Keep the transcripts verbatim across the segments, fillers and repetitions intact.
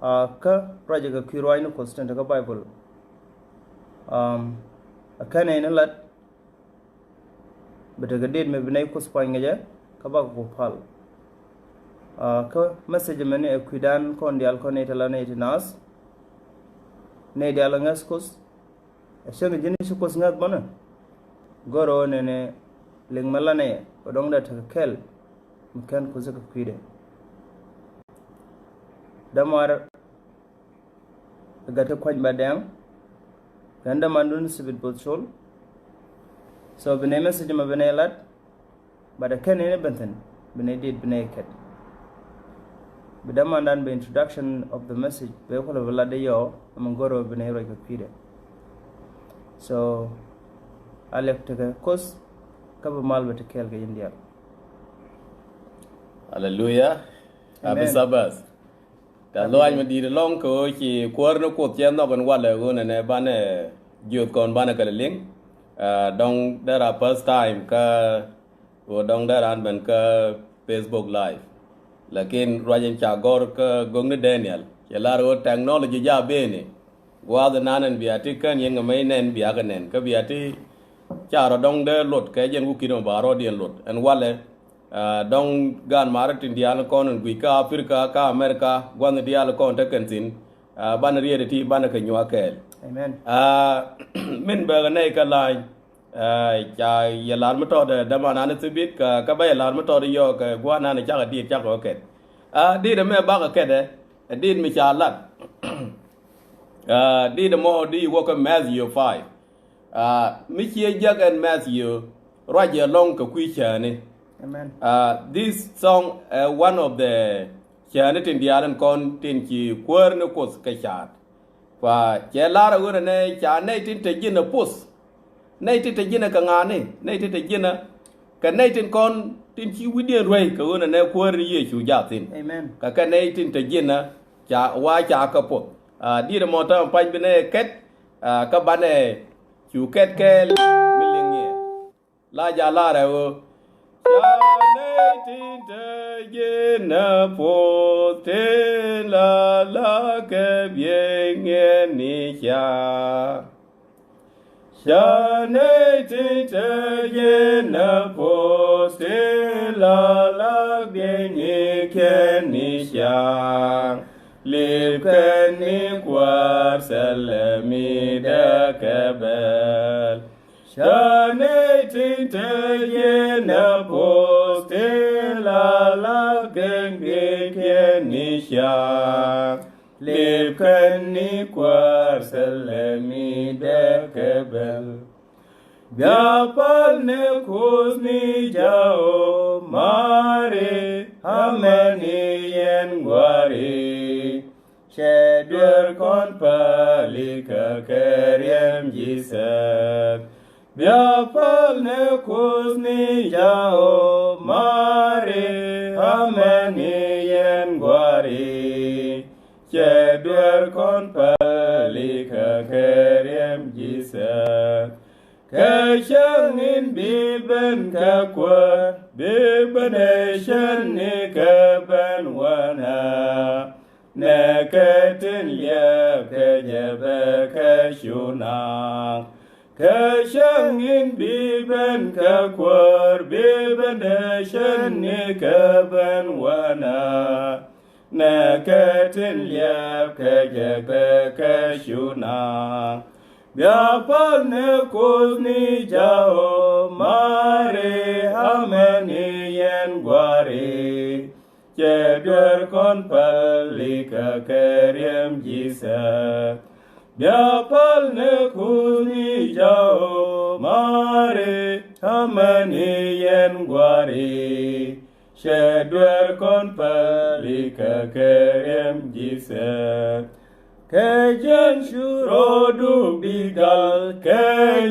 Kä ruacɛ kɛ kui̱ ruaacni Kuɔth tin te kä Baibol. Ɛ kɛn ɛ ni lat bɛ tekɛ date mi bi nɛy Kuoth puany kɛ jɛ kä bakɛ ku pal. Kä message mɛni ɛ kui̱dan kɔn diaal kɔn nɛy te la nɛy ti naath, nɛy diaal ɛ ŋäth Kuoth. Ɛ cäŋ ji̱n ci Kuoth ŋäth bänä. Gör ɣöö nɛnɛ liŋ mɛ lanɛ yɛ bɛ dɔ̱ŋ dee tekɛ kɛl mi kɛn Kuoth kɛ kui̱dɛ. Dämaar ɛ gat ti kuany ba dɛŋ kɛn dämandun Thibit Both Col. So bi nɛy message mɛ bi nɛy lat. But ɛ kɛn in ɛ ben thi̱n bi nɛy dit bi nɛy kɛt. Bi dämandan bi introduction of the message bɛ kulɛ bi lat dee yɔɔ ɛmɛ gör ɣöö bi nɛy ruac kɛ kui̱dɛ. So a lɛk tekɛ Kuoth kä bi mal bɛ ti kɛɛl kɛ yɛn diaal. Hallelujah. Happy Sabbath. Tɛ luac mi di̱i̱t ɛlɔ̱ŋ kɛ ɣöö ci kuäär ni Kuoth cɛ nhɔk ɛn walɛ ɣöö nɛnɛ banɛ jiöth kɔn banɛ kɛlɛ liŋ. Dɔ̱ŋ dee ra first time kä ɣöö dɔ̱ŋ dee raan ben kä Facebook Live. Lakin ruac in ca gɔ̱r kä go̱k ni Daniel cɛ lar ɣöö technology ja beni. Gua̱a̱th inan ɛn bia ti kän yɛn kɛ mec nɛn bia kɛ nɛn kä bia ti ca rɔ dɔ̱ŋ dee luɔt kɛ jɛn ku ki̱n ɔ ba rɔɔdiɛn luɔt ɛn walɛ. Dɔ̱ŋ gaan maari tin diaal kɔn in guic kä Africa kä America gua̱nh diaal kɔn te kɛn thi̱n. Banɛ riet iti banɛ kɛ nyuak kɛɛl. Min bɛ kɛ nɛy kä la̱a̱ny. Ca yɛ lar mi tɔt däman an Thibit kä kä bä yɛ lar mi tɔt yɔɔk kɛ gua̱n an cakɛ dit cakɛ kɛ kɛt. Dit ɛmɛ bakɛ kɛt ɛ dit mi ca lat. Dit ɛmɔ di wä kä Matthew five. Mi ciɛ jiäk ɛn Matthew ruac ɛlɔ̱ŋ kɛ kui̱ cääni. This song ɛ one of the cääni tin diaal in kɔn tin ci kuäär ni Kuoth kɛ caat. Kua cɛ lar ɛ ɣöö nɛ ca nɛy tin te ji̱n ɛ poth. Nɛy tin te ji̱n ɛ kɛ ŋa̱a̱ni nɛy tin te ji̱n ɛ kɛ nɛy tin kɔn tin ci wi̱cdiɛn ruäc kɛ ɣöö nɛ kuäär ni Yecu jathin. Kɛ kɛ nɛy tin te ji̱n ɛ ca wa ca kɛ poth. Di̱t ɛmɔ täämɛ pa̱ny bi nɛ kɛt. Kä banɛ cu kɛt kɛɛl mi liŋ yɛ. La ja lar ɛ ɣöö ca nɛy tin te ji̱n ɛ poth tin la la kɛ biey ŋiɛn ni ca. Ca nɛy tin te ji̱n ɛ poth tin la la biey ni kɛn ni ca. Lip kɛn ni kuäär thilɛ mi dee kɛ bɛl. Ca nɛy tin te ji̱n ɛ poth tin la la kɛn kɛn ni ca̱a̱ŋ. Lip kɛn ni kuäär thilɛ mi dee kɛ bɛl. Bia pal ni Kuoth ni Jehova mari, amen ni yɛn guari. Cɛ duer kɔn päli kä kɛ riɛm Jesus. Bia päl ni Kuoth ni Jehova mari, amen ni yɛn guari. Cɛ duer kɔn päli kä kɛ riɛm Jesus. Kɛ cäŋ in bi ben kɛ kuäär, bi ben ɛ cän ni kɛ ben wänä. Nɛ kɛ tin liɛp kɛ jɛ bɛ kɛ cu naŋ. Kɛ cäŋ in bi ben kɛ kuäär, bi ben ɛ cän ni kɛ ben wänä. Nɛ kɛ tin liɛp kɛ jɛ bɛ kɛ cu naŋ. Bia päl ni Kuoth ni Jehova mari, amen ni yɛn guari. Cɛ duer kɔn päli kä kɛ riɛm Jesus. Bia päl ni Kuoth ni Jehova mari, amen ni yɛn guari. Cɛ duer kɔn päli kä kɛ riɛm Jesus. Kɛ jɛn cu rɔɔdu bi gal kɛ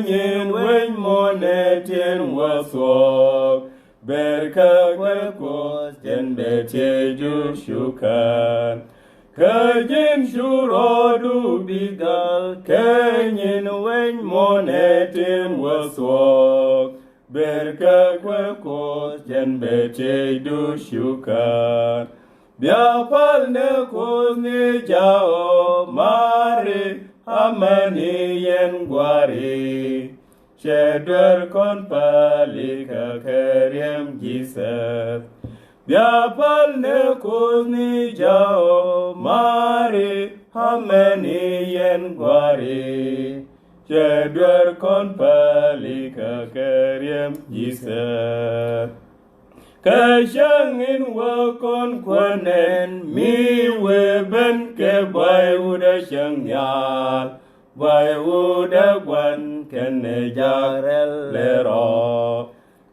nyin wec mɔ nɛ tin wä thuɔk. Ber kä kuɛ Kuoth jɛn bɛ tiey du cu kän. Kä ji̱n cu rɔɔdu bi gal kɛ nyin wec mɔ nɛ tin wä thuɔk. Ber kä kuɛ Kuoth jɛn bɛ tiey du cu kän. Bia pal ni Kuoth ni Jao mari, amäni yɛn guari. Cɛ duer kɔn pali kɛ kɛ riɛm Jesus. Bia pal ni Kuoth ni Jao mari, amäni yɛn guari. Cɛ duer kɔn pali kɛ kɛ riɛm Jesus. Kä cäŋ in wä kɔn kuänen mi wee ben kɛ buay wut a cäŋ nhial. Buay wut a guan kɛnɛ jak rɛl lɛ rɔ.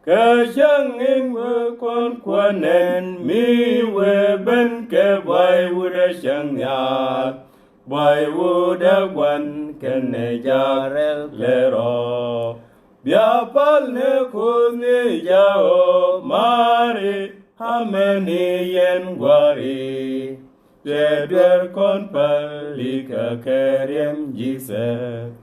Kä cäŋ in wä kɔn kuänen mi wee ben kɛ buay wut a cäŋ nhial. Buay wut a guan kɛnɛ jak rɛl lɛ rɔ. Bia pal ni Kuoth ni Jao mari, amäni yɛn guari. Cɛ duer kɔn pali kɛ kɛ riɛm Jesus.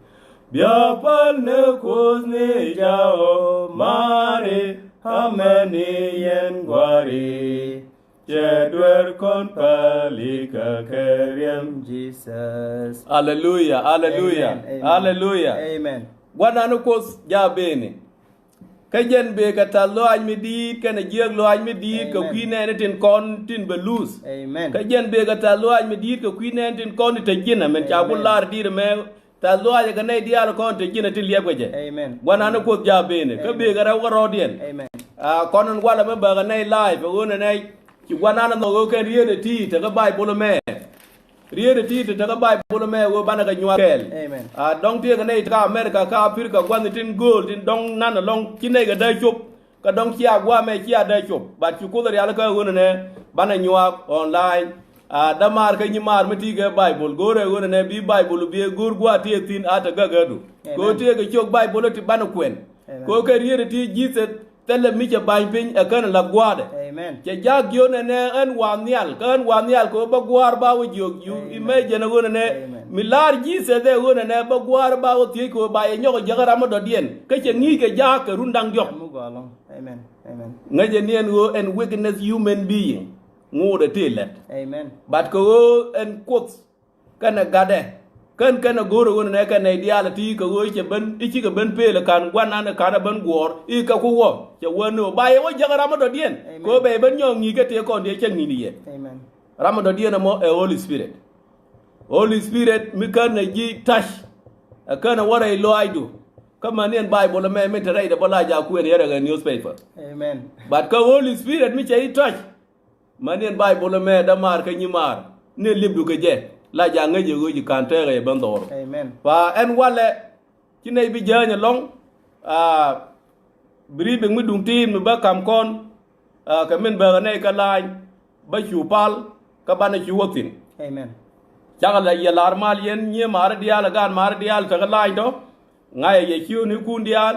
Bia pal ni Kuoth ni Jao mari, amäni yɛn guari. Cɛ duer kɔn pali kɛ kɛ riɛm Jesus. Aleluya, aleluya, amen, amen, aleluya. Amen. Guanan Kuoth ja beni. Kä jɛn bëë kɛ tath lɔaac mi di̱i̱t kɛnɛ jiääk lɔaac mi di̱i̱t kɛ, amen, kui̱ nɛɛni tin kɔn tin bɛ luth. Amen. Kä jɛn bëë kɛ tath lɔaac mi di̱i̱t kɛ kui̱ nɛɛni tin kɔn ti te ji̱n, amen, ca ku, amen, lar di̱i̱t ɛmɛ. Tath lɔaac kɛ nɛy diaal kɔn te ji̱n ɛ tin liɛp kɛ jɛ. Amen. Guanan Kuoth ja beni. Kä, amen, bëë kɛ rɛw kɛ rɔɔdiɛn. Amen. A kɔn in walɛ mi bäkɛ nɛy live ɛ ɣöö nɛ nɛy ci guanan in nhɔk ɣöö kɛn riet ɛ ti tekɛ Baibol ɛmɛ. Riet ɛ ti tekɛ Baibol ɛmɛ ɣöö banɛ kɛ nyuak kɛɛl. Amen. A dɔ̱ŋ tëëkɛ nɛy ti ka America, ka Africa, gua̱n tin gööl tin dɔ̱ŋ nan ɛlɔ̱ŋ ci nɛy kɛ dee cop. Kä dɔ̱ŋ cia gua̱a̱mɛ cia dee cop, but ci Kuoth rial kä ɣöö nɛ nɛ banɛ nyuak online. A dämaar kä nyimaar mi ti kɛ Baibol, go̱o̱rɛ ɣöö nɛ nɛ bi Baibol bi go̱o̱r gua̱a̱ ti thi̱n a te gägädu. Amen. Kɛ ɣöö tëëkɛ ciök Baibol ti banɛ kuɛn. Amen. Kɛ ɣöö kɛ riet ti Jesus thilɛ mi cɛ ba̱ny piny ɛ kän la̱th gua̱a̱dɛ. Amen. Cɛ jaak jiök nɛ nɛ ɛn wa̱a̱ nhial, kä ɛn wa̱a̱ nhial kɛ ɣöö bä gua̱a̱r ba wä jiök. You, amen, imagine ɣöö nɛ nɛ, amen, mi la̱r Jesus ɛ ɣöö nɛ nɛ bä gua̱a̱r ba wä thiec kɛ ɣöö ba yɛ nyɔk ɛ jäk ram mi dɔ̱diɛn. Kä cɛ ŋi̱i̱c kɛ jaak kɛ run da̱ŋ diɔ̱k. Amen. Amen. Ŋäcɛ niɛn ɣöö ɛn weakness human being. Ŋo̱o̱dɛ tëë lɛt. Amen. But kɛ ɣöö ɛn Kuoth kɛnɛ gatdɛ. Kän kɛnɛ go̱o̱rɛ ɣöö nɛ kɛnɛ diaal ti kɛ ɣöö cɛ ben, i̱ cikɛ ben pëël ɛ ka̱n gua̱nan ɛ ka̱n ɛ ben guɔ̱ɔ̱r i̱ kɛ ku wä. Cɛ wä ni ɣöö ba yɛ wä jäk ram mi dɔ̱diɛn. Amen. Kɛ ɣöö bɛ yɛ ben nyɔk ŋi̱i̱c kɛ tëë kɔn diɛ cɛ ŋi̱i̱c ni yɛ. Amen. Ram mi dɔ̱diɛn ɛmɔ ɛ Holy Spirit. Holy Spirit mi känɛ ji̱ touch. Ɛ känɛ wä rɛy lɔaacdu. Kä mäni ɛn Baibol ɛmɛ min te rɛydɛ bä la jaak kuɛn yɛ rɛk ɛ newspaper. Amen. But kä Holy Spirit mi cɛ ji̱ touch. Mäni ɛn Baibol ɛmɛ dämaar kä nyimaar ni li̱pdu kɛ jɛ. La jaak ŋäc ɛ ɣöö ji̱ ka̱n tɛɛk ɛ ben dhɔr. Amen. Pa ɛn walɛ ci nɛy bi jääny ɛlɔ̱ŋ. A briefing mi duŋ ti̱i̱t mi bä ka̱m kɔn. A kɛ min bäkɛ nɛy kä la̱a̱ny bä cu pal kä banɛ cu wä thi̱n. Amen. Cakɛ la yɛ la̱r mal yɛn nyiee maari diaal ɛ gaat maari diaal tekɛ la̱a̱ny tɔ. Ŋa̱cɛ yɛ ciöötnikun diaal.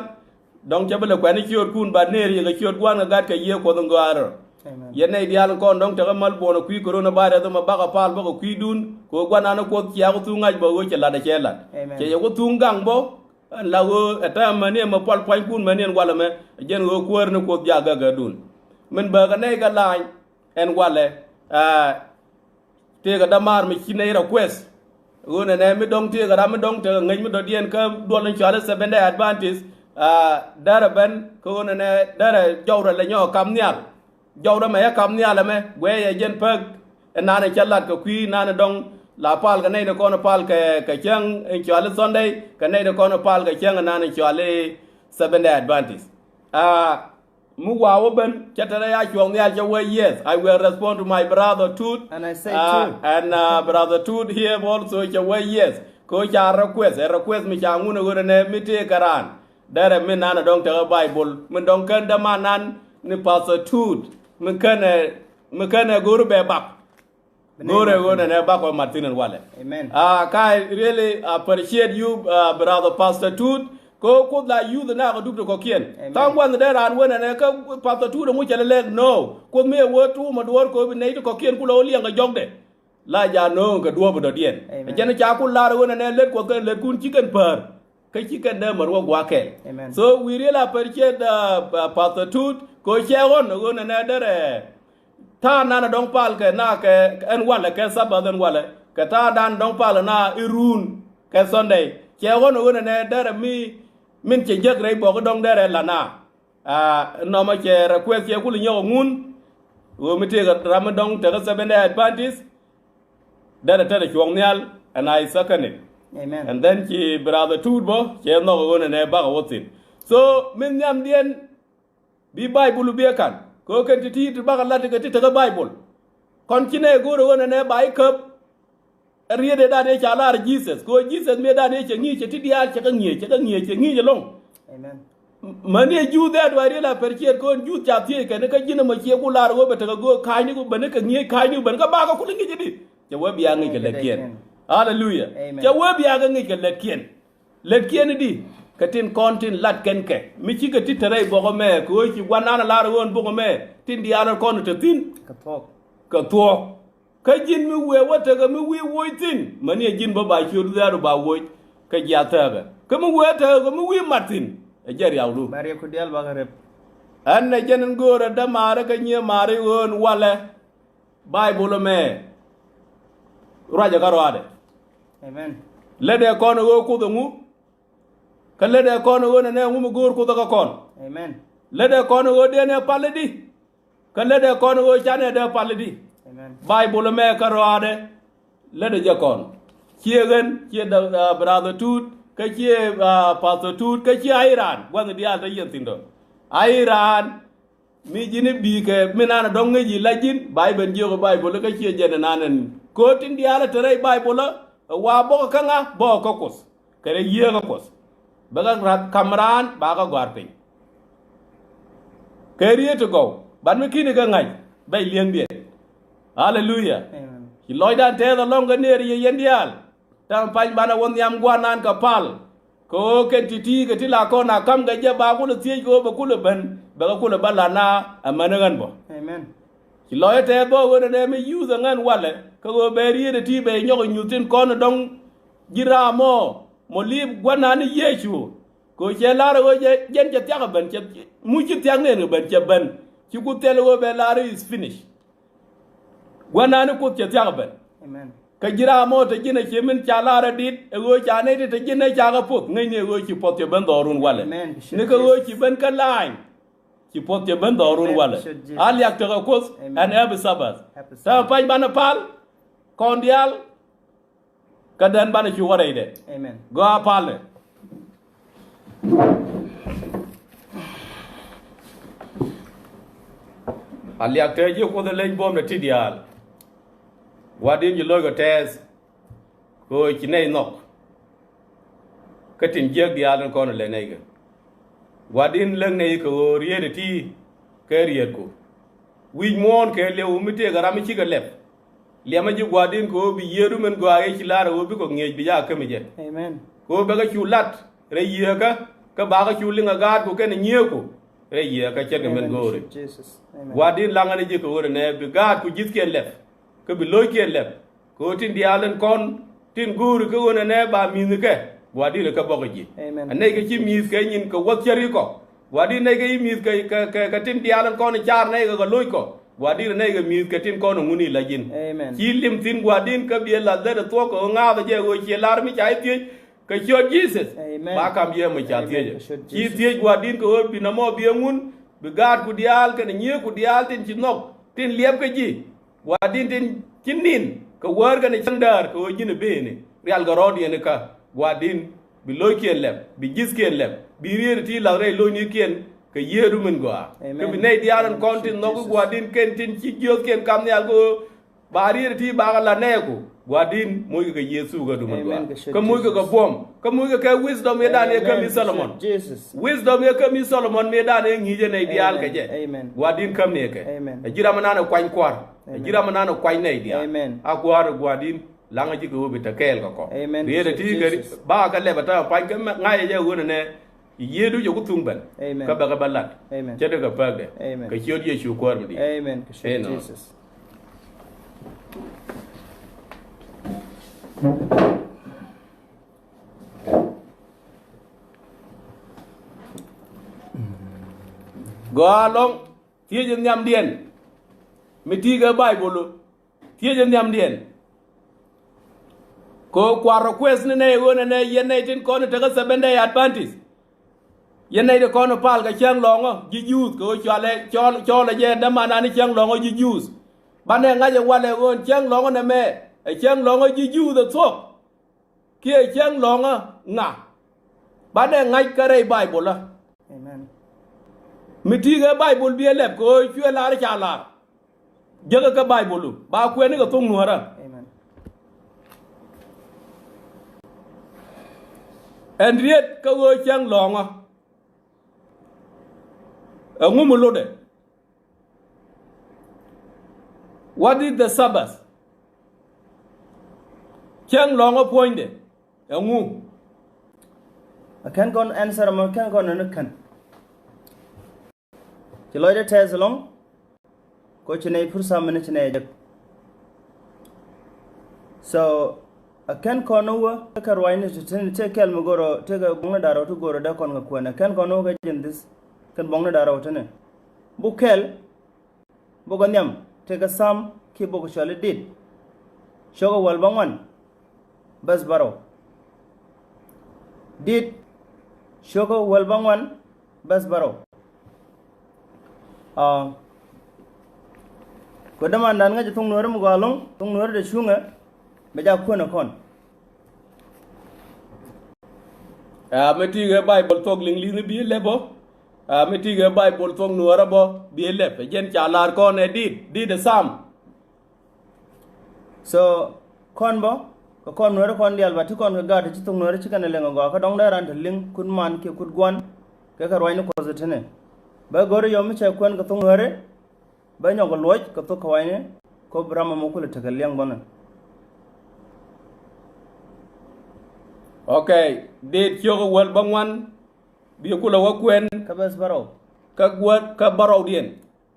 Dɔ̱ŋ cä bi lɛ kuɛ̈ni ciöötkun ba neer yɛ kɛ ciööt gua̱a̱n kɛ gat kɛ Yiëë Kuɔth in gɔaa rɔ. Amen. Yɛn nɛy diaal in kɔn dɔ̱ŋ tekɛ mal buɔ̱n ɛ kui̱ coronavirus ɛmɔ bakɛ pal bä kɛ kui̱dun kɛ ɣöö gua̱nan Kuoth cia ku thuŋ ŋa̱c bä ɣöö cɛ la̱t ɛ cɛ la̱t. Amen. Cɛ yɛ ku thuŋ gaŋ bä. Ɛn la ɣöö ɛ täämɛ ni ɛmɛ pual pua̱nykun mäni ɛn walɛ mɛ ɛ jɛn ɣöö kuäär ni Kuoth jak gägädun. Min bäkɛ nɛy kɛ la̱a̱ny ɛn walɛ. Aa, tëëkɛ dämaar mi ci nɛy request. Ɣöö nɛnɛ mi dɔ̱ŋ tëëkɛ ram mi dɔ̱ŋ tekɛ ŋäc mi dɔ̱diɛn kä duɔl in cɔal i̱ Seventh Day Adventist. Aa, derɛ ben kä ɣöö nɛnɛ derɛ jɔwrɛ lɛ nyɔk kam nhial. Jɔwdä mɛ yɛ kap nhial ɛmɛ guɛy ɛ jɛn päk. Ɛ nan ɛ cä lat kɛ kui̱ nan ɛ dɔ̱ŋ la pal kɛ nɛy ni kɔn ɛ pal kɛ, kɛ cäŋ in cɔal i̱ Sunday kɛ nɛy ni kɔn ɛ pal kɛ cäŋ ɛ nan in cɔal i̱ Seventh Day Adventist. Aa, mi wa̱a̱ wä ben cä tɛrɛ ya cuɔ̱ɔ̱ŋ nhial cä wee yes, I will respond to my brother Tut. And I say, aa, too. And, uh, brother Tut here also cä wee yes. Kɛ ɣöö ca request, ɛ request mi ca ŋun ɛ ɣöö nɛ mi tëë kɛ raan. Derɛ min nan ɛ dɔ̱ŋ tekɛ Baibol min dɔ̱ŋ kän däman nan ni Pastor Tut mi känɛ, mi känɛ go̱o̱ri bɛ bak. Go̱o̱rɛ ɣöö nɛnɛ bak ɔ mat thi̱n ɛn walɛ. Amen. Ah, ka I really appreciate you, ah, brother Pastor Tut. Kɛ ɣöö Kuoth la youth na kɛ dup ti kɔ̱kiɛn. Amen. Tha̱a̱ŋ gua̱nh dee raan wen ɛnɛ kä Pastor Tut ɛŋu cɛ lɛ lɛk, no. Kuoth mi ɛ wee tuum ɛ duɔ̱ɔ̱r kɛ ɣöö bi nɛy ti kɔ̱kiɛn ku la wä liɛŋ kɛ jɔkdɛ. La ja nööŋ kɛ duɔ̱ɔ̱p in dɔ̱diɛn. Amen. Ɛ jɛn ca ku lar wen ɛnɛ lät Kuɔth kɛn lätkun ci kɛn päär. Kä ci kɛn dee mär wä gua̱a̱th kɛɛl. Amen. So we really appreciate, uh, uh, Pastor Tut kɛ ɣöö cɛ ɣɔn ɣöö nɛnɛ derɛ, Ta̱a̱ nan a dɔ̱ŋ pal kɛ na kɛ ɛn walɛ kɛ Sabbath ɛn walɛ kɛ ta̱a̱ dan dɔ̱ŋ pal na i̱ run kɛ Sunday. Cɛ ɣɔn ɣöö nɛnɛ derɛ mi min cɛ jek rɛy bɔk i̱ dɔ̱ŋ derɛ la na. Aa, nɔmɔ cɛ request cɛ kul inyɔk ŋun. Ɣöö mi tëëk ram mi dɔ̱ŋ tekä Seventh Day Adventist. Derɛ tɛrɛ cuɔ̱ŋ nhial and I second it. Amen. And then ci brother Tut bä cɛ nhɔk ɣöö nɛnɛ bakɛ wä thi̱n. So min nhiamdiɛn bi Baibul bi ɛ ka̱n kɛ ɣöö kɛn ti ti ti bakɛ lat ti kɛ ti tekä Baibul. Kɔn ci nɛ go̱o̱rɛ ɣöö nɛnɛ ba i̱ käp. Ɛ riet ëë dan ëë ca lar Jesus kɛ ɣöö Jesus mëë dan ëë cɛ ŋi̱i̱c cɛ ti diaal cɛ kɛ ŋi̱i̱c cɛ kɛ ŋi̱i̱c cɛ ŋi̱i̱c ɛlɔ̱ŋ. Amen. Mäni ɛ juuth ɛ duay riet la pɛr ciɛɛr kɛ ɣöö juuth ca thiec kɛn kä ji̱n ɛmɔ ciɛ ku lar ɣöö bɛ tekɛ göök ka̱a̱cni ku bäni kɛ ŋi̱i̱c ka̱a̱cni ku bäni kä bakɛ kul ŋi̱i̱c ɛ di. Cɛ wee bia ŋi̱i̱c kɛ lätkiɛn. Aleluya. Amen. Cɛ wee bia kɛ ŋi̱i̱c kɛ lätkiɛn. Lätkiɛn i̱di kɛ tin kɔn tin lat kɛn kɛ mi cikɛ ti te rɛy bɔk ɛmɛ kɛ ɣöö ci gua̱n nan ɛ lar ɣöö ɛn bok ɛmɛ tin diaal ɛ kɔn ɛ te thi̱n. Kɛ thuɔ̱k. Kɛ thuɔ̱k. Kä ji̱n mi wëë wä tekɛ mi wi̱i̱ woc thi̱n mäni ɛ ji̱n bä ba ciöt dhɛɛr ba woc. Kɛ jiath tɛɛkɛ kä mi wëë tekɛ kɛ mi wi̱i̱ mat thi̱n. Ɛ jɛ riaw du. Ba riɛk ku diaal bakɛ rep. Ɛn ɛ jɛn ɛn göörä dämaari kä nyiee maari ɣöö ɛn walɛ. Baibul ɛmɛ ruacɛ kä ruaadɛ. Amen. Lätdɛ kɔn ɛ ɣöö Kuoth ɛŋu. Kä lätdɛ kɔn ɛ ɣöö nɛnɛ ɛŋu mi go̱o̱r Kuoth ɛ kä kɔn. Amen. Lätdɛ kɔn ɛ ɣöö dee nɛ pal i̱di. Kä lätdɛ kɔn ɛ ɣöö canɛ dee pal i̱di. Amen. Baibul ɛmɛ kä ruaadɛ. Lätdɛ jɛ kɔn. Ciɛ ɣän ciɛ da, ah, brother Tut kä ciɛ, ah, pastor Tut kä ciɛ a Iran gua̱n diaal te yɛn thi̱n dɔ̱ŋ. A Iran. Mi ji̱n i̱ bi̱i̱ kɛ mi nan ɛ dɔ̱ŋ ŋäc i̱ la ji̱n ba i̱ ben jiök ɛ Baibol kä ciɛ jɛn ɛ nan ɛn kööt tin diaal ɛ te rɛy Baibol ɛ wa bɔk kä ŋa bɔk kä Kuoth kɛ rɛy Yiëë kä Kuoth. Bɛ kɛ rat kam raan ba kɛ gɔ̱a̱r piny. Kɛ riet ti gɔw ban mi ki̱n i̱ kɛ ŋa̱c bɛc li̱eŋdiɛn. Aleluya. Amen. Ci lɔcdan tɛth ɛlɔ̱ŋ kɛ neer yɛ yɛn diaal. Ta̱a̱ pany banɛ wä nhiam gua̱a̱r nan kɛ pal. Kɛ ɣöö kɛn ti̱ti̱ kɛ ti la kɔn a ka̱m kɛ jɛ ba kulɛ thiec kɛ ɣöö bɛ kulɛ ben bɛ kɛ kulɛ bä la na. Amäni ɣän bä. Amen. Ci lɔcɛ tɛth bä ɣöö nɛnɛ mi yuth ɛ ŋän walɛ kɛ ɣöö bɛ riet ɛ ti bɛ nyɔk ɛ nyuth tin kɔn ɛ dɔ̱ŋ. Ji̱ raam ɔ mɔ li̱i̱p gua̱nan i̱ Yecu. Kɛ ɣöö cɛ lar ɛ ɣöö jɛ jɛn cɛ thia̱k ɛ ben cɛ muc ci thia̱k nɛn kɛ ben cɛ ben. Ci ku thil ɛ ɣöö bɛ lar i̱ is finish. Gua̱nani Kuoth cɛ thia̱k ɛ ben. Amen. Kä ji̱ raam ɔ te ji̱n ɛ cie min ca lar ɛ dit ɛ ɣöö ca nɛy ti te ji̱n ɛ ca kɛ puɔth ŋäcni ɛ ɣöö ci puɔth cɛ ben dhɔrun walɛ. Amen. Ni kä ɣöö ci ben kä laany ci puɔth cɛ ben dhɔrun walɛ. Amen. A liak tekɛ Kuoth. Amen. Ɛn happy Sabbath. Happy Sabbath. Täämɛ pa̱ny banɛ pal kɔn diaal. Kä dɛn banɛ cu wä rɛydɛ. Amen. Gɔaa palɛ. A liak te ji̱ Kuoth ɛ leny buɔ̱mdɛ ti diaal. Gua̱di̱n ji̱ lo̱ckɔ tɛɛth. Kɛ ɣöö ci nɛy nhɔk. Kä tin jiäk diaal tin kɔn ɛ lɛ nɛy kɛ. Gua̱di̱n läŋ nɛy kɛ ɣöö rieet ɛ ti kɛ rietku. Wi̱c muɔ̱ɔ̱n kɛ liɛw mi tëëkɛ ram mi cikɛ lɛp. Liɛmä ji̱ Gua̱di̱n kɛ ɣöö bi yiëëdu min gɔaa ëë ci la̱r ɛ ɣöö bikɔ ŋi̱eec bi jaa kämi jɛ. Amen. Kɛ ɣöö bɛ kɛ cu lat rɛy yiëëkä kä ba kɛ cu liŋ ɛ gaatku kɛnɛ nyieeku rɛy yiëëkä ce̱tkɛ min go̱o̱ri. Amen. Gua̱di̱n laŋä ni ji̱ kɛ ɣöö nɛ bi gaatku ji̱thkiɛn lɛp. Kä bi lo̱ckiɛn lɛp. Kɛ ɣöö tin diaal in kɔn tin go̱o̱ri kä ɣöö nɛnɛ ba mi̱thnikɛ. Gua̱di̱n kä bɔk ji̱. Amen. A nɛy kɛ ci mi̱i̱th kɛ nyin kɛ wäth cäri kɔ. Gua̱di̱n nɛy kɛ ci mi̱i̱th kɛ, kɛ, kɛ, kɛ tin diaal in kɔn in car nɛy kɛ kɛ lo̱ckɔ. Gua̱di̱n nɛy kɛ mi̱i̱th kɛ tin kɔn in ŋuni la ji̱n. Amen. Ci lim thi̱n Gua̱di̱n kä biɛ lath lät ɛ thuɔ̱k kɛ ɣöö ŋa̱a̱th ɛ jɛ ɣöö ciɛ lar mi ca i̱ thiec. Kɛ ciöt Jesus. Amen. Ba kam yɛ mɔ ca thiecä. Ci thiec Gua̱di̱n kɛ ɣöö bi nɔmɔ bi ɛ ŋun bi gaatku diaal kɛnɛ nyieeku diaal tin ci nhɔk tin liɛpkɛ ji̱. Gua̱di̱n tin ci nin kɛ wäär kɛnɛ cäŋ däär kɛ ɣöö ji̱n ɛ bëëni rial kɛ rɔ̱ɔ̱diɛn ikä. Gua̱di̱n bi lo̱ckiɛn lɛp bi ji̱thkiɛn lɛp bi riet ti lath rɛy lo̱cnikiɛn kɛ yiëëdu min gɔaa. Amen. Kä bi nɛy diaal in kɔn tin nhɔk i̱ Gua̱di̱n kɛn tin ci jiöthkiɛn kam nhial kɛ ɣöö ba riet ti bakɛ la nɛɛku. Gua̱di̱n mockɛ kɛ Yecu kɛ dumɛ gɔaa. Kä mockɛ kɛ buɔ̱m kä mockɛ kɛ wisdom yɛ dan yɛ käm i̱ Solomon. Wisdom yɛ käm i̱ Solomon mëë dan yɛ ŋi̱i̱cɛ nɛy diaal kɛ jɛ. Gua̱di̱n käm ni yɛ kɛ. Ɛ ji̱ ram nan ɛ kuany kua̱r. Ɛ ji̱ ram nan ɛ kuany nɛy diaal. A kua̱r ɛ Gua̱di̱n laŋä ji̱ kɛ ɣöö bi te kɛɛl kɛ kɔ. Riet ɛ ti kɛ bakɛ kɛ lɛp ɛ ta̱a̱ pa̱ny kä ŋa̱cɛ jɛ ɣöö nɛnɛ. Yiëëdu jɛ ku thuŋ ben. Kä bɛ kɛ bä lat. Cɛ dee kɛ pääkdɛ. Kɛ ciöt Yecu kuäär mi di̱i̱t. Amen. Kɛ ciöt Jesus. Gɔaa lɔ̱ŋ thiec in nhiamdiɛn. Mi ti̱i̱ kɛ Baibol ɔ, thiecɛ nhiamdiɛn. Kɛ ɣöö kua̱r request ni nɛy ɣöö nɛnɛ yɛn nɛy tin kɔn in tekä Seventh Day Adventist. Yɛn nɛy ti kɔn in pal kɛ cäŋ lɔ̱ŋä ji̱ Juudh kɛ ɣöö cɔalɛ cɔl cɔlɛ jɛ dämandan ni cäŋ lɔ̱ŋä ji̱ Juudh. Banɛ ŋa̱c ɛ walɛ ɣöö cäŋ lɔ̱ŋä nɛmɛ ɛ cäŋ lɔ̱ŋä ji̱ Juudh ɛ thuɔ̱k. Kiɛ cäŋ lɔ̱ŋä ŋa. Banɛ ŋa̱c kä rɛy Baibol ɛ. Amen. Mi ti̱i̱ kɛ Baibol bi ɛ lɛp kɛ ɣöö cuɛ lar ca lar. Jäkä kä Baibol ba kuɛni kɛ thok nuäärä. Amen. Ɛn riet kä ɣöö cäŋ lɔ̱ŋä. Ɛŋu mi lotdɛ? What is the Sabbath? Cäŋ lɔ̱ŋä puɔ̱nydɛ ɛŋu? A kɛn kɔn answer mɔ kɛn kɔn ni kɛn. Ci lɔcdɛ tɛth ɛlɔ̱ŋ. Kɔ ci nɛy pursa mini ci nɛy jek. So a kɛn kɔn wä tekɛ ruacni ti tini tëë kɛl mi go̱rɔ tekɛ buɔ̱ŋni da̱rɔ ti go̱rɔ dee kɔn kɛ kuɛn a kɛn kɔn wä kɛ jin this kɛn buɔ̱ŋni da̱rɔ tini. Buk kɛl buk a nhiam tekɛ Sam ki buk cɔl i̱ Dit. Cɔk a wäl bä ŋuan. Bäth bärɔw. Dit cio̱kä wäl bä ŋuan bäth bärɔw. Aa, kuɛ dämandan ŋäc thok nuääri mi gɔaa lo̱ŋ thok nuääri dee cuŋɛ. Bɛ jak kuɛn ɛ kɔn. Aa, mi ti̱i̱ kɛ Baibol thok liŋ li̱th ni bi lɛp ɔ. Aa, mi ti̱i̱ kɛ Baibol thok nuäärä bä bi lɛp ɛ jɛn ca lar kɔn ɛ Dit, Dit ɛ Sam. So kɔn bä kɛ kɔn nuɛri kɔn diaal ba ti kɔn kɛ gaat ti ci thok nuɛri ci kɛn ɛ liŋ ɛ gɔaa kä dɔ̱ŋ dee ran te liŋ kut man kiɛ kut gua̱n. Kɛ kɛ ruacni Kuɔth tini bä go̱ri yɔm mi cɛ kuɛn kɛ thok nuɛri. Bä nyɔk ɛ luɔc kɛ thok kɛ wacni kop ram ɛmɔ kulɛ tekɛ liɛŋ bä ni. Ok, Dit cio̱k ɛ wäl bä ŋuan. Bi kulɛ wä kuɛn kä bäth bärɔw. Kä wäl kä bärɔwdiɛn.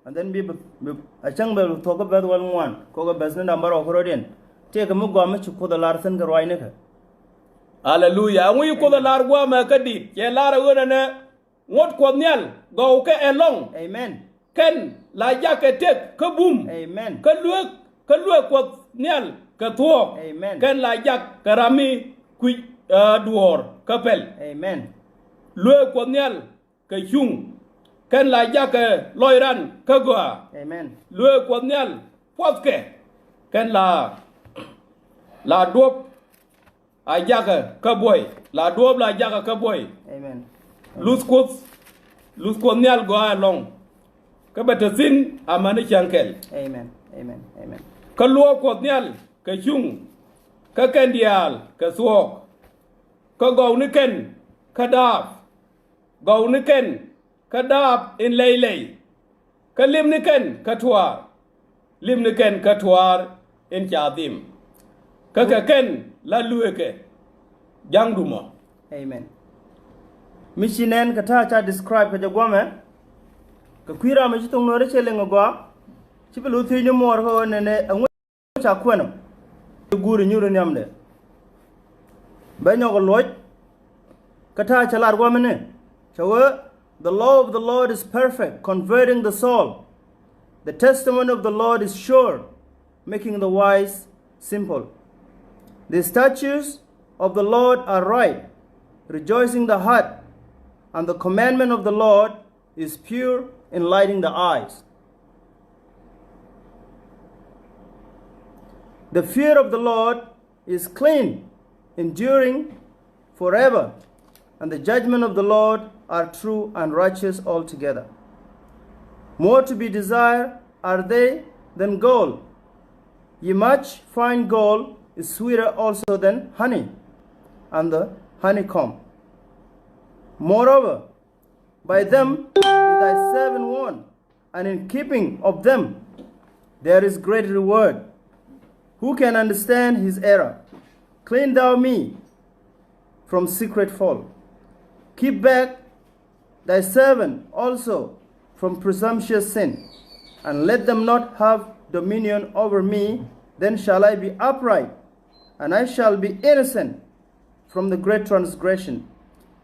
And then bi, bi, bi a cäŋ bɛ thuɔ̱k kä bäth wäl ŋuan kɔ kɛ bäth ni dam bärɔw kä rɔ̱diɛn. Tëëkɛ mi gɔaa mi ci Kuoth a lar thi̱n kɛ ruacnikɛ. Aleluya. Ɛŋu ci Kuoth a lar gua̱a̱mɛ kä Dit cɛ lar ɛ ɣöö nɛnɛ ŋuɔ̱t Kuɔth Nhial gɔw kɛ ɛlɔ̱ŋ. Amen. Kɛn la jak kɛ tëk kä bum. Amen. Kä luek kä luek Kuɔth Nhial kɛ thuɔ̱ɔ̱k. Amen. Kɛn la jak kɛ ram mi kui̱c ɛ duɔ̱ɔ̱r kä pɛl. Amen. Luek Kuɔth Nhial kɛ cuŋ. Kɛn la jakɛ lɔc ran kä gɔaa. Amen. Luee Kuɔth Nhial puɔthkɛ. Kɛn la la duɔ̱p a jakɛ kä buɔy la duɔ̱p la jakɛ kä buɔy. Amen. Luth Kuɔth luth Kuɔth Nhial gɔaa ɛlɔ̱ŋ. Kä bɛ te thi̱n amäni cäŋ kɛl. Amen. Amen. Amen. Kä luɔ̱ɔ̱k Kuɔth Nhial kɛ cuŋ. Kä kɛn diaal kɛ thuɔ̱ɔ̱k. Kä gɔwni kɛn kä daap. Gɔwni kɛn kä daap in lɛy lɛy. Kä limni kɛn kä tuaar. Limni kɛn kä tuaar in ca dhim. Kä kɛ kɛn la lueekɛ ja̱ŋdu mɔ. Amen. Mi ci nɛn kɛ ta̱a̱ ca describe kɛ jɛ guɔmɛ. Kɛ kui̱ ram mi ci thoŋ nuɔ̱ɔ̱ri cɛ liŋ ɛ gɔaa. Ci bi luth thiec ni muɔɔr kä ɣöö nɛnɛ ɛŋu ca kuɛn ɔ. Ci guuri nyuri nhiamdɛ. Bɛ nyɔk ɛ luɔc. Kä ta̱a̱ cɛ lar guamini cɛ wee, the law of the Lord is perfect, converting the soul. The testimony of the Lord is sure, making the wise simple. The statutes of the Lord are right, rejoicing the heart, and the commandment of the Lord is pure, enlightening the eyes. The fear of the Lord is clean, enduring forever, and the judgment of the Lord are true and righteous altogether. More to be desired are they than gold. Ye much fine gold is sweeter also than honey, and the honeycomb. Moreover, by them is thy servant warned, and in keeping of them there is great reward. Who can understand his error? Clean thou me from secret fault. Keep back thy servant also from presumptuous sin, and let them not have dominion over me. Then shall I be upright, and I shall be innocent from the great transgression.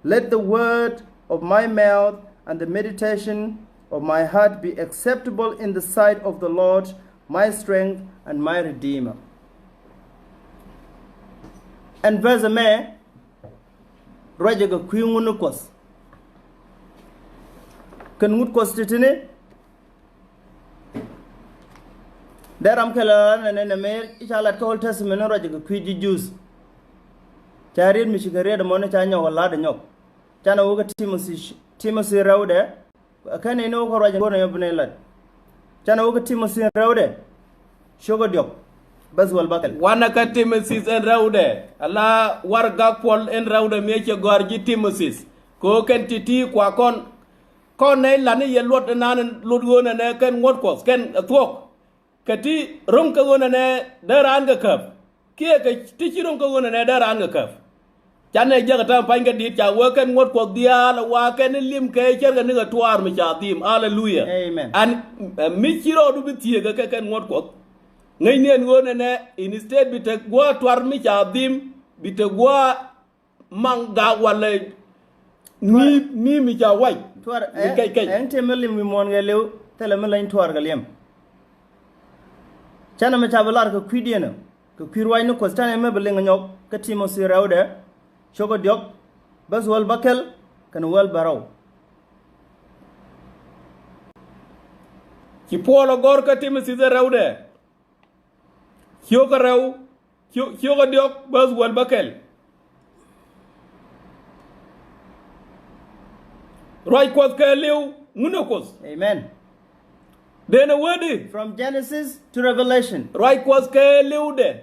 Let the word of my mouth and the meditation of my heart be acceptable in the sight of the Lord, My strength and my redeemer. Ɛn verse ɛmɛ ruacɛ kɛ kui̱ ŋun ni Kuɔth. Kɛn ŋut Kuɔth ti̱ti̱ni. Dee ram kɛl ɛ nɛnɛ nɛ mëë i̱ ca lat kä Old Testament ni ruacɛ kɛ kui̱ ji̱ Jews. Ca riet mi ci kɛ riet ɛmɔ ni ca nyɔk ɛ lat ɛ nyɔk. Canɛ wä kä Timothy, Timothy rɛwdɛ. Kɛn in wä kä ruac in go̱rnɛ yɔ bi ni lat. Canɛ wä kä Timothy rɛwdɛ. Cio̱kä diɔk. Bäth wäl bäkɛl. Wanɛ kä Timothy in rɛwdɛ. Ala warɛgak Puɔl in rɛwdɛ mi cɛ gɔ̱a̱r ji̱ Timothy. Kɛ ɣöö kɛn ti̱ti̱ kua kɔn. Kɔn nɛy lat ni yɛ luɔt inan luɔt ɣöö nɛnɛ kɛn ŋuɔ̱t Kuɔth kɛn ɛ thuɔ̱k. Kɛ ti ro̱ŋ kä ɣöö nɛnɛ dee raan kɛ käp. Kiɛ kɛ ti ci ro̱ŋ kä ɣöö nɛnɛ dee raan kɛ käp. Canɛ jek ɛ tääm pa̱ny kä di̱t ca wee kɛn ŋuɔ̱t Kuɔth diaal ɛ wa kɛn ni lim kɛ cärkɛ ni kɛ tuaar mi ca dhim. Aleluya. Amen. An, ɛ, mi ci rɔɔdu bi thieekä kɛ kɛn ŋuɔ̱t Kuɔth. Ŋäcni ɛn ɣöö nɛnɛ instead bi te gua̱a̱ tuaar mi ca dhim bi te gua̱a̱ maŋ gak walɛ ni, ni mi ca wac. Tuar, mi eh, kɛc kɛc. Ɛn tëë mi lim mi muɔ̱ɔ̱n kɛ liw thilɛ mi leny tuar kɛ liɛm. Canɛ mi ca bi lar kɛ kui̱diɛn ɛ kɛ kui̱ ruacni Kuɔth. Canɛ mi bi liŋ nyɔk kä Timothy rɛwdɛ. Cio̱kä diɔk. Bäth wäl bäkɛl kɛn wäl bärɔw. Ci Puɔl ɛ gɔ̱r kä Timothy rɛwdɛ. Cio̱kä rɛw, cio-, cio̱kä diɔk, bäth wäl bäkɛl. Ruac Kuɔth kɛɛliw ŋunɛ Kuɔth. Amen. Denɛ wee di. From Genesis to Revelation. Ruac Kuɔth kɛɛliwdɛ.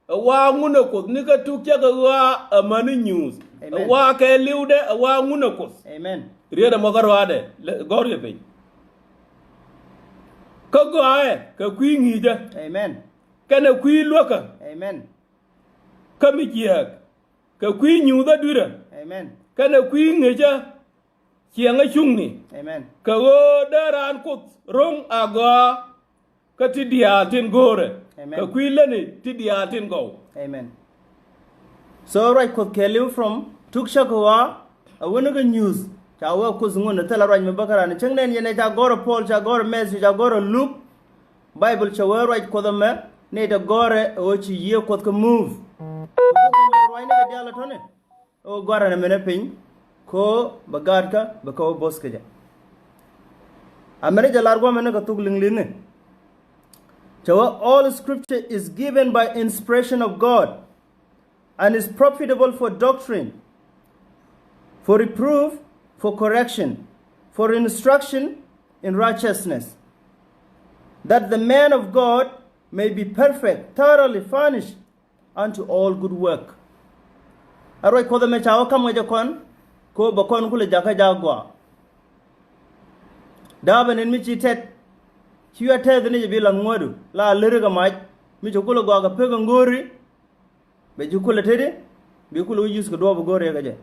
Ɛ wa ŋunɛ Kuɔth ni kä tuk cɛ kɛ ɣɔaa amäni nyuuth. Amen. Ɛ wa kɛɛliwdɛ, ɛ wa ŋunɛ Kuɔth. Amen. Riet ɛmɔ kä ruaadɛ, lɛ-, gɔ̱r yɛ piny. Kä gɔaaɛ kɛ kui̱ ŋi̱i̱cä. Amen. Kɛnɛ kui̱ luäkä. Amen. Kä mi jiääk kɛ kui̱ nyuuthä dui̱rä. Amen. Kɛnɛ kui̱ ŋi̱i̱cä ciɛŋä cuŋni. Amen. Kɛ ɣöö dee raan Kuoth ro̱ŋ a gɔaa kä ti diaal tin go̱o̱rɛ. Amen. Kɛ kui̱ lätni ti diaal tin gɔw. Amen. So ruac Kuɔth kɛɛliw from tuk cäk ɣɔaa a wäni kä nyuuth ca wee Kuoth ŋun ɛ thilɛ ruac mi bä kä raan cäŋ nɛn yɛn ɛ ca gɔ̱rɛ Puɔl, ca gɔ̱rɛ Mɛthiw, ca gɔ̱rɛ Luk. Baibol cɛ wee ruac Kuɔth ɛmɛ ni tɛ gɔ̱rɛ ɛ ɣöö ci Yiëë Kuɔth kɛ move. Ruacni kɛ diaal ɛ tɔ̱ni. Ɛ wä gua̱rä nɛ mɛnɛ piny. Ko bɛ gaatkä bɛ kɛ wä bo̱th kɛ jɛ. A mɛnɛ jɛ lar gua̱mɛ ni kɛ thuk liŋ li̱ni. Cɛ wä, all scripture is given by inspiration of God and is profitable for doctrine, for reproof, for correction, for instruction in righteousness, that the man of God may be perfect, thoroughly furnished unto all good work. A ruac Kuɔth ɛmɛ ca wä ka̱m kɛ jɛ kɔn, ko bɛ kɔn kulɛ jakä jak gɔaa. Da̱a̱pɛ nɛn mi ci tɛt, ci wi̱i̱ a tɛth ni jɛ bi la̱th ŋuädu, la lär kɛ mac, mi ci kulɛ gɔaa kɛ pek in go̱o̱ri, bɛ ci kulɛ teti, bi kulɛ wä yuth kɛ duɔ̱ɔ̱p in go̱o̱ri kɛ jɛ.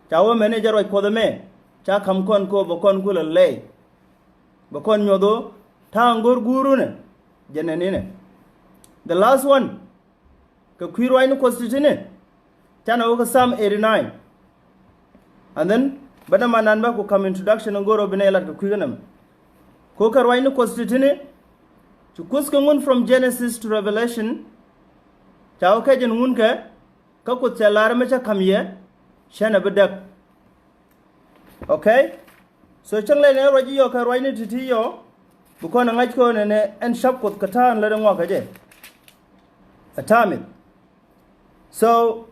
Ca wä mɛn ni jɛ ruac Kuɔth ɛmɛ, ca ka̱m kɔn ko bɛ kɔn kulɛ lɛy. Bɛ kɔn nyuɔth ɣöö ta̱a̱ in go̱o̱r guurunɛ, jɛ nɛn inɛ. The last one, kɛ kui̱ ruacni Kuɔth ti̱ti̱ni. Canɛ wä kä Psalm eighty-nine. And then bä dämandan bä ku ka̱m introduction in go̱o̱r ɔ bi nɛy lat kɛ kui̱ kä nɛmɛ. Ko kɛ ruacni Kuɔth ti̱ti̱ni. Ci Kuoth kɛ ŋun from Genesis to Revelation. Ca wä kɛ jɛn ŋun kɛ kä Kuoth cɛ lar mi cä ka̱m yɛ. Cɛnɛ bi däk. Okay? So cäŋ lɛ nɛ ruac i̱ yɔ kɛ ruacni ti̱ti̱ yɔ. Bi kɔn ɛ ŋa̱c kɔn ɛnɛ ɛn ca̱p Kuoth kɛ ta̱a̱n lät ɛ ŋɔak kɛ jɛ. Ɛ ta̱a̱ mith. So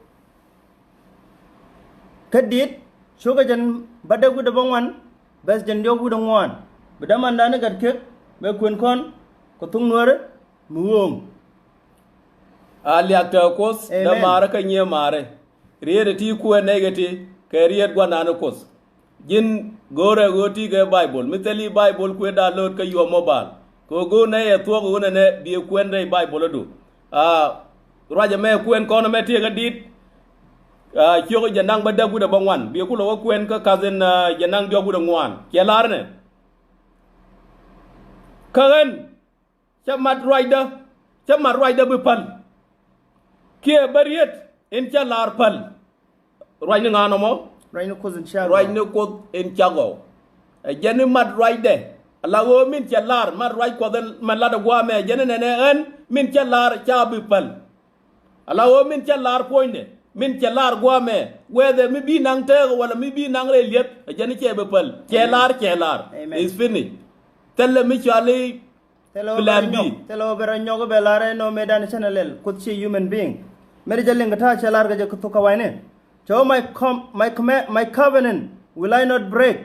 kä di̱t cukɛ jɛn bädäk wi̱cdɛ bä ŋuan, bɛth jɛn diɔ̱k wi̱cdɛ ŋuan. Bi dämandan i̱ gat kek bɛ kuën kɔn kɛ thuk nuäärä mi ɣööŋ. A liak tɛ̈ Kuoth dämaarä kä nyiee maarä. Riet ɛ ti kuɛn nɛy kɛ ti kɛ riet gua̱nan Kuoth. Ji̱n go̱o̱rɛ ɣöö ti kɛ Baibol. Mi thil i̱ Baibol kuëëda lo̱o̱t kä your mobile. Kɛ ɣöö go̱o̱r nɛy ɛ thuɔ̱k ɣöö nɛnɛ biɛ kuɛn rɛy Baibol adu. Aa, ruac ɛmɛ kuɛn kɔn ɛmɛ tiɛɛk ɛ di̱t. Aa, ciök jɛ naŋ bädäk wi̱cdɛ bä ŋuan. Biɛ kulɛ wä kuɛn kä ka̱thin, aa, jɛ naŋ diɔ̱k wi̱cdɛ ŋuan. Ciɛ lar ɛnɛ. Kä ɣän, cä mat ruacdä, cä mat ruacdä bi päl. Kiɛ bä riet in cä lar päl. Ruacni ŋa nɔmɔ? Ruacni Kuoth in cä gɔw. Ruacni Kuoth in cä gɔw. Ɛ jɛn i̱ mat ruacdɛ. Ala ɣöö min cɛ lar, man ruac Kuɔth ɛn mɛ lat ɛ gua̱a̱mɛ, jɛn ɛ nɛnɛ ɛn min cɛ lar ca bi päl. Ala ɣöö min cɛ lar puɔ̱nydɛ, min cɛ lar gua̱a̱mɛ, whether mi bi naŋ tëëk wala mi bi naŋ rɛy li̱et, ɛ jɛn cɛ bi päl. Cɛ lar, cɛ lar. Amen. Is finished. Thilɛ mi cɔali Thilɛ ɣöö plan bɛ B. Nyɔk, thilɛ ɣöö bɛ rɔ nyɔk bɛ lar ɛn ɣöö mëëdan cä nɛ lɛl, Kuoth ci human being. Mëë di jɛ liŋ kɛ ta̱a̱ cɛ lar kɛ jɛ kɛ thok kɛ wa̱i̱ni. Cɛ ɣöö my com-, my command, my covenant will I not break,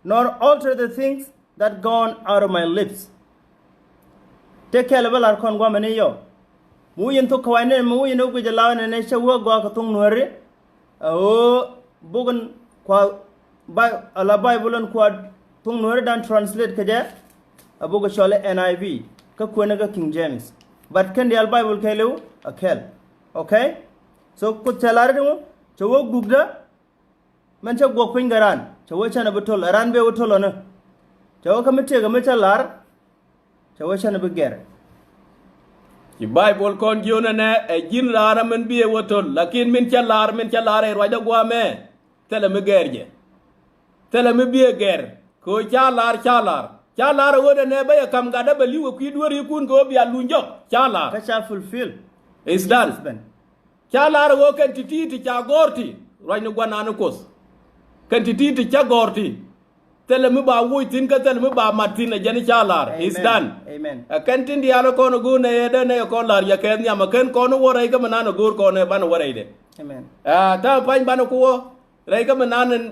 nor alter the things that gone out of my lips. Tëë kɛl bä lar kɔn gua̱a̱mɛ ni yɔ. Mi wi̱i̱ in thok kɛ wa̱i̱ni, mi wi̱i̱ in wä guic ɛ law nɛnɛ cɛ wä gɔaa kɛ thoŋ Nuääri. Ɛ ɣöö buk in kua Bi-, ala Bible in kua thoŋ Nuääri dan translate kɛ jɛ, ɛ buk cɔl i̱ N I V, kä kuɛn kä King James. But kɛn diaal Bible kɛɛliw ɛ kɛl. Okay? So Kuoth cɛ lar i̱ ti ŋu, cɛ wä gukdä, mɛn cä guɔk piny kɛ raan, cɛ wä canɛ bi to̱l, ɛ raan bɛ wä to̱l ɔnä. Cɛ wä kä mi tëëkɛ mi cä lar, cɛ wä canɛ bi gɛr. Ci Bible kɔn jiön ɛnɛ, ɛ ji̱n raan ɛ min bi ɛ wä to̱l, lakin min cä lar, min cä lar ɛ ruacdä gua̱a̱mɛ, thilɛ mi gɛr jɛ. Thilɛ mi bi ɛ gɛr, kɛ ɣöö ca lar, ca lar. Ca lar ɛ ɣöö nɛnɛ bä yɛ ka̱m gatdä bɛ li̱w kɛ kui̱ dueerikun kɛ ɣöö bia luny jɔk, ca lar. Kä ca fulfill. It's done. Husband. Ca lar ɛ ɣöö kɛn ti̱ti̱ ti ca gɔ̱r ti, ruacni gua̱nan ni Kuoth. Kɛn ti̱ti̱ ti ca gɔ̱r ti. Thilɛ mi ba woc thi̱n kä thilɛ mi ba mat thi̱n, ɛ jɛn ca lar. It's done. Amen. Ɛ kɛn tin diaal ɛ kɔn ɛ go̱o̱r nɛ yɛ dee nɛ yɛ kɔn lar yɛ kɛ nhiam, ɛ kɛn kɔn wä rɛy kä mi nan ɛ go̱o̱r kɔn ɛ banɛ wä rɛydɛ. Amen. Ɛ ta̱a̱ pa̱ny banɛ ku wä rɛy kä mi nan ɛn,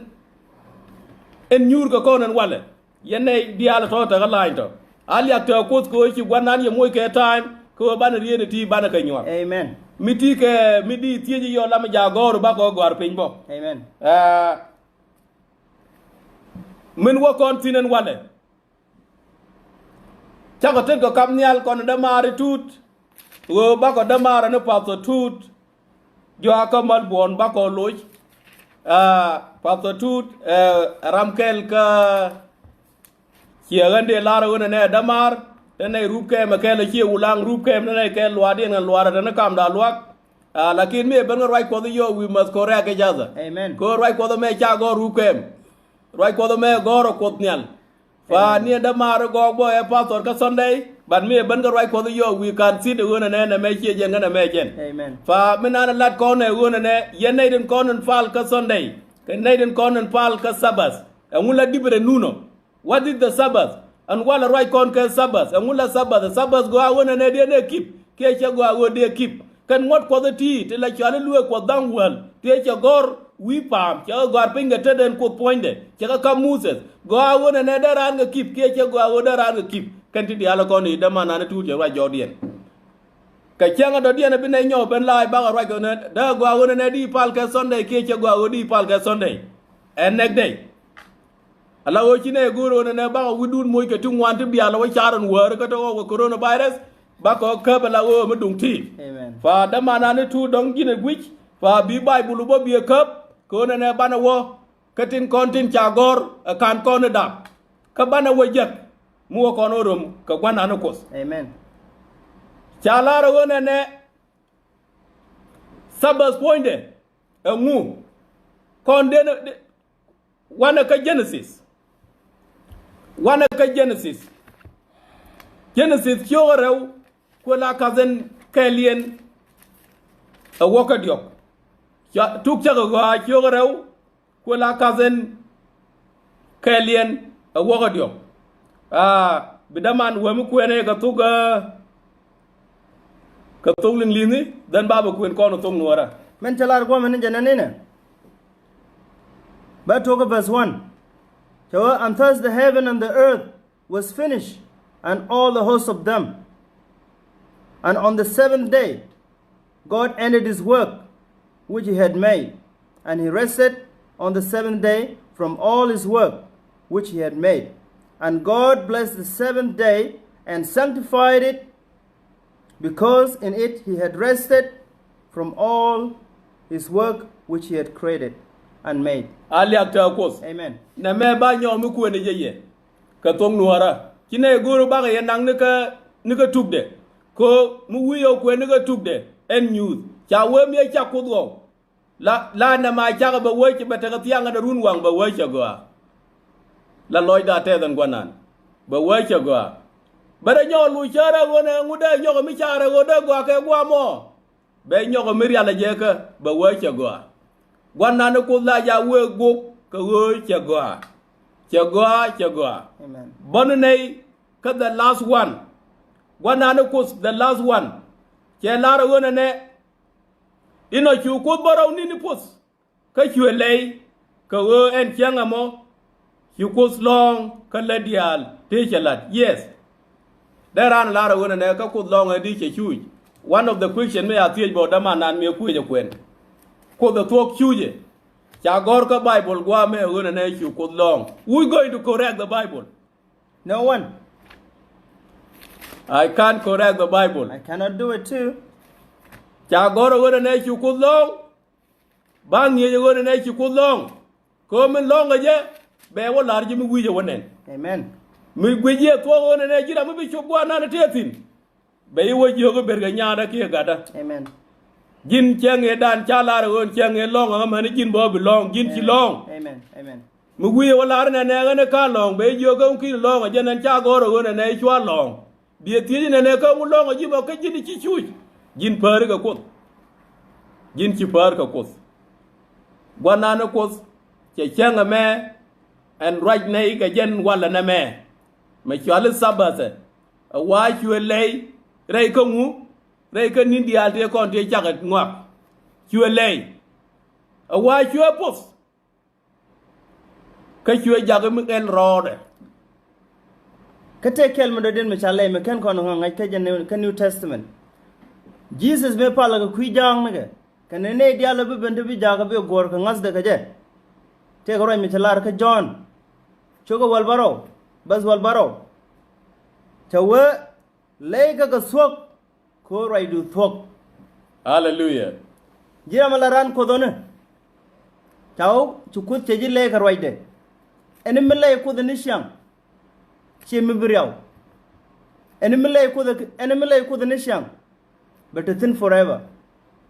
ɛn nyuur kɛ kɔn ɛn walɛ. Yɛn nɛy diaal ɛ tɔ̱ tekɛ la̱a̱ny tɔ̱. A liak tɛɛ Kuoth kɛ ɣöö ci gua̱nan yɛ moc kɛ time kɛ ɣöö banɛ riet ɛ ti banɛ kɛ nyuak. Amen. Mi ti kɛ mi di thiec yɔ lam ja̱ gɔ̱r bakɔ gɔ̱a̱r piny bɔ. Amen. Ɛ, min wä kɔn thi̱n ɛn walɛ. Cakɔ tet kɛ kap nhial kɔn dämaari Tuut. Ɣöö bakɔ dämaari ni Pastor Tuut. Jɔakä Melbourne bakɔ loc. Aa, Pastor Tuut, ɛ, ram kɛl kä ciɛ ɣän dee lar ɣän ɛnɛ dämaar. Te nɛy rup kɛm ɛ kɛl ɛ ciɛ wulaŋ rup kɛm te nɛy kɛl luaardiɛn ŋän luaarɛ te ni kamda luak. Aa, lakin mi ɛ ben kä ruac Kuɔth i̱ yɔ, we must correct each other. Amen. Kɛ ɣöö ruac Kuɔth ɛmɛ ca gɔ̱r rup kɛm. Ruac Kuɔth ɛmɛ gɔ̱r ɛ Kuoth nhial. Fa niɛn dämaari gɔɔk bä ɛ pastor kä Sunday, but mi ɛ ben kä ruac Kuɔth i̱ yɔ, we can see the ɣöö nɛnɛ nɛmɛ ciɛ jɛn kä nɛmɛ jɛn. Amen. Fa mi nan lat kɔn ɛ ɣöö nɛnɛ yɛn nɛy tin kɔn in pal kä Sunday, kɛ nɛy tin kɔn in pal kä Sabbath. Ɛŋu la dipɛ rɛ nunɔ? What is the Sabbath? Ɛn walɛ ruac kɔn kɛ Sabbath. Ɛŋu la Sabbath? Sabbath gɔaa ɣöö nɛnɛ diɛn ɛ keep kiɛ cɛ gɔaa ɣöö dee keep. Kɛn ŋuɔ̱t Kuɔth ɛ ti̱i̱ ti la cɔal i̱ lueek Kuɔth dha̱ŋ wäl, tëë cɛ gɔ̱r wi̱i̱ pa̱a̱m, cɛ kɛ gɔ̱a̱r piny kɛ tetdɛn Kuoth puɔ̱nydɛ, cɛ kɛ ka̱m Moses. Gɔaa ɣöö nɛnɛ dee raan kɛ keep kiɛ cɛ gɔaa ɣöö dee raan kɛ keep. Kɛn ti diaal ɛ kɔn i̱ dämanan i̱ Tuut cɛ ruac jɔɔkdiɛn. Kɛ cäŋ ɛ dɔ̱diɛn ɛ bi nɛy nyɔk ben la̱a̱c bakɔ ruac kɛ nɛ dee gɔaa ɣöö nɛnɛ di pal kɛ Sunday kiɛ cɛ gɔaa ɣöö di pal kɛ Sunday. Ɛ next day. Ala ɣöö ci nɛ go̱o̱r ɣöö nɛnɛ bakɔ wi̱cdun moc kɛ ti ŋuan ti bial ɛ wä car ɛn wäär kä te ɣɔw kɛ coronavirus, bakɔ käp ala ɣöö mi duŋ ti. Amen. Fa dämanani Tuut dɔ̱ŋ ji̱n ɛ guic, fa bi Bayböl bä bi ɛ käp, kɛ ɣöö nɛnɛ banɛ wä, kä tin kɔn tin ca gɔ̱r, ɛ ka̱n kɔn ɛ dap. Kä banɛ wä jek, mi wä kɔn wä röm kɛ gua̱nani Kuoth. Amen. Ca lar ɛ ɣöö nɛnɛ, Sabbath puɔ̱nydɛ, ɛŋu, kɔn den, wanɛ kä Genesis. Wanɛ kä Genesis. Genesis ciökä rɛw, kuɛ la ka̱thiɛn kɛɛliɛn ɛ wäkä diɔ̱k. Ca, tuk cäkä ɣɔaa ciökä rɛw, kuɛ la ka̱thiɛn kɛɛliɛn ɛ wäkä diɔ̱k. Aa, bi däman wee mi kuɛɛnɛ kɛ thuk, aa, kɛ thuk Liŋli̱thni, dhɛn ba bɛ kuɛn kɔn ɛ thuk Nuäärä. Min cɛ lar guɔ̱mɛ ni jɛ nɛn inɛ. Bɛ tuɔk kä verse one. Cɛ wee, and thus the heaven and the earth was finished, and all the host of them. And on the seventh day God ended his work which he had made, and he rested on the seventh day from all his work which he had made. And God blessed the seventh day and sanctified it, because in it he had rested from all his work which he had created and made. A liak tɛ̈ Kuoth. Amen. Nɛmɛ ba nyɔk mi kuɛn jɛ yɛ kɛ thok Nuäärä. Ci nɛ go̱o̱r bakɛ yɛ naŋ ni kä, ni kä tukdɛ. Kɛ mi wi̱i̱ ɛ kuɛn ni kä tukdɛ ɛn nyuuth. Ca wee mi ɛ cak Kuoth ɣɔw. La, la nɛmɛ a cakɛ bɛ wee cɛ bɛ tekɛ thiaŋ kɛnɛ run waŋ bɛ wee cɛ gɔaa. La lɔcdä a tɛth ɛn gua̱nan. Bɛ wee cɛ gɔaa. Bɛ rɛ nyɔk luc cä rɛ ɣöö nɛ ŋut dee nyɔk mi ca rɛ ɣöö dee gɔaa kɛ gua̱a̱ mɔ. Bɛ nyɔk mi rial a jɛ kä bɛ wee cɛ gɔaa. Gua̱nan ni Kuoth la ja wee guɔk kɛ ɣöö cɛ gɔaa. Cɛ gɔaa, cɛ gɔaa. Amen. Bäni nɛy kä the last one. Gua̱nan ni Kuoth the last one. Cɛ lar ɣöö nɛ nɛ. Inɔ cu Kuoth bä rɔw ni̱ni puɔth. Kä cuɛ lɛy kɛ ɣöö ɛn cäŋ ɛmɔ ci Kuoth lɔ̱ɔ̱ŋ kä lät diaal tëë cɛ la̱t. Yes. Dee raan lar ɛ ɣöö nɛ nɛ kä Kuoth lɔ̱ɔ̱ŋ ɛ di cɛ cuuc. One of the question mi a thiec bä dämanan mi ɛ kuec ɛ kuɛn. Kuoth ɛ thuɔ̱k cuucɛ. Ca gɔ̱r kä Bible gua̱a̱ mɛ ɛ ɣöö nɛ nɛ cu Kuoth lɔ̱ɔ̱ŋ. Who is going to correct the Bible? No one. I can't correct the Bible. I cannot do it too. Ca gɔ̱r ɛ ɣöö nɛ nɛ cu Kuoth lɔ̱ɔ̱ŋ. Ba ŋi̱eec ɛ ɣöö nɛ nɛ ci Kuoth lɔ̱ɔ̱ŋ. Kɛ ɣöö min lɔ̱ŋ ɛ jɛ bɛ wä la̱r ji̱ mi wi̱i̱ jɛ wä nɛn. Amen. Mi guic yɛ thuɔ̱k ɣöö nɛ nɛ ji̱ ram mi bi cop gua̱a̱r nan ɛ tëë thi̱n. Bɛ i̱ wä jiök i̱ ber kɛ nyaatdä kiɛ gatdä. Amen. Ji̱n cäŋ ëëdan ca la̱r ɛ ɣöö cäŋ ëë lɔ̱ŋ ɛ ɣä mäni ji̱n bä bi lɔ̱ŋ, ji̱n ci lɔ̱ŋ. Amen. Amen. Mi wi̱i̱ ɛ wä la̱r nɛ nɛ ɣän ɛ ka lɔ̱ŋ bɛ i̱ jiök ɛ wä ki̱n lɔ̱ŋ ɛ jɛ nɛn ca gɔ̱r ɛ ɣöö nɛ nɛ i̱ cua lɔ̱ŋ. Biɛ thiec nɛ nɛ kä ŋu lɔ̱ŋ ɛ ji̱ bä kä ji̱n ci cuuc. Ji̱n päär kɛ Kuoth. Ji̱n ci päär kɛ Kuoth. Gua̱nan ni Kuoth cɛ cäŋ ɛmɛ ɛn ruac nɛy kɛ jɛn walɛ nɛmɛ. Mɛ cuali Thabath ɛ wa cuɛ lɛy rɛy kä ŋu rɛy kä ni̱n diaal tëë kɔn tëë cakɛ ŋɔak. Cuɛ lɛy ɛ wa cuɛ puɔth. Kä cuɛ jakä mi ɛn rɔɔdɛ. Kä tëë kɛl mi dɔ̱diɛn mi ca lɛy mi ken kɔn ŋa̱c kä jɛ kä New Testament. Jesus mëë palä kɛ kui̱ ja̱a̱ŋ nikɛ kɛnɛ nɛy diaal bi ben te bi jakä bi guɔ̱ɔ̱r kɛ ŋa̱thdɛ kɛ jɛ. Tëëkɛ ruac mi cɛ lar kä Jɔ̱ɔ̱n cukɛ wäl bärɔw bäth wäl bärɔw. Cɛ wee lɛy kä kɛ thuɔ̱k. Ko̱ ruacdu thuɔ̱k. Aleluya. Ji̱ ram ala raan Kuoth ɣän. Ca ɣɔw ci Kuoth cɛ ji̱ lɛy kɛ ruacdɛ. Ɛn mi lɛy Kuoth ni ciaŋ. Ciɛ mi bi riaw. Ɛn mi lɛy Kuoth ɛn mi lɛy Kuoth ni ciaŋ. Bɛ te thi̱n forever.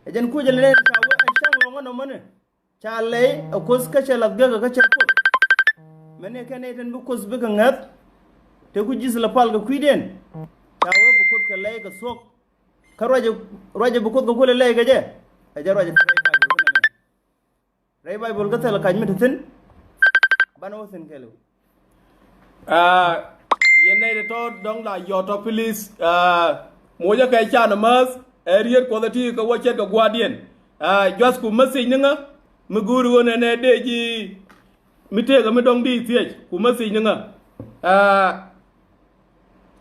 Ɛ jɛn kuc ɛlɛ nɛn ca wee ɛn cäŋ lɔ̱ŋ ɛn ɔmɔni. Ca lɛy ɛ Kuoth kä cɛ lath gekä kä cɛ Kuoth. Mɛni kɛn nɛy tin bi Kuoth bikɛ ŋäth. Te ku ji̱th lɛ pal kɛ kui̱diɛn. Ca wee bi Kuoth kɛ lɛy kɛ thuɔ̱k. Kä ruacɛ ruacɛ bi Kuoth kɛ kulɛ lɛy kɛ jɛ. Ɛ jɛ ruacɛ rɛy Baibol kä nɛmɛ. Rɛy Baibol kä thil kac mi te thi̱n. Banɛ wä thi̱n kɛɛliw. Aa, yɛn nɛy ti tɔ̱ dɔ̱ŋ la yɔ̱t tɔ̱ pilis. Aa, mucä kɛ can amäth ɛ riet Kuɔth ɛ ti kɛ wä ce̱tkɛ gua̱a̱rdiɛn. Aa, juath ku message ni ŋä mi go̱o̱ri ɣöö nɛnɛ dee ji̱ mi tëëkɛ mi dɔ̱ŋ di thiec ku message ni ŋä. Aa,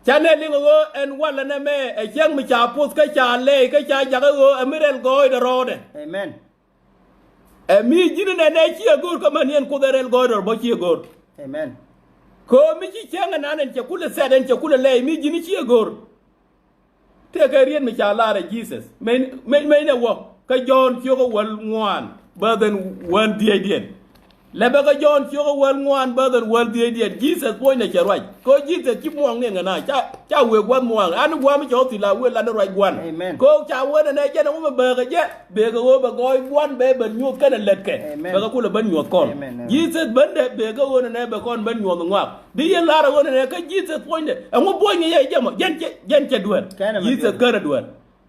ca nɛ liŋ ɣöö ɛn walɛ nɛmɛ ɛ cäŋ mi ca poth kä ca lɛy kä ca jakä ɣöö ɛ mi rɛl gɔɔydɛ rɔɔdɛ. Amen. Ɛ mi ji̱n nɛnɛ ciɛ go̱o̱r kä mäni ɛn Kuoth ɛ rɛl gɔɔy rɔr bä ciɛ go̱o̱r. Amen. Kɛ ɣöö mi ci cäŋ ɛnan ɛn cɛ kulɛ thɛt ɛn cɛ kulɛ lɛy mi ji̱n ciɛ go̱o̱r. Tëëkɛ riet mi ca lar ɛ Jesus. Mec mec nɛ wä kä Jɔ̱ɔ̱n ciökä wäl ŋuan bäth ɛn wäl dhiecdiɛn. Lɛ bɛ kä Jɔ̱ɔ̱n ciökä wäl ŋuan bäth ɛn wäl dhiecdiɛn. Jesus puɔ̱nynɛ cɛ ruac. Kɛ ɣöö Jesus ci muɔ̱ɔ̱ŋ ni ɛŋɛ na ca ca wëë gua̱th muaŋ an gua̱a̱m cɛ ɣä thil a wëë lat ni ruac gua̱n. Amen. Kɛ ɣöö ca wee nɛnɛ jɛn ɛŋu mi bääkɛ jɛ bëëkɛ ɣöö bɛ gɔɔy gua̱n bɛ bɛ nyuɔ̱th kɛnɛ lätkɛ. Amen. Bɛ kɛ kulɛ ben nyuɔ̱th kɔn. Amen, amen. Jesus bendɛ bëëkɛ ɣöö nɛnɛ bɛ kɔn ben nyuɔ̱th ŋɔak. Di yɛn lar ɛ ɣöö nɛnɛ kä Jesus puɔ̱nydɛ ɛŋu buɔ̱ny ni yɛ jɛ mɔ jɛn cɛ jɛn cɛ duer. Kɛnɛ mɛ Jesus duer. Känɛ duer.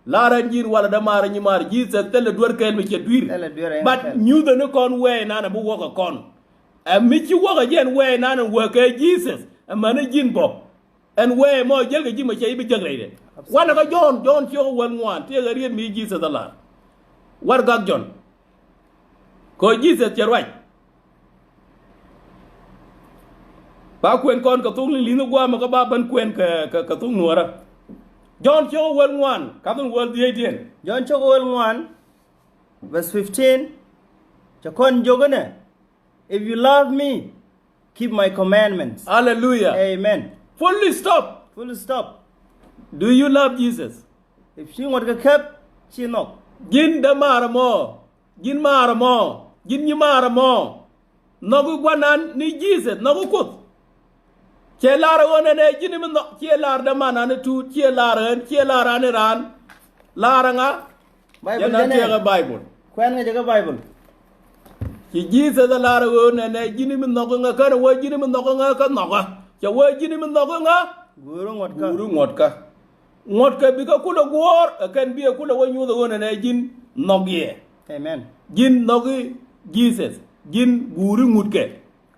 Lar ɛn ji̱n walɛ dämaar nyimaar Jesus thilɛ duer kɛɛl mi cɛ dui̱r. Thilɛ duer ɛn kɛɛl. But nyuthɛ ni kɔn wɛɛy nanɛ bi wäkɛ kɔn. Ɛ mi ci wäkɛ jɛn wɛɛy nanɛ wäkɛ Jesus. Ɛ mäni ji̱n bɔ. Ɛn wee mɔ jiɛl kɛ ji̱ mɛ cɛ i̱ bi jiäk rɛydɛ. Wanɛ kä Jɔ̱ɔ̱n, Jɔ̱ɔ̱n ciökä wäl ŋuan tëëkɛ riet mi Jesus a lar. Warɛgak Jɔ̱ɔ̱n. Kɛ ɣöö Jesus cɛ ruac. Ba kuɛn kɔn kɛ thok li̱n li̱n gua̱a̱mɛ kä ba ben kuɛn kɛ kɛ kɛ thok nuɔ̱ɔ̱rä. Jɔ̱ɔ̱n ciökä wäl ŋuan ka̱thin wäl dhiecdiɛn. Jɔ̱ɔ̱n ciökä wäl ŋuan, verse fifteen. Cɛ kɔn jiök inɛ. If you love me, keep my commandments. Hallelujah. Amen. Full stop. Full stop. Do you love Jesus? If ci ŋuɔ̱t kɛ kɛp ci nhɔk. Ji̱n dämaar ɛmɔ, ji̱n maar ɛmɔ, ji̱n nyimaar ɛmɔ. Nhɔk i̱ gua̱nan ni Jesus, nhɔk i̱ Kuoth. Ciɛ lar ɛ ɣöö nɛnɛ ji̱n mi nhɔk, ciɛ lar dämanan i̱ tuut, ciɛ lar ɣän, ciɛ lar an i̱ raan. Lar ɛ ŋa? Bible jɛn a jɛn ɛ. Tiɛɛk ɛ Bible. Kuɛn ŋäcɛ kä Bible. Ci Jesus ɛ lar ɛ ɣöö nɛnɛ ji̱n mi nhɔk ɛ ŋä känɛ wä ji̱n mi nhɔk ɛ ŋä kä nhɔkä. Cɛ wee ji̱n mi nhɔk i̱ ŋa? Guuri ŋuɔ̱tkä. Guuri ŋuɔ̱tkä. Ŋuɔ̱tkä bikɛ kulɛ guɔ̱ɔ̱r, ɛ kɛn bi ɛ kulɛ wä nyuuth ɛ ɣöö nɛnɛ ji̱n nhɔk yɛ. Amen. Ji̱n nhɔk i̱ Jesus. Ji̱n guuri ŋutkɛ.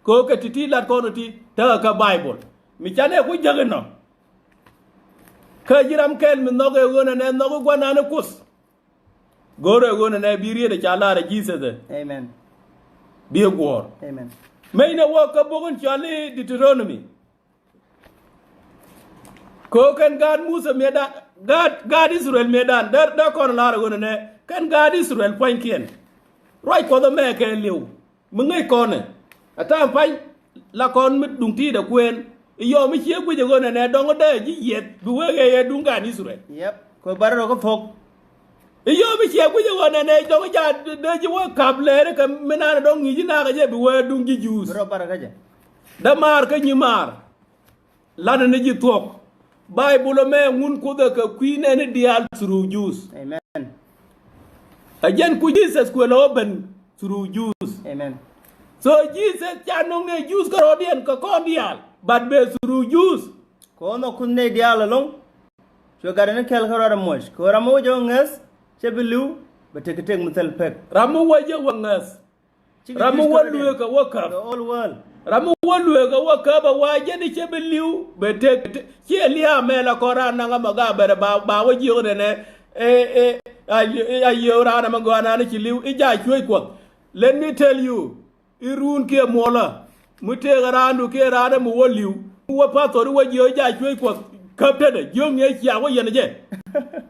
Kɛ ɣöö kɛ ti̱ti̱ lat kɔn ɛ ti tekɛ kä Baibol. Mi canɛ ku jäk inɔ. Kä ji̱ ram kɛl mi nhɔk ɛ ɣöö nɛnɛ nhɔk i̱ gua̱nan i̱ Kuoth. Go̱o̱rɛ ɣöö nɛnɛ bi riet ɛ ca lar ɛ Jesus ɛ. Amen. Bi ɛ guɔ̱ɔ̱r. Amen. Mëcnɛ wä kä bok in cɔal i̱ Deuteronomy. Kɛ ɣöö kɛn gaat Muthɛ mëëdan, gaat, gaat Israel mëëdan, dee, dee kɔn lar ɛ ɣöö nɛnɛ kɛn gaat Israel pua̱nykiɛn. Ruac Kuɔth ɛmɛ kɛ li̱w. Mi ŋäc kɔnɛ. Ɛ ta̱a̱ pa̱ny la kɔn mi duŋ ti̱i̱t ɛ kuëën. I̱ yɔw mi cië guic ɛ ɣöö nɛnɛ dɔ̱ŋ dee ji̱ yieth bi wee ɣɛɛ yɛ duŋ gaat Israel. Yep. Kɛ bar rɔ kä thok. I̱ yɔw mi ciɛ guic ɛ ɣöö nɛnɛ dɔ̱ŋ ja dee ji̱ wä kap lɛɛri kɛ mi naan dɔ̱ŋ ŋi̱i̱c i̱ nakä jɛ bi wee duŋ ji̱ Juudh. Bi rɔ bar kä jɛ. Dee maar kä nyi maar. Lanɛ ni ji̱ thuɔ̱k. Baibul ɛmɛ ŋun Kuoth ɛ kɛ kui̱ nɛni diaal through Jews. Amen. Ɛ jɛn ku Jesus kuël ɛ wä ben through Jews. Amen. So Jesus ca no̱ŋ ni Jews kärɔɔdiɛn kɛ kɔn diaal, but bɛ through Jews. Kɛ ɣöö nhɔk Kuoth nɛy diaal ɛlɔ̱ŋ. Cuɛ gat ni kɛl kä ruac ɛmɔc. Kɛ ɣöö ram mi wä jɛ wä ŋäth, cɛ bi li̱w, bɛ tëk kɛ tëk mi thil pek. Ram mi wä jɛ wä ŋäth. Ram mi wä lueek kɛ wä käp. The whole world. Ram mi wä lueek kɛ wä käp ɛ wa jɛn i̱ cɛ bi li̱w bɛ tëk, tëk, ciɛ lia̱a̱ mɛ la kɔn raan naŋ ɛmɔ ga bɛrɛ ba, ba wä jiök nɛnɛ. Ɛ, ɛ, a, a yio̱o̱ raan ɛmɛ gɔaa naan i̱ ci li̱w i̱ ja cuec Kuɔth. Let me tell you. I̱ ruun kiɛ muɔlä. Mi tëëkɛ raandu kiɛ raan ɛmɔ wä li̱w. Mi wä pathɔri wä jiök i̱ ja cuec Kuɔth. Käp tetdɛ jiök ŋi̱eec cia wä yɛn jɛ.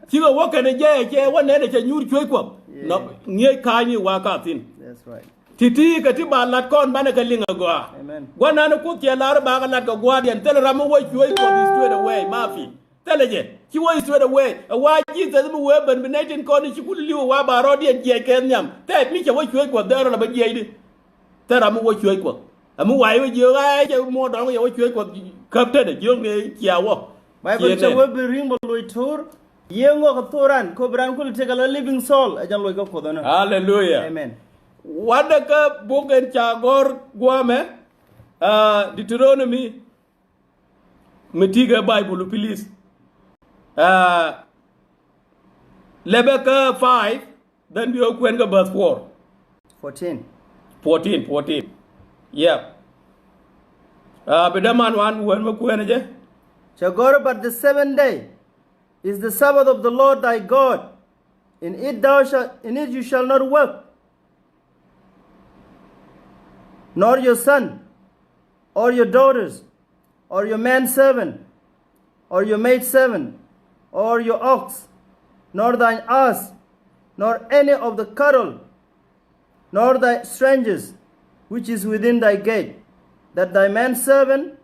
Cikɛ wä kɛn jɛ cɛ wä nɛn ɛ cɛ nyuur cuec Kuɔth. Yeah. Nɔ ŋi̱eec ka̱a̱cni wa ka thi̱n. That's right. Ti̱ti̱ kɛ ti ba lat kɔn banɛ kɛ liŋ agɔaa. Amen. Gua̱nan Kuoth cɛ lar bakɛ lat kɛ gua̱a̱rdiɛn thilɛ ram mi wä cuec Kuɔth straight away, mafi. Thilɛ jɛ ci wä straight away. Ɛ wa Jesus mi wee ben bi nɛy tin kɔn i̱ ci kul li̱w ɛ wa ba rɔɔdiɛn jiɛc kɛ nhiam. Thɛɛt mi cɛ wä cuec Kuɔth dhɛɛr rɔ la bä jiɛcdi. Thilɛ ram mi wä cuec Kuɔth. Ɛ mi wa i̱ wä jiök ɣa̱a̱ cɛ muɔɔr dɔ̱ŋ yɛ wä cuec Kuɔth käp tetdɛ jiök ni cia wä. Baibol cɛ wee bi ri̱ŋ bɛ loc to̱r. Yiëë ŋɔk ɛ thok ran kop ran kul tekɛ la living soul ɛ jɛn loc kä Kuoth ɛnɔ. Hallelujah. Amen. Wadɛ kä bok ɛn ca gɔ̱r gua̱a̱mɛ, ah, Deuteronomy, mi ti̱i̱ kɛ Baibul, please. Ah, lɛpɛ kä five, then bi wä kuɛn kä verse four. Fourteen. Fourteen, fourteen. Yeah. Ah, bi däman wan wän mi kuɛn jɛ. Cɛ gɔ̱r, but the seventh day is the Sabbath of the Lord thy God. In it thou shalt, in it you shall not work, nor your son, or your daughters, or your manservant, or your maidservant, or your ox, nor thine ass, nor any of the cattle, nor thy strangers, which is within thy gate, that thy manservant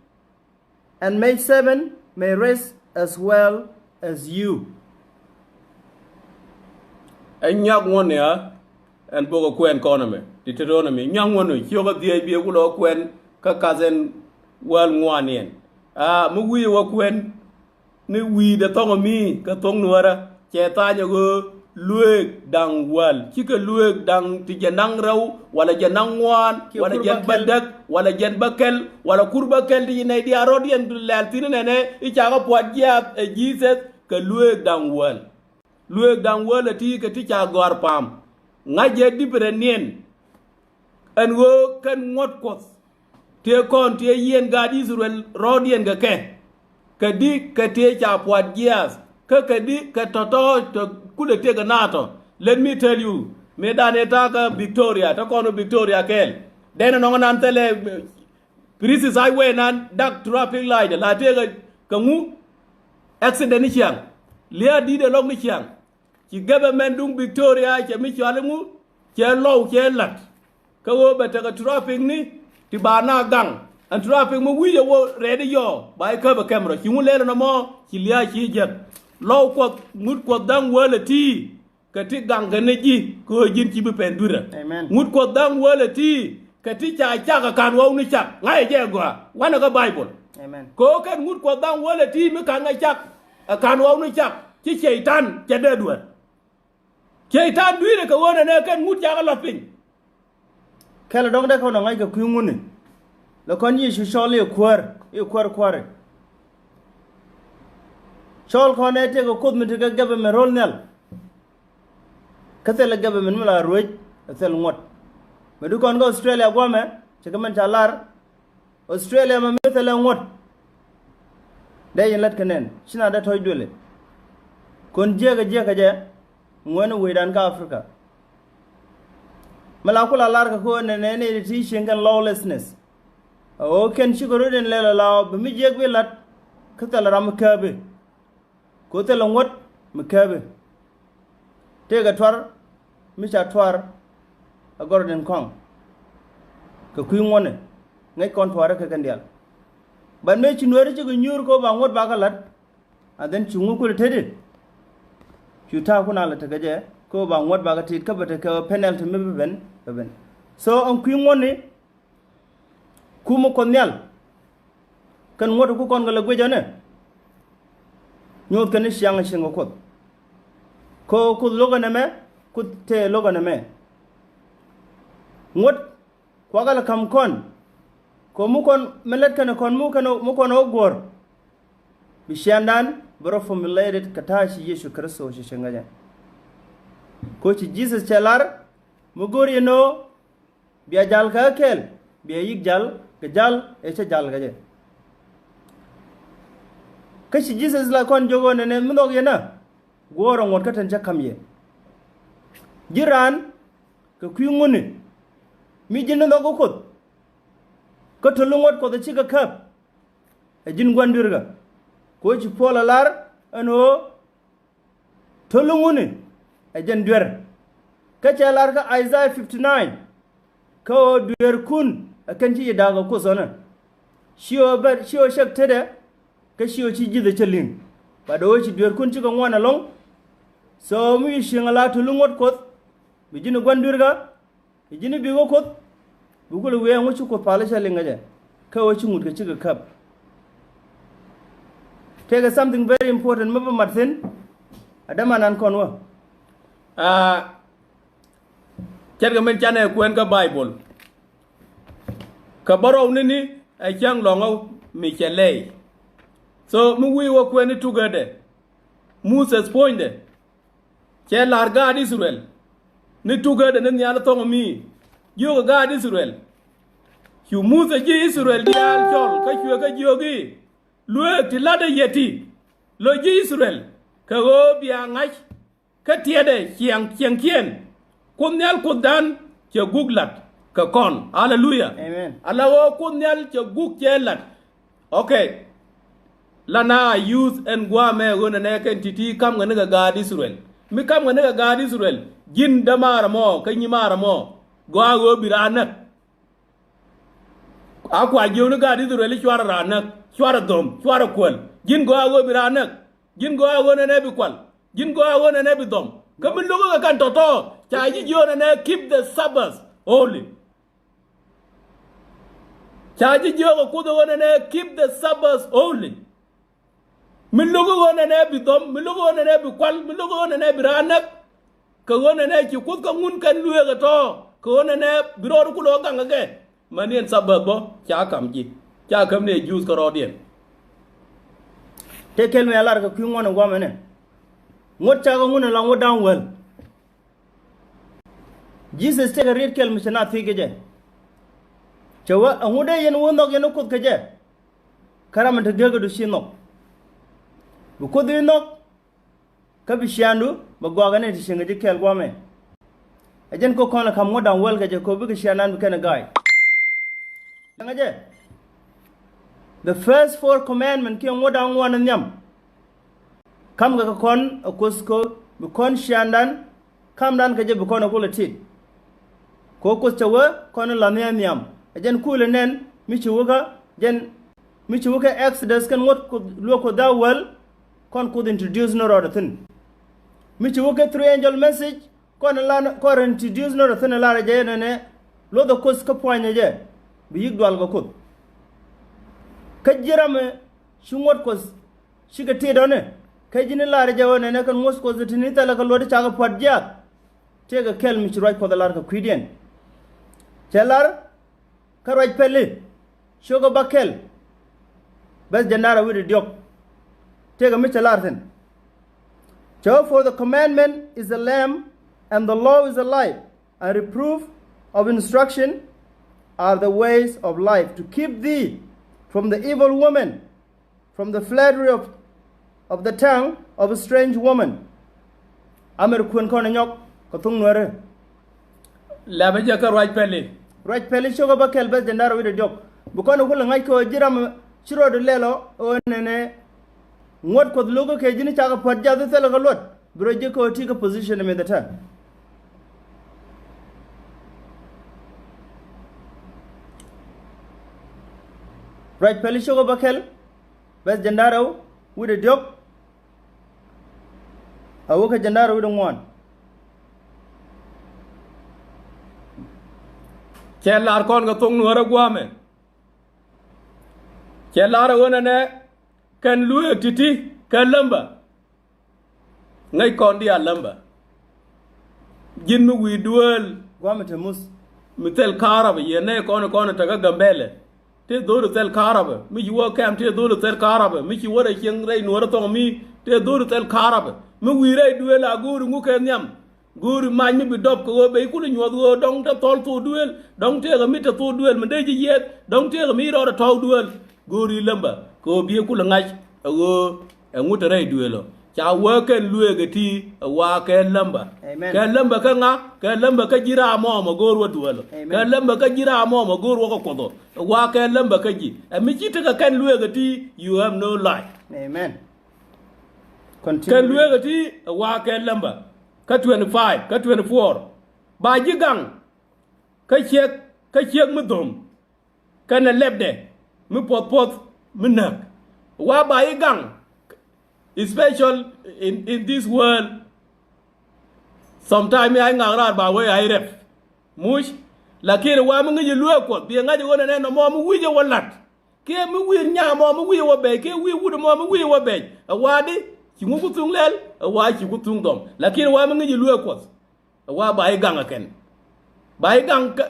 and maidservant may rest as well as you. Ɛ nyak ŋuɔ̱n nia ɛn bok ɛ kuɛn kɔn ɛmɛ, Deuteronomy, nyak ŋuɔ̱n ni ciök ɛ dhiec bi ɛ kulɛ ɛ kuɛn kä kath ɛn wäl ŋuan niɛn. A mi wi̱i̱ wä kuɛn ni wi̱i̱dɛ thɔŋ ɛ mi kɛ thok Nuäärä cɛ tha̱a̱ny ɛ ɣöö luëëk da̱ŋ wäl, cikɛ luëëk da̱ŋ ti jɛ naŋ rɛw, walɛ jɛ naŋ ŋuan, walɛ jɛn bädäk, walɛ jɛn bäkɛl, walɛ kur bäkɛl ti ci nɛy diaal rɔ̱diɛn lɛl thi̱n nɛnɛ i̱ cakɛ pua̱t jiaath ɛ Jesus kɛ luëëk da̱ŋ wäl. Luëëk da̱ŋ wäl ɛ ti kɛ ti ca gɔ̱a̱r pa̱a̱m. Ŋa̱c jɛ dipɛ rɛ niɛn. Ɛn ɣöö kɛn ŋuɔ̱t Kuɔth tëë kɔn tëë yieen gaat Ithɛrɛl rɔ̱ɔ̱diɛn kɛ kɛ. Kɛ di kɛ tëë ca pua̱t jiaath kä kɛ di kɛ tɔ̱tɔ̱ tɔ kulɛ tëëkɛ naath tɔ. Let me tell you, mëëdan ëë ta̱a̱ kä Victoria, te kɔn Victoria kɛɛl. Dɛn ɛnɔŋ nan thilɛ, eh, Princess Highway nan dak traffic light la tëëkɛ kɛ ŋu accident ni ciaŋ. Lia̱a̱ di̱t ɛ lɔk ni ciaŋ. Ci government duŋ Victoria cɛ mi cɔal iŋu, cɛ lɔw cɛ la̱t. Kä ɣöö bɛ tekɛ traffic ni ti ba na gaŋ. Ɛn traffic mi wi̱cɛ wä rɛɛt i̱ yɔɔ ba i̱ käp ɛ camera. Ci ŋu lɛl ɛn ɛmɔ ci lia̱a̱ ci jek. Lɔw Kuɔth, ŋut Kuɔth da̱ŋ wäl ɛ ti kɛ ti gaŋ kɛ ni ji̱ kɛ ɣöö ji̱n ci bi pɛn dui̱rä. Amen. Ŋut Kuɔth da̱ŋ wäl ɛ ti kɛ ti ca cak ɛ ka̱n ɣɔw ni cak. Ŋa̱cɛ jɛ ɛ gɔaa. Wanɛ kä Baibol. Amen. Kɛ ɣöö kɛn ŋut Kuɔth da̱ŋ wäl ɛ ti mi ka̱n ɛ cak, ɛ ka̱n ɣɔw ni cak, ci Cɛy-tan cɛ dee duer. Cɛy-tan dui̱rɛ kɛ ɣöö nɛnɛ kɛn ŋut cakɛ la̱th piny. Kɛl dɔ̱ŋ dee kɔn ɛ ŋa̱c kɛ kui̱ ŋuni. Lɛ kɔn Yecu cɔl i̱ kuäär, i̱ kuäär kuäärɛ. Cɔl kɔn ɛ tëëkɛ Kuoth mi tekɛ government ro̱l nhial. Kä thilɛ government mi la ruec, ɛ thil ŋuɔ̱t. Mëë di kɔn kä Australia guamɛ, ci kɛ mɛn ca lar. Australia mɛ mi thilɛ ŋuɔ̱t. Dee yɛn lät kɛ nɛn, ci na dee tɔ̱c duëlɛ. Kɔn jiäkä jiäkä jɛ, ŋuɛ̈ni wecdan kä Africa. Mi la ku la lar kɛ ko̱ nɛ nɛ nɛ ti cieŋ kɛn lawlessness. A ɣöö kɛn cikɛ rot in lɛl ala bi mi jiäk bi la̱t. Kä thilɛ ram mi kääpi. Ko̱ thilɛ ŋuɔ̱t mi kääpi. Tëëkɛ tuar mi ca tuar a gɔrɔdɛn kɔaŋ. Kɛ kui̱ ŋuɔ̱tni ŋäc kɔn tuaari kɛ kɛn diaal. But mëë ci nueeri cikɛ nyuur ko̱ ba ŋuɔ̱t ba kɛ la̱t. And then cu ŋu kulɛ tetdi. Cu ta̱a̱ kun a lɛ tekɛ jɛ ko̱ ba ŋuɔ̱t ba kɛ tit kä bɛ tekɛ penalty mi bi ben, bɛ ben. So ɛn kui̱ ŋuɔ̱tni kumä Kuɔth Nhial. Kɛn ŋuɔ̱t ku kɔn kɛ lɛ guic ɔnɛ. Nyuuth kɛn ni ciaŋ cieŋ kɛ Kuoth. Kɛ Kuoth lo̱k ɛn ɛmɛ, Kuoth tëë lo̱k ɛn ɛmɛ. Ŋuɔ̱t kuakɛ lɛ ka̱m kɔn. Kɛ mi kɔn mi lät kɛn kɔn mi kɛn mi kɔn ɣä guɔ̱r. Bi ciaŋdan bi rɔ formulated kɛ ta̱a̱ ci Yecu Kritho ci cieŋ kɛ jɛ. Kɛ ci Jesus cɛ lar mi go̱o̱r yɛn ɣöö bia jal kä kɛl, bia yik jal kɛ jal ëë cä jal kɛ jɛ. Kä ci Jesus la kɔn jiök ɣöö nɛnɛ mi nhɔk yɛn ɛ guɔ̱ɔ̱r ɛ ŋuɔ̱t kä tɛn cä ka̱m yɛ. Ji̱n raan kɛ kui̱ ŋuni mi ji̱n ni nhɔk kä Kuoth. Kä to̱l i̱ ŋuɔ̱t Kuɔth ɛ cikɛ käp. Ɛ ji̱n gua̱n dueerkä. Kɛ ɣöö ci Puɔl ɛ lar ɛn ɣöö to̱l i̱ ŋuni ɛ jɛn duer. Kä cɛ lar kä Isaiah fifty nine. Kä ɣöö dueerkun ɛ kɛn ci yi da̱a̱k ɛ Kuoth ɣänä. Ci ɣöö bɛ ci ɣöö cäk tetdɛ. Kä ci ɣöö ci ji̱thɛ cä li̱ŋ. But ɣöö ci dueerkun cikɛ ŋuan ɛlɔ̱ŋ. So mi ci cieŋ ala to̱l i̱ ŋuɔ̱t Kuɔth. Bi ji̱n ɛ gua̱n dueerkä. I̱ ji̱n i̱ bikɛ Kuoth. Bi kulɛ wiee ɛŋu ci Kuoth pal i̱ cä liŋ kä jɛ. Kä ɣöö ci ŋut kɛ cikɛ käp. Tëëkɛ something very important mi bi mat thi̱n. Ɛ däman an kɔn wä. Aa, ce̱tkɛ min canɛ kuɛn kä Baibol. Kɛ bärɔw ni̱ni ɛ cäŋ lɔ̱ŋä mi cɛ lɛy. So mi wi̱i̱ wä kuɛn i̱ together. Moses puɔ̱nydɛ. Cɛ la̱r gaat Israel ni tukädɛ ni nhial thɔŋ mi jiök gaat Israel. Cu Muthɛ ji̱ Israel diaal cɔl kä cuɛ kɛ jiök i̱ lueek ti la̱tdä yɛ ti lo̱c ji̱ Israel kɛ ɣöö bia ŋa̱c kä tiɛtdɛ ciɛŋ ciɛŋkiɛn. Kuoth Nhial Kuothdan cɛ guk la̱t kɛ kɔn. Aleluya. Amen. Ala ɣöö Kuoth Nhial cɛ guk cɛ la̱t. Ok. Lana a youth ɛn guamɛ ɣöö nɛnɛ kɛn ti̱ti̱ kamkɛ nikɛ gaat Israel. Mi kamkɛ nikɛ gaat Israel ji̱n dämaar ɛmɔ kä nyimaar ɛmɔ gɔaa ɣöö bi raan näk. A kua jiökni gaat Israel i̱ cuarɛ raan näk, cuarɛ dhom, cuarɛ kuäl. Ji̱n gɔaa ɣöö bi raan näk. Ji̱n gɔaa ɣöö nɛnɛ bi kual. Ji̱n gɔaa ɣöö nɛnɛ bi dhom. Kä mi lo̱k kɛ kɛn tɔ̱tɔ̱ ca ji̱ jiöök nɛnɛ keep the Sabbath holy. Ca ji̱ jiök ɛ Kuoth ɣöö nɛnɛ keep the Sabbath holy. Mi lo̱k ɣöö nɛnɛ bi dhɔm, mi lo̱k ɣöö nɛnɛ bi kual, mi lo̱k ɣöö nɛnɛ bi raan näk. Kɛ ɣöö nɛnɛ ci Kuoth kä ŋun kɛn lueek ɛ tɔ̱ kɛ ɣöö nɛnɛ bi rɔɔd kulɛ ɣä gaŋ kɛ kɛ. Mäni ɛn Sabbath bä ca ka̱m ji̱ ca käm ni ɛ Juudh kärɔɔdiɛn. Tëë kɛl mi a lar kɛ kui̱ ŋuɔ̱n ɛ guamɛnɛ. Ŋuɔ̱t ca kɛ ŋun ɛ la ŋuɔ̱t da̱ŋ wäl. Jesus tekɛ riet kɛl mi cɛ na thiec kɛ jɛ. Cɛ wä ɛŋu dee yɛn wä nhɔk yɛn wä Kuoth kɛ jɛ. Kä ram mi te gekä du ci nhɔk. Bi Kuoth i̱ nhɔk. Kä bi ciaŋdu bɛ gɔaa kɛ ni ti cieŋ kɛ ji̱ kɛɛl guamɛ. Ɛ jɛn kä kɔn ɛ ka̱m ŋuɔ̱t da̱ŋ wäl kɛ jɛ kɛ bikɛ ciaŋdan bi kɛn ɛ ga̱a̱c. Cieŋ kɛ jɛ. The first four commandment kiɛ ŋuɔ̱t da̱ŋ ŋuan ɛ nhiam. Ka̱mkɛ kɛ kɔn ɛ Kuoth kɛ bi kɔn ciaŋdan. Kamdan kɛ jɛ bi kɔn ɛ kulɛ tit. Kɛ Kuoth cɛ wee kɔn ɛ la̱th ni ɛ nhiam. Ɛ jɛn kulɛ nɛn mi ci wä kä jɛn mi ci wä kä Exodus kɛn ŋuɔ̱t Kuoth luäk Kuoth da̱ŋ wäl. Kɔn Kuoth introduce ni rɔɔdɛ thi̱n. Mi ci wä kä three angel message kɔn ɛ lan kɔn introduce ni rɔɔdɛ thi̱n ɛ lar ɛ jɛ nɛnɛ luɔth ɛ Kuoth kä pua̱nyɛ jɛ bi yi̱k dual kɛ Kuoth. Kä ji̱ ram ɛ ci ŋuɔ̱t Kuoth Cikɛ tit ɔni kä ji̱n i̱ lar jɛ ɣöö nɛnɛ kɛn ŋuɔ̱th Kuɔth i̱ ti̱n i̱ thilɛ kɛ luɔt i̱ cakɛ pua̱t jiaath. Tëëkɛ kɛl mi ci ruac Kuɔth ɛ lar kɛ kui̱diɛn. Cɛ lar kä ruac pɛli. cio̱kä bäkɛl, bɛth jiɛn da̱ŋ rɛw wi̱cdɛ diɔ̱k. Tëëkɛ mi cɛ lar thi̱n. Cɛ wee, "For the commandment is a lamp, and the law is a light, and reproof of instruction are the ways of life, to keep thee from the evil woman, from the flattery of, of the tongue of a strange woman." Amɛr kuën kɔn ɛ nyɔk kɛ thoŋ Nuäärä. Lɛpɛ jɛ kä Ruac Pɛli. Ruac Pɛli cio̱kä bäkɛl, bɛth jiɛn da̱ŋ rɛw wi̱cdɛ diɔ̱k. Bi kɔn ɛ kulɛ ŋa̱c kɛ ɣöö ji̱ ram ci rɔɔdɛ lɛl ɔ ɣöö nɛnɛ ŋuɔ̱t Kuɔth lo̱kä kɛ ji̱n cakɛ pua̱t jiath thilɛ kɛ luɔt, bi rɔ ji̱ kɛ ɣöö ti kɛ position mi the time. Ruac Pɛli cio̱kä bäkɛl, bɛth jiɛn da̱ŋ rɛw wi̱cdɛ diɔ̱k. A wä kä jiɛn da̱ŋ rɛw wi̱cdɛ ŋuan. Cɛ lar kɔn kɛ thoŋ Nuäärä gua̱a̱mɛ. Cɛ lar ɛ ɣöö nɛnɛ kɛn lueek ti̱ti̱ kɛ lämbä. Ŋäc kɔn diaal lämbä. Ji̱n mi wi̱i̱ duëël. Gua̱a̱mɛ te muth. Mi thil ka̱a̱rabä yɛ nɛy kɔn kɔn tekä Gambɛlɛ. Tëë dho̱o̱l thil ka̱a̱rabä. Mi ci wä kɛm tëë dho̱o̱l thil ka̱a̱rabä. Mi ci wä rɛy cieŋ rɛy Nuäärä thɔŋ mi tëë dho̱o̱l thil ka̱a̱rabä. Mi wi̱i̱ rɛy duëël a go̱o̱ri ŋu kɛ nhiam. Go̱o̱ri mac mi bi dɔp kɛ ɣöö ben kulɛ nyuɔth ɣöö dɔ̱ŋ te thɔl thok duëël, dɔ̱ŋ tëëkɛ mi te thok duëël mi dee ji̱ yieth, dɔ̱ŋ tëëkɛ mi rɔɔdɛ tɔ̱w duëël. Go̱o̱ri lämbä kɛ ɣöö biɛ kulɛ ŋa̱c ɛ ɣöö ɛŋu te rɛy duëël ɔ. Ca wee kɛn lueek ɛ ti ɛ wa̱a̱ kɛ lämbä. Amen. Kɛ lämbä kä ŋa? Kɛ lämbä kä ji̱ raam ɔ mɔ go̱o̱r wä duëël ɔ. Amen. Kɛ lämbä kä ji̱ raam ɔ mɔ go̱o̱r wä kɛ Kuɔth ɔ. Ɛ wa̱a̱ kɛ lämbä kä ji̱. Ɛ mi ci tekɛ kɛn lueek ɛ ti, you have no life. Amen. Continue. Kɛn lueek ɛ ti ɛ wa̱a̱ kɛ lämbä. Kä twenty five, kä twenty four. Ba ji̱ gaŋ kä ciek, kä ciek mi dho̱m, kɛnɛ lɛpdɛ mi puɔth puɔth mi näk. Wa ba i̱ gaŋ, especial in, in this world. Sometime ya i̱ ŋak raar ba wee ya i̱ rɛp muc. Lakin wa mi ŋi̱c i̱ lueek Kuɔth, bi ŋa̱c i̱ ɣöö nɛnɛ nɔmɔ mi wi̱c i̱ wä la̱t, kiɛ mi wi̱i̱ nyaam ɔ mi wi̱i̱ i̱ wä bɛc, kiɛ wi̱i̱ wut ɛmɔ mi wi̱i̱ i̱ wä bɛc, ɛ wa̱a̱di ci ŋu ku thuŋ lɛl, ɛ wa̱a̱ ci ku thuŋ dhɔm. Lakin wa mi ŋi̱c i̱ lueek Kuɔth, ɛ wa̱a̱ ba i̱ gaŋ ɛ kɛn. Ba i̱ gaŋ kɛ,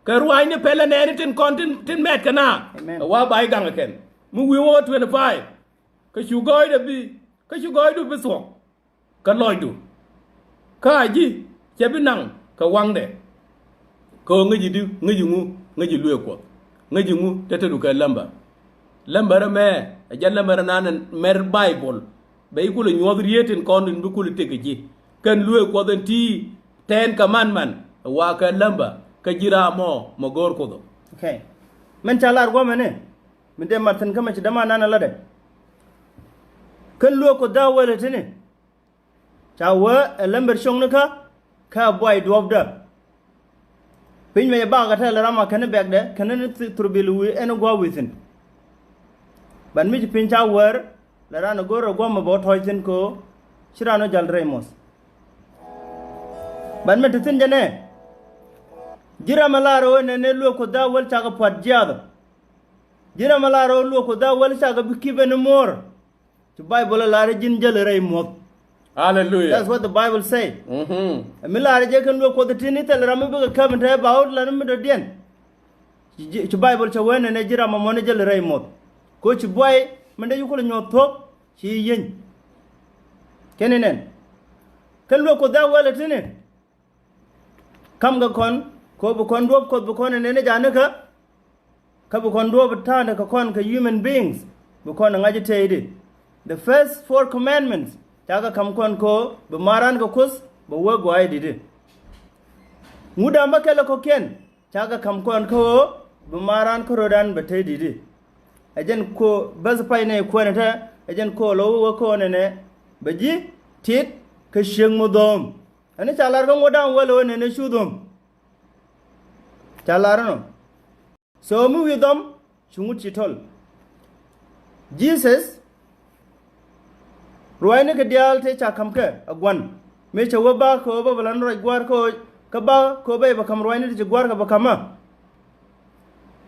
kɛ ruaacni pɛlɛ nɛɛni tin kɔn tin, tin mɛt kɛ na. Amen. Ɛ wa̱a̱ ba i̱ gaŋ ɛ kɛn. Mi wi̱i̱ wä twenty five, kä cu gɔɔydɛ bi, kä cu gɔɔydu bi thuɔ̱k kä lɔcdu. Kä a ji̱ cɛ bi naŋ kɛ waŋdɛ. Kɛ ɣöö ŋäci di, ŋäci ŋu, ŋäci lueek Kuɔth. Ŋäci ŋu, te tedu kɛ lämbä. Lämbä rɛ mɛ, ɛ jɛ lämbä rɛ nan mɛr Baibol. Bɛ i̱ kulɛ nyuɔth rieet tin kɔn in bi kulɛ tëk kɛ ji̱. Kɛn lueek Kuɔth in ti ten commandment, ɛ wa̱a̱ kɛ lämbä, kä ji̱ raam ɔ mɔ go̱o̱r Kuoth ɔ. Okay. Min ca lar guɔmɛ ni, min dee mat thi̱n kä mɛ ci däman nan ɛ lätdɛ. Kɛn lueek Kuoth da̱a̱ wälɛ tini. Ca wee ɛ lämbä rɛ coŋnikä, kä ɛ buay duɔ̱ɔ̱pdä. Piny mɛ jɛ bakɛ tɛl ram a kɛn bɛ̈kdɛ, kɛn ni thurbil wi̱i̱ ɛn gua̱a̱ wi̱i̱ thi̱n. Ban mi ci piny ca wäär, lɛ ran ɛ go̱r ɛ gua̱a̱ mɛ bä tɔ̱ɔ̱c thi̱n kɛ ɣöö ci ran ɔ jäl rɛy muɔ̱th. Ban mi te thi̱n jɛ nɛ, ji̱ ram ɛ lar ɣöö nɛnɛ lueek Kuoth da̱a̱ wäl cakɛ pua̱t jiaath ɔ. Ji̱ ram ɛ lar ɣöö lueek Kuoth da̱a̱ wäl cakɛ bi ki̱p ɛn muɔ̱ɔ̱r. Ci Bible ɛ lar ji̱n jäl rɛy muɔ̱th. Hallelujah. That's what the Bible say. Mhm. Ɛ mi lar jɛ kɛn lueek Kuɔth tin i̱ thil ram mi bikɛ käp in te ba wut lan mi dɔ̱diɛn. Ci, ci Bible cɛ wee nɛnɛ ji̱ ram ɛmɔ ni jäl rɛy muɔ̱th. Ko ci buay min dee ci kulɛ nyuɔ̱th thuɔ̱k ci yieny. Kɛn inɛn. Kɛn lueek Kuɔth da̱a̱ wäl ɛ tini. Ka̱mkɛ kɔn, kɛ ɣöö bi kɔn duɔ̱ɔ̱p Kuɔth bi kɔn ɛ nɛn ɛ ja̱ nikä. Kä bi kɔn duɔ̱ɔ̱p ta̱a̱dɛ kɛ kɔn kɛ human beings, bi kɔn ɛ ŋa̱c ɛ tëëdi. The first four commandments, cakɛ ka̱m kɔn kɛ ɣöö bi ma̱a̱r ran kɛ Kuoth, bɛ wee gɔaaɛ di̱t i̱. Ŋut da̱a̱m bä kɛl ɛ kɔ̱kiɛn, cakɛ ka̱m kɔn kɛ ɣöö bi ma̱a̱r ran kä röödan bɛ tëëdi i̱. Ɛ jɛn ko̱ bäth pay nɛ kuɛn ɛ tɛ, ɛ jɛn ko̱ lɔ wee kɛ ɣöö nɛnɛ, bɛ ji̱ tit kä ciek mi dho̱o̱m. Ɛn ca lar kä ŋuɔ̱t da̱a̱m wäl ɣöö nɛnɛ cu dhom. Ca lar ɛnɔ. So mi wi̱i̱ dhɔm, ci ŋut ci tɔl. Jesus, ruaacnikɛ diaal tëë ca ka̱m kɛ a gua̱n. Mëë cɛ wä bä kɛ ɣöö bä bɛ lan ruac gua̱a̱r kɛ ɣöö, kä bä kɛ ɣöö bä yɛ bɛ ka̱m ruaacni ti ci gua̱a̱r kɛ bɛ ka̱m ɛ.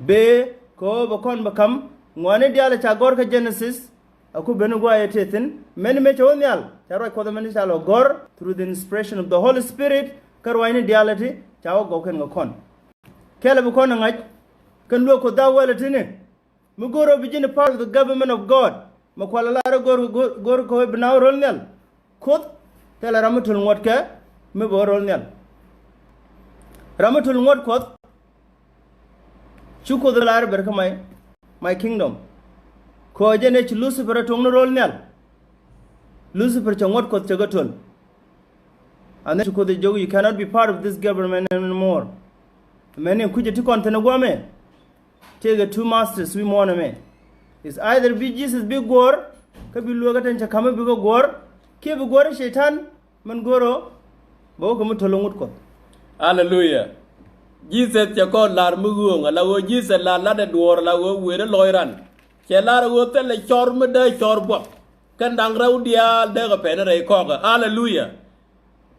Bee kɛ ɣöö bɛ kɔn bɛ ka̱m ŋuani diaal ca gɔ̱r kä Genesis, a ku ben gua̱a̱ yɛ tëë thi̱n, mɛn mëë cɛ wä nhial, ca ruac Kuɔth mɛn ca lɔ gɔ̱r, through the inspiration of the Holy Spirit, kä ruaacni diaal ti ca wä gɔ̱k kɛn kɛ kɔn. Kɛlɛ bi kɔn ɛ ŋa̱c, Kɛn luek Kuoth da̱a̱ wälɛ ti̱ni. Mi go̱o̱r ɔ bi ji̱n part of the government of God. Mi kual lar go̱o̱r, go̱o̱r, go̱o̱r kɛ ɣöö bi naath ro̱l nhial. Kuoth thilɛ ram mi töl ŋuɔ̱tkɛ mi bi ɣä ro̱l nhial. Ram mi töl ŋuɔ̱t Kuɔth. Cu Kuoth lar ber kä my, my kingdom. Kɛ ɣöö jɛn ɛ ci Lucifer ɛ tuɔ̱ŋni ro̱l nhial. Lucifer cɛ ŋuɔ̱t Kuɔth cɛ kɛ töl. And then ci Kuoth ɛ jiök, you cannot be part of this government anymore. Mɛni kucɛ ti kɔn thi̱n ɛ guamɛ. Tëëkɛ two masters wi̱i̱ muɔ̱ɔ̱n ɛmɛ. It's either bi Jesus bi guɔ̱ɔ̱r, kä bi lueekä tin cɛ ka̱m bi kɛ guɔ̱ɔ̱r, kiɛ bi guɔ̱ɔ̱r i̱ Cɛytan, min go̱o̱r ɔ bɛ wä kɛ mi töl ŋut Kuɔth. Aleluya. Jesus cɛ kɔn lar mi ɣööŋ, ala ɣöö Jesus la lat ɛ duɔ̱ɔ̱r, ala ɣöö wëë ni lɔc ran. Cɛ lar ɣöö thilɛ cɔr mi dee cɔr buɔth. Kɛn da̱ŋ rɛw diaal dee kɛ pɛn rɛy kɔkɛ. Aleluya.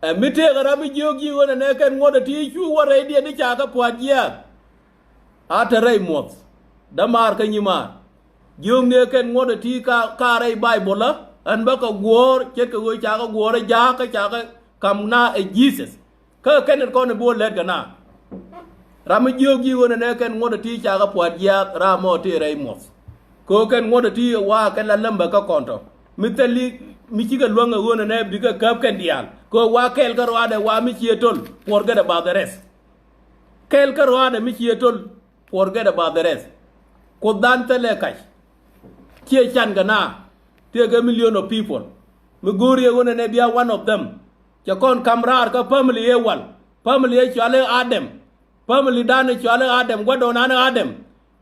Ɛ mi tëëkɛ ram mi jiök ji̱ ɣöö nɛnɛ kɛn ŋuɔ̱t ɛ ti cu wä rɛydiɛn ti ca kɛ pua̱t jiaath. A te rɛy muɔ̱th. Dämaar kä nyimaar. Jiök ni ɛ kɛn ŋuɔ̱t ɛ ti ka, ka rɛy Baibol ɛ, ɛn bä kɛ guɔ̱ɔ̱r, ce̱tkɛ ɣöö ca kɛ guɔ̱ɔ̱r ɛ ja̱a̱k kä ca kɛ ka̱m na ɛ Jesus. Kä kɛn ɛ kɔn ɛ bi wä lɛt kɛ na. Ram mi jiök ji̱ ɣöö nɛnɛ kɛn ŋuɔ̱t ɛ ti ca kɛ pua̱t jiaath, ram mɔ tëë rɛy muɔ̱th. Kɛ ɣöö kɛn ŋuɔ̱t ɛ ti wa kɛn la lämbä kä kɔn tɔ. Mi thil i̱, mi cikɛ luäŋ ɛ ɣöö nɛnɛ bikɛ käp kɛn diaal. Kɛ ɣöö wa kɛɛl kä ruaadɛ wa mi ciɛ töl, forget about the rest. Kɛɛl kä ruaadɛ mi ciɛ töl, forget about the rest. Kuothdan thilɛ kac. Ciɛ can kɛ na. Tëëkɛ million of people. Mi go̱o̱r yɛ ɣöö nɛnɛ bia one of them. Cɛ kɔn ka̱m raar kä family ëë wal. Family ëë cɔal i̱ Adam. Family dan i̱ cɔal i̱ Adam, gua̱dɔɔŋdan i̱ Adam.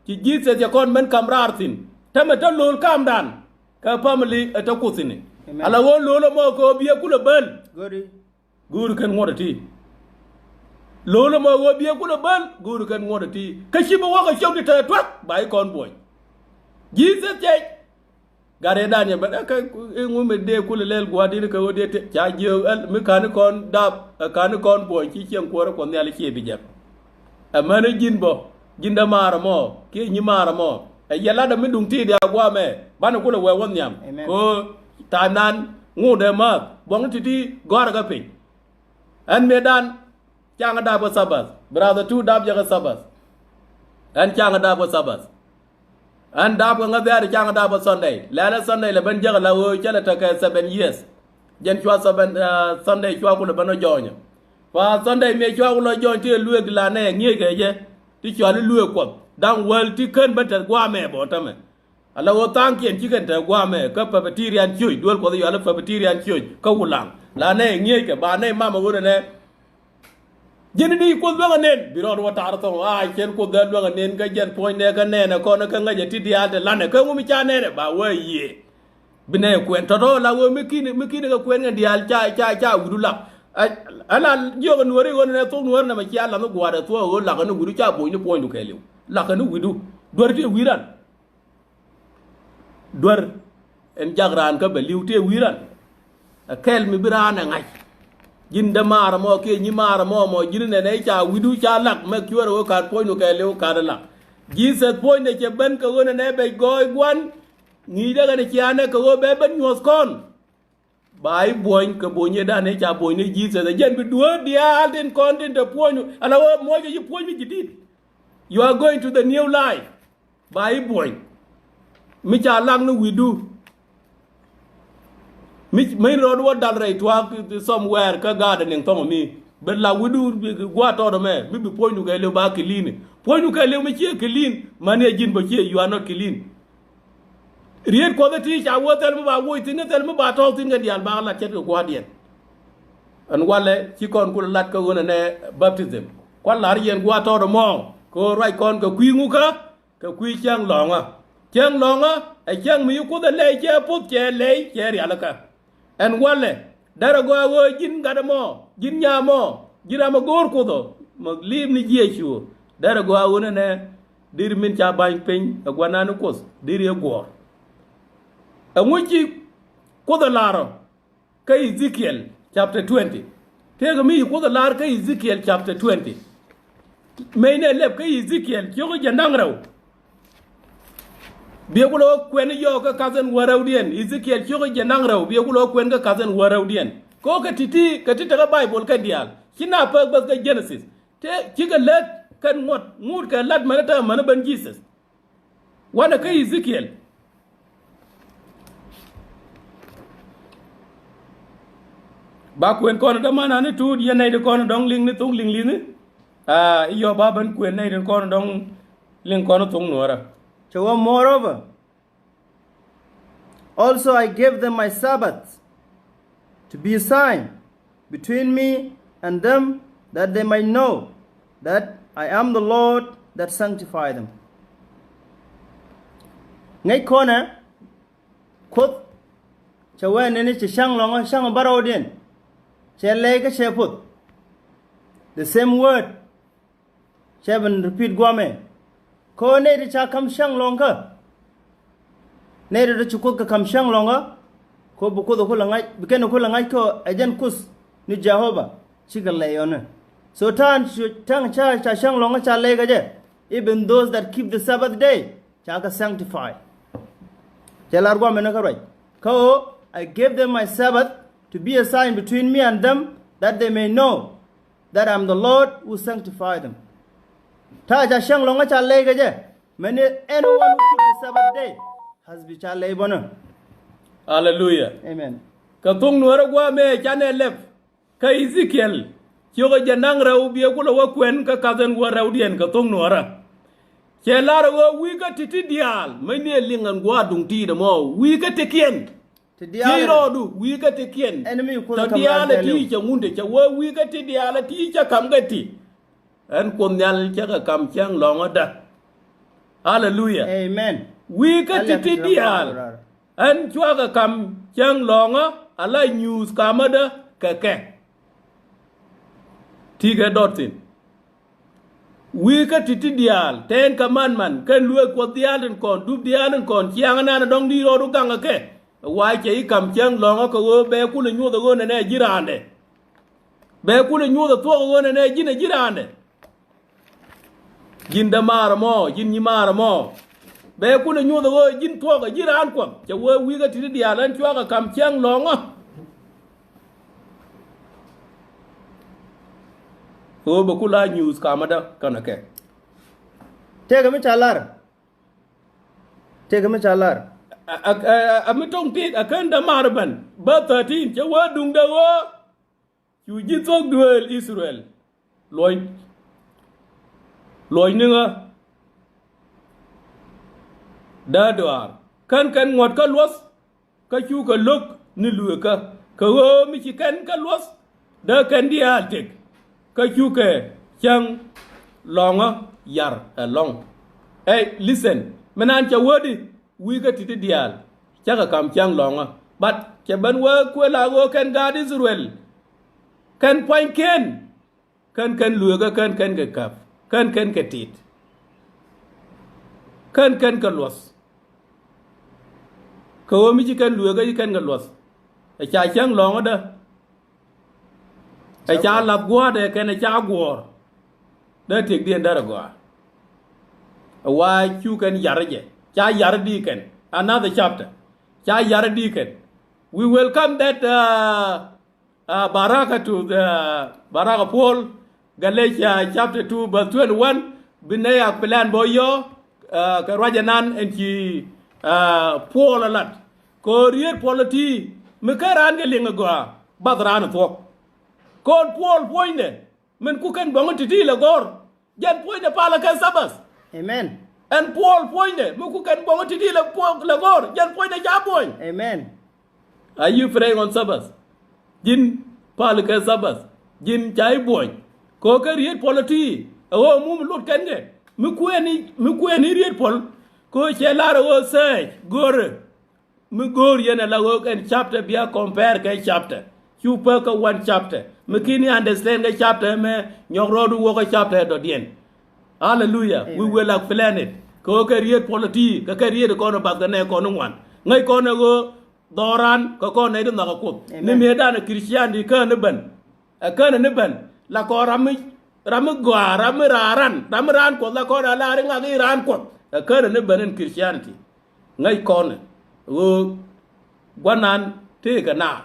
Ci Jesus cɛ kɔn ben ka̱m raar thi̱n. Tämɛ te lo̱l ka̱mdan. Kä family ɛ te Kuoth thi̱n i̱. Amen. Ala ɣöö lo̱l ɛmɔ kɛ ɣöö biɛ kulɛ bäl. Go̱o̱ri. Go̱o̱ri kɛn ŋuɔ̱t ɛ ti. Lo̱l ɛmɔ ɣöö biɛ kulɛ bäl. Go̱o̱ri kɛn ŋuɔ̱t ɛ ti. Kä ci bi wäkɛ cop ti te tuak ba i̱ kɔn buɔ̱ny. Jesus cɛ Gat ëë dan yɛ bɛ ɛ kɛ i̱ ŋu mi dee kulɛ lɛl gua̱a̱r di̱t kɛ ɣöö dee te ca jiök ɛl mi ka̱n i̱ kɔn dap ɛ ka̱n i̱ kɔn buɔ̱ny ci cieŋ kuäärä Kuɔth Nhial i̱ ciɛ bi jɛk. Ɛ män i̱ ji̱n bä ji̱n dämaar ɛmɔ kiɛ nyimaar ɛmɔ ɛ yɛ latdä mi duŋ ti̱i̱t ya gua̱a̱mɛ banɛ kulɛ wɛɛ wä nhiam. Amen. Kɛ ɣöö tha̱a̱ŋdan ŋuundɛ määth buɔ̱ŋ ti̱ti̱ gɔ̱a̱rä kä piny. Ɛn mëëdan Caŋ dap kä Sabbath. Brother two dap jɛ kä Sabbath. Ɛn caŋ dap kä Sabbath. Ɛn dap kä ŋäth diaari caŋ dap kä Sunday. Lɛlɛ Sunday lɛ ben jek la ɣöö cä lɛ tekɛ seven years. Jɛn cua seven, uh, Sunday cua kulɛ ben ɔ jɔɔnyä. Fa Sunday miɛ cua kulɛ jɔɔny ti lueek di la nɛ ŋi̱eec kɛ jɛ. Ti cua li lueek Kuɔth. Da̱ŋ wäl ti kän ben tɛth gua̱a̱mɛ bɔ tämɛ. Ala ɣöö tha̱a̱ŋkiɛn ci kɛn te gua̱a̱mɛ kä Presbyterian Church, duel Kuɔth yual i̱ Presbyterian Church kä Wulaŋ. La nɛ ŋi̱eeckɛ ba nɛ mamɛ ɣöö nɛ nɛ. Ji̱n ni Kuoth luäŋ anen bi rɔɔd wä ta̱a̱r thɔŋ a cɛn Kuoth dhɛ luäŋ anen kä jɛn puɔ̱ny nɛ kä nɛɛnɛ kɔn kä ŋäcɛ ti diaal te lanɛ kä ŋu mi ca nɛɛnɛ ba wä yiëë. Bi nɛ kuɛn tɔ̱tɔ̱ la ɣöö mi ki̱n mi ki̱n kɛ kuɛn kɛn diaal ca ca ca wi̱du lak. Ala jiɔk ɛ nuɔ̱ɔ̱ri ɣöö nɛ nɛ thok nuɔ̱ɔ̱ri nɛ mɛ cia lath ni gua̱a̱r ɛ thuɔ̱ɔ̱ ɣöö lak ni wi̱du ca bo̱o̱ny ni puɔ̱nydu kɛɛliw. Lak ni wi̱du. Duer ti wi̱i̱ ran. Duer ɛn jak raan kä bɛ li̱w tëë wi̱i̱ ran. Ɛ kɛl mi bi raan ɛ ŋa̱c. Ji̱n dämaar ɛmɔ kiɛ nyimaar ɛmɔ mɔ ji̱n nɛnɛ ca wi̱du ca lak mɛ cuɛɛr ɛ ɣöö ka̱n puɔ̱nydu kɛɛliw ka̱n ɛ lak. Jesus puɔ̱nydɛ cɛ ben kɛ ɣöö nɛnɛ bɛ gɔɔy gua̱n. Ŋi̱i̱cdɛ ɣän ɛ ciaanɛ kɛ ɣöö bɛ ben nyuɔ̱th kɔn. Ba i̱ buɔ̱ny kɛ buɔ̱nydan i̱ ca buɔ̱ny ni Jesus. Ɛ jɛn bi dueer diaal tin kɔn tin te puɔ̱ny. Ala ɣöö muɔckɛ yi puɔ̱ny mi ji̱ di̱t. You are going to the new life. Ba i̱ buɔ̱ny. Mi ca lak ni wi̱du. Mi, mi rɔɔd wä dal rɛy tuaak somewhere kä gaat ɛ niŋ thɔmɔ mi. Bɛ lak wi̱du gua̱a̱t tɔɔt ɛmɛ. Mi bi puɔ̱nydu kɛ liw ba kilini. Puɔ̱nydu kɛ liw mi ciɛ kilin. Mani ɛ ji̱n bä ciɛ, you are not clean. Riet Kuɔth ɛ ti ca wä thil mi ba woc thi̱n, thil mi ba tɔ̱ɔ̱k thi̱n kɛ diaal ba lat ce̱tkɛ gua̱a̱rdiɛn. Ɛn walɛ ci kɔn kulɛ lat kä ɣöö nɛ nɛ baptism. Kua̱r la̱r yɛn gua̱a̱r tɔɔt ɛmɔ kɛ ɣöö ruac kɔn kɛ kui̱ ŋukä, kɛ kui̱ cäŋ lɔ̱ŋä. Cäŋ lɔ̱ŋä ɛ cäŋ mi ci Kuoth ɛ lɛy cɛ puth cɛ lɛy cɛ rialikä. Ɛn walɛ derɛ gɔaa ɣöö ji̱n gat ɛmɔ, ji̱n nyaam ɔ, ji̱n ram ɛ go̱o̱r Kuoth ɔ, mɛ li̱i̱p ni jiɛc cuɔ. Derɛ gɔaa ɣöö nɛ nɛ diri min ca ba̱ny piny ɛ gua̱nan ni Kuoth diri ɛ guɔ̱ɔ̱r. Ɛŋu ci Kuoth ɛ la̱r ɔ kä Ezekiel chapter twenty? Tëëkɛ mi ci Kuoth ɛ la̱r kä Ezekiel chapter twenty. Mëë nɛ lɛp kä Ezekiel ciökä jɛ naŋ rɛw. Biɛ kulɛ wä kuɛn yɔɔk kä ka̱thin wä rɛwdiɛn. Ezekiel ciökä jɛ naŋ rɛw biɛ kulɛ wä kuɛn kä ka̱thin wä rɛwdiɛn. Kɛ wä kɛ ti̱ti̱ kɛ ti tekä Baibol kɛn diaal ci na pek bäth kä Genesis. Te cikɛ lät Kɛn ŋuɔ̱t ŋut kɛ lat mɛn ɛ täämɛ mɛn ɛ ben Jesus. Wanɛ kä Ezekiel. Ba kuën kɔn dämanani tuut yɛn nɛy ti kɔn dɔ̱ŋ liŋni thok liŋ liŋni. Aa, i̱ yɔ ba ben kuën nɛy ti kɔn dɔ̱ŋ liŋ kɔn thok nuɔ̱ɔ̱rä. Cɛ wä, moreover, also I gave them my Sabbath to be a sign between me and them, that they might know that I am the Lord that sanctify them. Ŋäc kɔnɛ Kuoth cɛ wee nini ci cäŋ lɔŋä cäŋ bä rɛwdiɛn. Cɛ lɛy kä cɛ puth. The same word. Cɛ ben repeat guamɛ. Kä nɛy ti ca ka̱m cäŋ lɔŋkä. Nɛy ti ci Kuoth kɛ ka̱m cäŋ lɔŋkä. Kä bi Kuoth kulɛ ŋa̱c, bi kɛn kulɛ ŋa̱c kä ɛ jɛn Kuoth ni Jehovah. Cikɛ lɛy ɔni. So ta̱a̱n cu, ta̱a̱n ca, ca cäŋ lɔŋä ca lɛy kɛ jɛ. Even those that keep the Sabbath day, ca kɛ sanctify. Cɛ lar guamɛ ni kä ruac. Kä ɣöö, I gave them my Sabbath to be a sign between me and them, that they may know that I am the Lord who sanctify them. Ta̱a̱ ca cäŋ lɔŋä ca lɛy kɛ jɛ. Many, anyone who keep the Sabbath day has been ca lɛy bɔnä. Hallelujah. Amen. Kɛ thok nuɔ̱ɔ̱rä guamɛ canɛ lɛp. Kä Ezekiel ciökä jɛ naŋ rɛw biɛ kulɛ wä kuɛn kä kath ɛn wä rɛwdiɛn kɛ thok nuɔ̱ɔ̱rä. Cɛ lar ɛ ɣöö wi̱i̱ kä ti̱ti̱ diaal, mäcni ɛ liŋ ɛn gua̱a̱r duŋ ti̱i̱t ɛmɔ, wi̱i̱ kä ti̱kiɛn. Ti diaal. Ci rɔɔdu wi̱i̱ kä ti̱kiɛn. Ɛn mi Kuoth tɔ kä diaal ɛ ti cɛ ŋun te cɛ wee wi̱i̱ kä ti diaal ɛ ti cɛ ka̱m kɛ ti. Ɛn Kuoth Nhial cɛ kɛ ka̱m cäŋ lɔ̱ŋädä. Hallelujah. Amen. Wi̱i̱ kä ti̱ti̱ diaal. Ɛn cua kɛ ka̱m cäŋ lɔ̱ŋä a la nyuuth kamädä kɛ kɛ. Ti kɛ dɔt thi̱n. Wi̱i̱ kä ti̱ti̱ diaal tɛɛn kɛ man man kɛn lueek Kuɔth diaal tin kɔn dup diaal tin kɔn ciaŋ ɛnan ɛ dɔ̱ŋ di̱i̱t rɔɔdu gaŋ ɛ kɛ. Ɛ wa̱a̱ cɛ i̱ ka̱m cäŋ lɔ̱ŋä kɛ ɣöö bɛ kulɛ nyuɔth ɛ ɣöö nɛnɛ ji̱ raandɛ. Bɛ kulɛ nyuɔth ɛ thuɔ̱k ɛ ɣöö nɛnɛ ji̱n ɛ ji̱ raandɛ. Ji̱n dämaar ɛmɔ, ji̱n nyimaar ɛmɔ. Bɛ kulɛ nyuɔth ɛ ɣöö ji̱n thuɔ̱k ɛ ji̱ raan Kuɔth. Cɛ wee wi̱i̱ kä ti̱ti̱ diaal ɛn cua kɛ ka̱m cäŋ lɔ̱ŋä. Ɣöö bɛ kula nyuuth kamädä känɛ kɛ. Tëëkɛ mi ca lar. Tëëkɛ mi ca lar. A, a, a, a mi tɔŋ tit a kän dämaar ben. Bä thirteen, cɛ wee duŋdɛ ɣöö cu ji̱ thuɔ̱k duëël Ithɛrɛl. Luɔc, luɔc niŋä. Dee dɔaar. Kän kɛn ŋuɔ̱t kä luɔ̱th. Kä cukɛ lo̱k ni lueekä kɛ ɣöö mi ci kɛn kɛ luɔ̱th dee kɛn diaal tëk. Kä cukɛ cäŋ lɔ̱ŋä yar ɛlɔ̱ŋ. Ɛ, listen, mi naan cɛ wee di wi̱i̱ kä ti̱ti̱ diaal cä kɛ ka̱m cäŋ lɔ̱ŋä. But cɛ ben wee kuël a ɣöö kɛn gaat Ithɛrɛl kɛn pua̱nykiɛn. Kän kɛn lueekä kän kɛn kɛ käp kän kɛn kɛ tit. Kän kɛn kɛ luɔth. Kɛ ɣöö mi ci kɛn lueekä ci kɛn kɛ luɔth. Ɛ ca cäŋ lɔ̱ŋädä. Ɛ ca lath gua̱a̱thdɛ kɛn ɛ ca guɔ̱ɔ̱r. Dee tiekdiɛn därɛ gɔaa. Ɛ wa cu kɛn yar jɛ ca yar di kɛn. Another chapter. Ca yar di kɛn. We will come that, uh, Uh, baraka to the, baraka Paul, Galatia chapter two verse twenty-one, bi nɛ ya plan bɔ yɔ, uh, kɛ ruacɛ nan ɛn ci, uh, Paul a lat. Kɛ riet Paul a ti mi kä raan kɛ liŋ a gɔaa bath raan a thuɔk. Kɔn Paul puɔ̱nydɛ min ku kɛn buɔŋ ti̱ti̱ lɛ gɔr. Jɛn puɔ̱nydɛ palä kɛ Sabbath. Amen. Ɛn Paul puɔ̱nydɛ mi ku kɛn buɔ̱ŋ ti̱ti̱ lɛ puɔ̱-, lɛ gɔ̱r. Jɛn puɔ̱nydɛ ca buɔ̱ny. Amen. Are you praying on Sabbath? Ji̱n palä kɛ Sabbath. Ji̱n ca i̱ buɔ̱ny. Kɛ ɣöö kɛ riet puɔl ɛ ti. Ɛ ɣöö mum lot kɛn kɛ. Mi kuɛɛni, mi kuɛɛni riet puɔl. Kɛ ɣöö cɛ lar ɛ ɣöö search, go̱rɛ. Mi go̱o̱r yɛn ala ɣöök ɛn chapter bia compare kɛ chapter. Cu pek kä one chapter. Mi kini understand kɛ chapter mɛ nyɔk rɔɔdu wä kä chapter dɔ̱diɛn. Hallelujah. Amen. We will explain it. Kɛ ɣöö kɛ riet puɔl ti, kɛ kɛ riet kɔn bath kɛ nɛ kɔn ŋuan. Ŋäc kɔn ɛ ɣöö dhɔran kɛ kɔn nɛ di nhɔk ɛ Kuoth. Amen. Ni mëë danɛ Christianity kään ni ben. Ɛ kään ni ben. La kɔn ram mi, ram mi gɔaa, ram mi raan ran, ram mi raan Kuɔth, la kɔn a la ri ŋak i̱ raan Kuɔth. Ɛ kään ni ben in Christianity. Ŋäc kɔn ɛ ɣöö guanan tëëkɛ naar.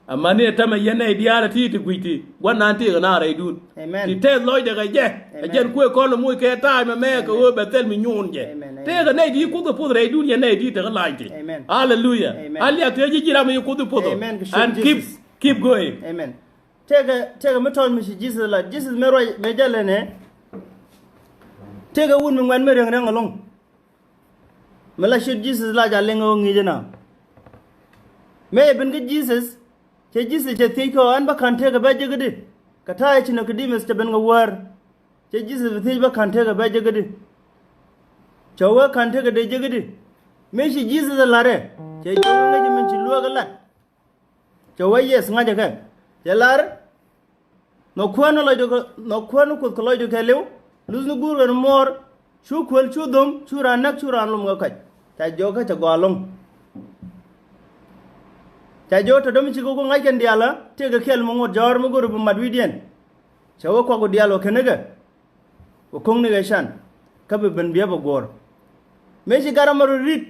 Amäni ɛ tämɛ yɛn nɛy diaal ɛ ti ti gui̱c ti gua̱n naan tëëkɛ naan rɛydun. Amen. Ti tɛth lɔcdɛ kɛ jɛ. Amen. Ɛ jɛn kuëë kɔn lɛ moc kɛ ta̱a̱ mɛmɛ kɛ ɣöö bɛ thil mi nyuun jɛ. Amen. Amen. Tëëkɛ nɛy ti Kuoth ɛ puɔth rɛydun yɛn nɛy ti tekɛ la̱ny ti. Amen. Hallelujah. Amen. Alia tëë ji̱ ji̱ ram mi Kuoth ɛ puɔth ɔ. Amen. Kɛ ciöt and keep, Jesus. Keep going. Amen. Tëëkɛ, tëëkɛ mi tɔ̱ɔ̱n mi ci Jesus la, Jesus mi ruac mi jälɛ nɛ. Tëëkɛ wut mi ŋuɛ̈t mi riäŋ riäŋ ɛlɔ̱ŋ. Mi la ciöt Jesus la ca liŋ ɣöö ŋi̱i̱c ɛna. Mëë yɛ ben kä Jesus, cɛ Jesus cɛ thiec kɛ ɣöö ɛn bä ka̱n tëëkɛ bä jek i̱di. Kɛ ta̱a̱ yɛ ci Nicodemus cɛ ben kɛ wäär. Cɛ Jesus bɛ thiec bä ka̱n tëëkɛ bä jek i̱di. Cɛ wee ka̱n tëëkɛ dee jek i̱di. Mëë ci Jesus ɛ la̱t ɛ, cɛ jiök ŋäc min ci luäk ɛ la̱t. Cɛ wee yes ŋa̱cä kɛ. Cɛ lar, nhɔk kuäär ni lɔcdu kɛ, nhɔk kuäär ni Kuoth kɛ lɔcdu kɛɛliw, luthni guur kɛn muɔɔr, cu kuël, cu dhom, cu raan näk, cu raan lom kɛ kac. Ca jiök kä cɛ gɔaa ɛlɔ̱ŋ. Ca jiök tɔ̱ dämi cikɛ ku ŋa̱c kɛn diaal ɣä, tëëkɛ kɛl mi ŋot jɔ̱ɔ̱r mi go̱ri bi mat wi̱cdiɛn. Cɛ wee kuak ku diaal wä kɛn nikɛ, wä ko̱ŋ nikɛ can, kä bi ben biɛp ɛ guɔ̱ɔ̱r. Mëë ci gat ram ɛ röt ri̱t,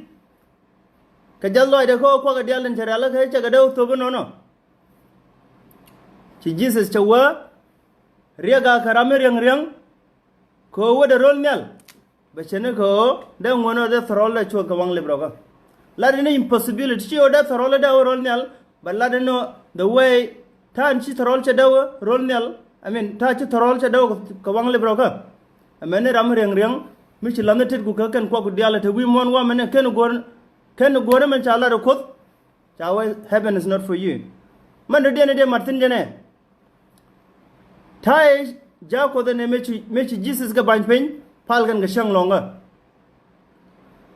kɛ jiath lɔcdɛ kä ɣöö kuak kɛ diaal tin cɛ rialikä cɛ kɛ dee wä thöp inɔnɔ. Ci Jesus cɛ wee riɛk a kɛ ram mi riäŋ riäŋ kɛ ɣöö wetdɛ ro̱l nhial. Bɛ cɛ ni kɛ ɣöö dee ŋuäni ɣöö dee thɔrɔl dee cuɔth kɛ waŋ lip rɔkä. Lat in impossibility ci ɣöö dee thɔrɔl dee wä ro̱l nhial. Bɛ lat in ɣöö the way ta̱a̱n ci thɔrɔl cɛ dee wä ro̱l nhial. I mean ta̱a̱ ci thɔrɔl cɛ dee wä kɛ waŋ lip rɔkä. Amäni ram mi riäŋ riäŋ mi ci la̱th ni tetku kä kɛn kuakku diaal te wi̱i̱ muɔ̱ɔ̱n wä mɛnɛ kɛn guɔ̱r, kɛn guɔ̱r mɛn ca lat ɛ Kuoth. Ca wee heaven is not for you. Mɛn dɔ̱diɛn i̱ dee mat thi̱n jɛnɛ. Ta̱a̱ i̱ ja̱a̱k Kuoth ɛn ɛ mëë ci, mëë ci Jesus kɛ ba̱ny piny pal kɛn kɛ cäŋ lɔ̱ŋä.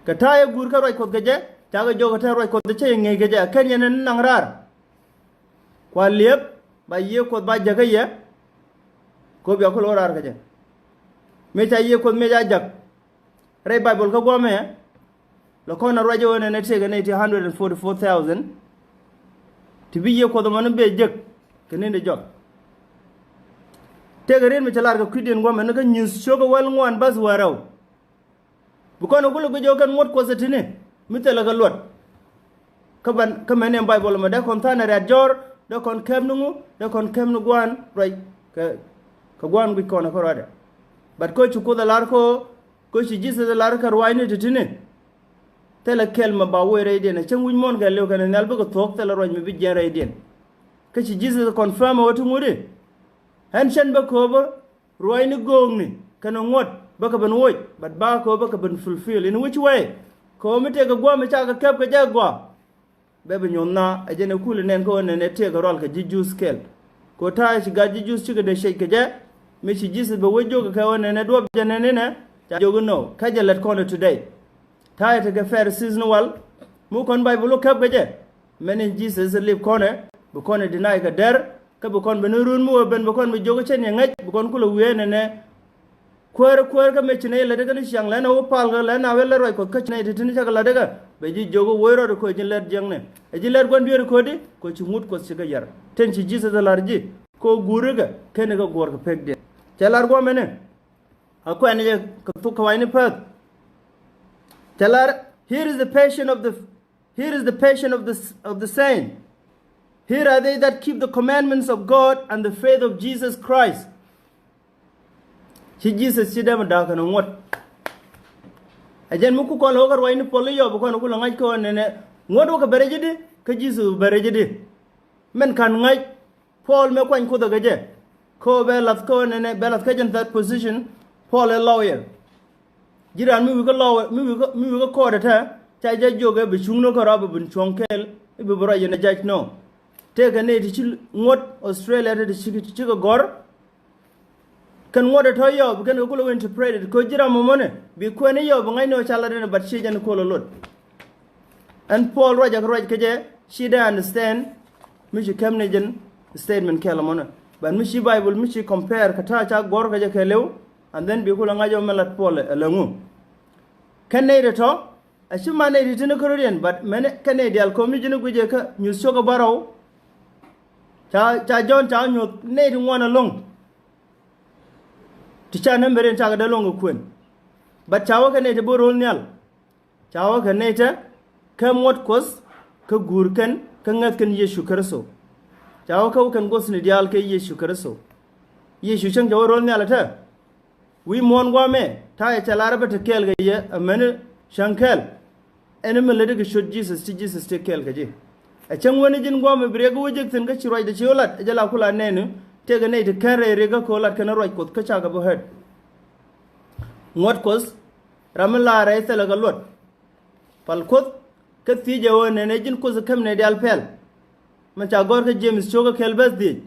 Kɛ ta̱a̱ i̱ guur kä ruac Kuoth kɛ jɛ, ca kɛ jiök kɛ te ruac Kuoth cä yɛ ŋi̱eec kɛ jɛ, ɛ kɛn yɛn ɛn naŋ raar. Kua liep ba yiëë Kuoth ba jäk kä yɛ. Kɛ ɣöö bia ku lo̱k raar kɛ jɛ. Mëë ca yiëë Kuoth mëë ca jäk. Rɛy Baibol kä guɔ̱mɛ, lɔ kɔn a ruac ɣöö nɛnɛ tëëkɛ nɛy ti hundred and forty-four thousand. Ti bi yiëë Kuɔth ɛmɔni bɛ jek kɛ ni̱n di jɔk. Tëëkɛ riet mi cɛ lar kɛ kui̱diɛn guɔ̱mɛ ni kä Nyuuth cio̱k kɛ wäl ŋuan bäth wäl rɛw. Bi kɔn ɛ kulɛ guic ɣöö kɛn ŋuɔ̱t Kuɔth ɛ ti̱ni mi thilɛ kɛ luɔt. Kä ban, kä mɛn in Baibol ɛmɔ dee kɔn tha̱a̱n ɛ rɛ̈t jɔ̱ɔ̱r, dee kɔn kɛp ni ŋu, dee kɔn kɛp ni gua̱a̱n ruac kɛ, kɛ gua̱a̱n guic kɔn ɛ kä ruaadɛ. But kä ci Kuoth ɛ lar kä, kä ci Jesus ɛ lar kä ruaacni ti̱ti̱ni. Thilɛ kɛl mɛ ba woc rɛydiɛn ɛ cäŋ wi̱c muɔ̱ɔ̱n kɛɛliw kɛnɛ nhial bikɛ thuɔ̱k thilɛ ruac mi bi jiɛn rɛydiɛn. Kä ci Jesus ɛ confirm ɛ ɣöö ti ŋuti. Ɣän cän bä kööbä ruaacni göökni kɛnɛ ŋuɔ̱t bä kɛ ben woc, but ba kɛ ɣöö bä kɛ ben fulfill. In which way? Kɛ ɣöö mi tëëkɛ gua̱a̱th mi ca kɛ kɛp kɛ jɛ gɔaa. Bɛ bi nyuɔ̱th na ɛ jɛn ɛ kul ɛ nɛn kä ɣöö nɛn ɛ tëëkɛ rual kɛ ji̱ Juudh kɛl. Kɛ ɣöö ta̱a̱ ci gat ji̱ Juudh cikɛ dee cec kɛ jɛ. Mi ci Jesus bɛ wee jiök kɛ ɣöö nɛn ɛ duɔ̱p jɛ nɛn inɛ, ca jiök inɔ kä jɛ lät kɔn ɛ today. Ta̱a̱ yɛ tekɛ Pharisees ni wal mi kɔn Baibol wä käp kɛ jɛ. Mɛn in Jesus lip kɔnɛ bi kɔn in deny kɛ dɛr. Kä bi kɔn bi ni run mi wä ben bi kɔn bi jiök cɛn yɛ ŋäc bi kɔn kulɛ wiee nɛnɛ. Kuäär kuäär kä mëë ci nɛy lätdä kä ni ciaŋ lɛn a wä pal kä lɛn a wä lät ruac Kuɔth kä ci nɛy ti ti ni cä kɛ lätdä kä bɛ ji̱ jiök wä wee rɔɔd kɛ koc ji̱ lät jiäkni. Ɛ ji̱ lät gua̱n dueeri ko̱di kɛ ci ŋut Kuɔth ci kɛ yär. Tin ci Jesus ɛ la̱r ji̱ kɛ wä guuri kɛ ken kɛ guɔ̱ɔ̱r kɛ pekdiɛn. Cɛ la̱r gua̱mɛni. A kuɛn jɛ kɛ thuk kɛ wa̱cni päth. Cɛ lar, here is the patient of the, here is the patient of the, of the saint. Here are they that keep the commandments of God and the faith of Jesus Christ. Ci Jesus ci dee mi da̱a̱k kɛn ŋuɔ̱t. Ɛ jɛn mi ku kɔn lo̱k kɛ ruacni puɔl i̱ yɔp kɔn ku lɛ ŋa̱c kɔn nɛnɛ ŋuɔ̱t wä kɛ bɛ rɛc i̱di kä Jesus bɛ rɛc i̱di. Mɛn ka̱n ŋa̱c Paul mëë kuany Kuoth ɛ kɛ jɛ. Kä bɛ lath kä nɛnɛ bɛ lath kä jɛn that position. Paul ɛ lawyer. Ji̱ raan mi wi̱i̱ kä lawyer mi wi̱i̱ kä mi wi̱i̱ kä court ɛ tɛ ca jɛ jiök ɛ bi cuŋni kä rɔa bi bin cuɔ̱ŋ kɛɛl i̱ bi bi ruac yɛn ɛ judge nɔ. Tëëkɛ nɛy ti ci ŋuɔ̱t Australia ti ci ci kɛ gɔ̱r. Kɛn ŋuɔ̱t ɛ tɔ̱ yɔw bi kɛn kɛ kulɛ wä interpreted kɛ ji̱ ram mɔmɔnɛ bi kuɛn i̱ yɔw bi ŋa̱cni ɣöö ca lat ɛn but ci jɛn kol ɛ lot. Ɛn Paul ruac ak ruac kɛ jɛ ci dee understand mi ci kɛm ni jɛn statement kɛl ɛmɔnɛ. But mi ci Bible mi ci compare kɛ ta̱a̱ ca guɔ̱r kɛ jɛ kɛɛliw and then bi kulɛ ŋa̱c ɣöö mɛ lat Paul ɛ läŋu. Kɛn nɛy tɔ̱tɔ̱ a ci man nɛy ti ti ni kärɔ̱diɛn but mɛn kɛn nɛy diaal ko̱mi ji̱n guic ɛ kä nyuth cok ɛ bärɔw. Ca ca Jɔ̱ɔ̱n ca nyuɔ̱th nɛy ti ŋuan ɛlɔ̱ŋ. Ti ca nɛmɛ rin cakɛ dee luɔ̱ŋ kɛ kuën. But ca wä kɛ nɛy ti bi ro̱l nhial. Ca wä kɛ nɛy tɛ kä muɔ̱t Kuɔth kä guur kɛn kä ŋäth kɛn Yecu Kritho. Ca wä kä wä kɛn guɔ̱thni diaal kɛ Yecu Kritho. Yecu cäŋ cɛ wä ro̱l nhial ɛ tɛ. Wi̱i̱ muɔ̱ɔ̱n gua̱a̱mɛ ta̱a̱ yɛ cɛ lar ɛ bä te kɛɛl kɛ yɛ amäni cäŋ kɛɛl. Ɛn mi lätdi kɛ ciöt Jesus ti Jesus tëë kɛɛl kɛ ji̱. Ɛ cäŋ wen ji̱n gua̱a̱mɛ bi riɛk wä jek thi̱n kä ci ruacdɛ ci wä lat ɛ jɛ la kula nɛɛni tëëkɛ nɛy ti kɛn rɛy riɛk kä kɛ wä lat kɛn ruac Kuoth kä cakɛ bi hurt. Ŋuɔ̱t Kuoth ram mi laarɛ thilɛ kɛ luɔt. Pal Kuoth kä thiecɛ ɣöö nɛnɛ ji̱n Kuoth käm nɛ diaal pɛl. Mɛ ca gɔ̱r kä James cio̱kä kɛl bäth dhiec.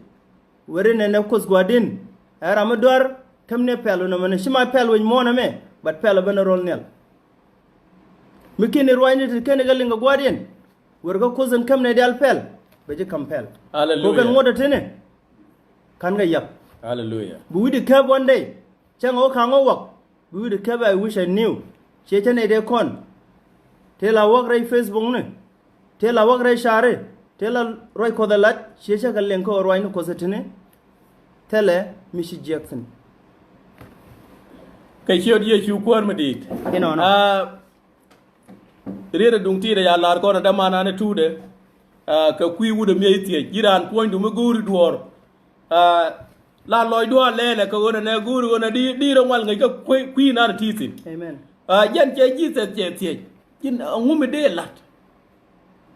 Weri nɛnɛ Kuoth gua̱di̱n ɛ ram mi duar käm nɛ pɛl wä nɔmɔ ni ci ma pɛl wec muɔ̱ɔ̱n ɛmɛ, but pɛl ɛ ben ɛ ro̱l nhial. Mi ki̱n i̱ ruacni ti kɛn i̱ kɛ liŋ kɛ gua̱diɛn. Wer kä Kuoth in käm nɛ diaal pɛl bɛ ji̱ ka̱m pɛl. Hallelujah. Kɛ ŋuɔ̱t ɛ tini ka̱n kɛ yap. Hallelujah. Bi wi̱cdi käp one day. Cäŋ ɣä ka̱ŋ ɣä wak bi wi̱cdi käp I wish I knew. Ciɛ cä nɛy dee kɔn. Tëë la wak rɛy Facebook ni. Tëë la wak rɛy cari. Tëë la ruac Kuɔth ɛ lat ciɛ cä kɛ liŋ kä ɣä ruacni Kuɔth ɛ tini. Thilɛ mi ci jiɛk thi̱n. Kɛ ciöt Yecu Kuäär mi di̱i̱t. Inɔnɔ. Ah, riet ɛ duŋ ti̱i̱t ɛ ya la̱r kɔn ɛ däman an ɛ tuutdɛ. Ah, kɛ kui̱ wut ɛ miec thiec ji̱ raan puɔ̱nydu mi go̱o̱ri duɔ̱ɔ̱r. Ah, la lɔcdu a lɛɛlɛ kɛ ɣöö nɛ nɛ go̱o̱ri ɣöö nɛ di di rɔ ŋual ŋäc kä kui̱ kui̱ nan ɛ ti̱i̱ thi̱n. Amen. Ah, jɛn cɛ Jesus cɛ thiec. Ji̱n ɛŋu mi dee la̱t.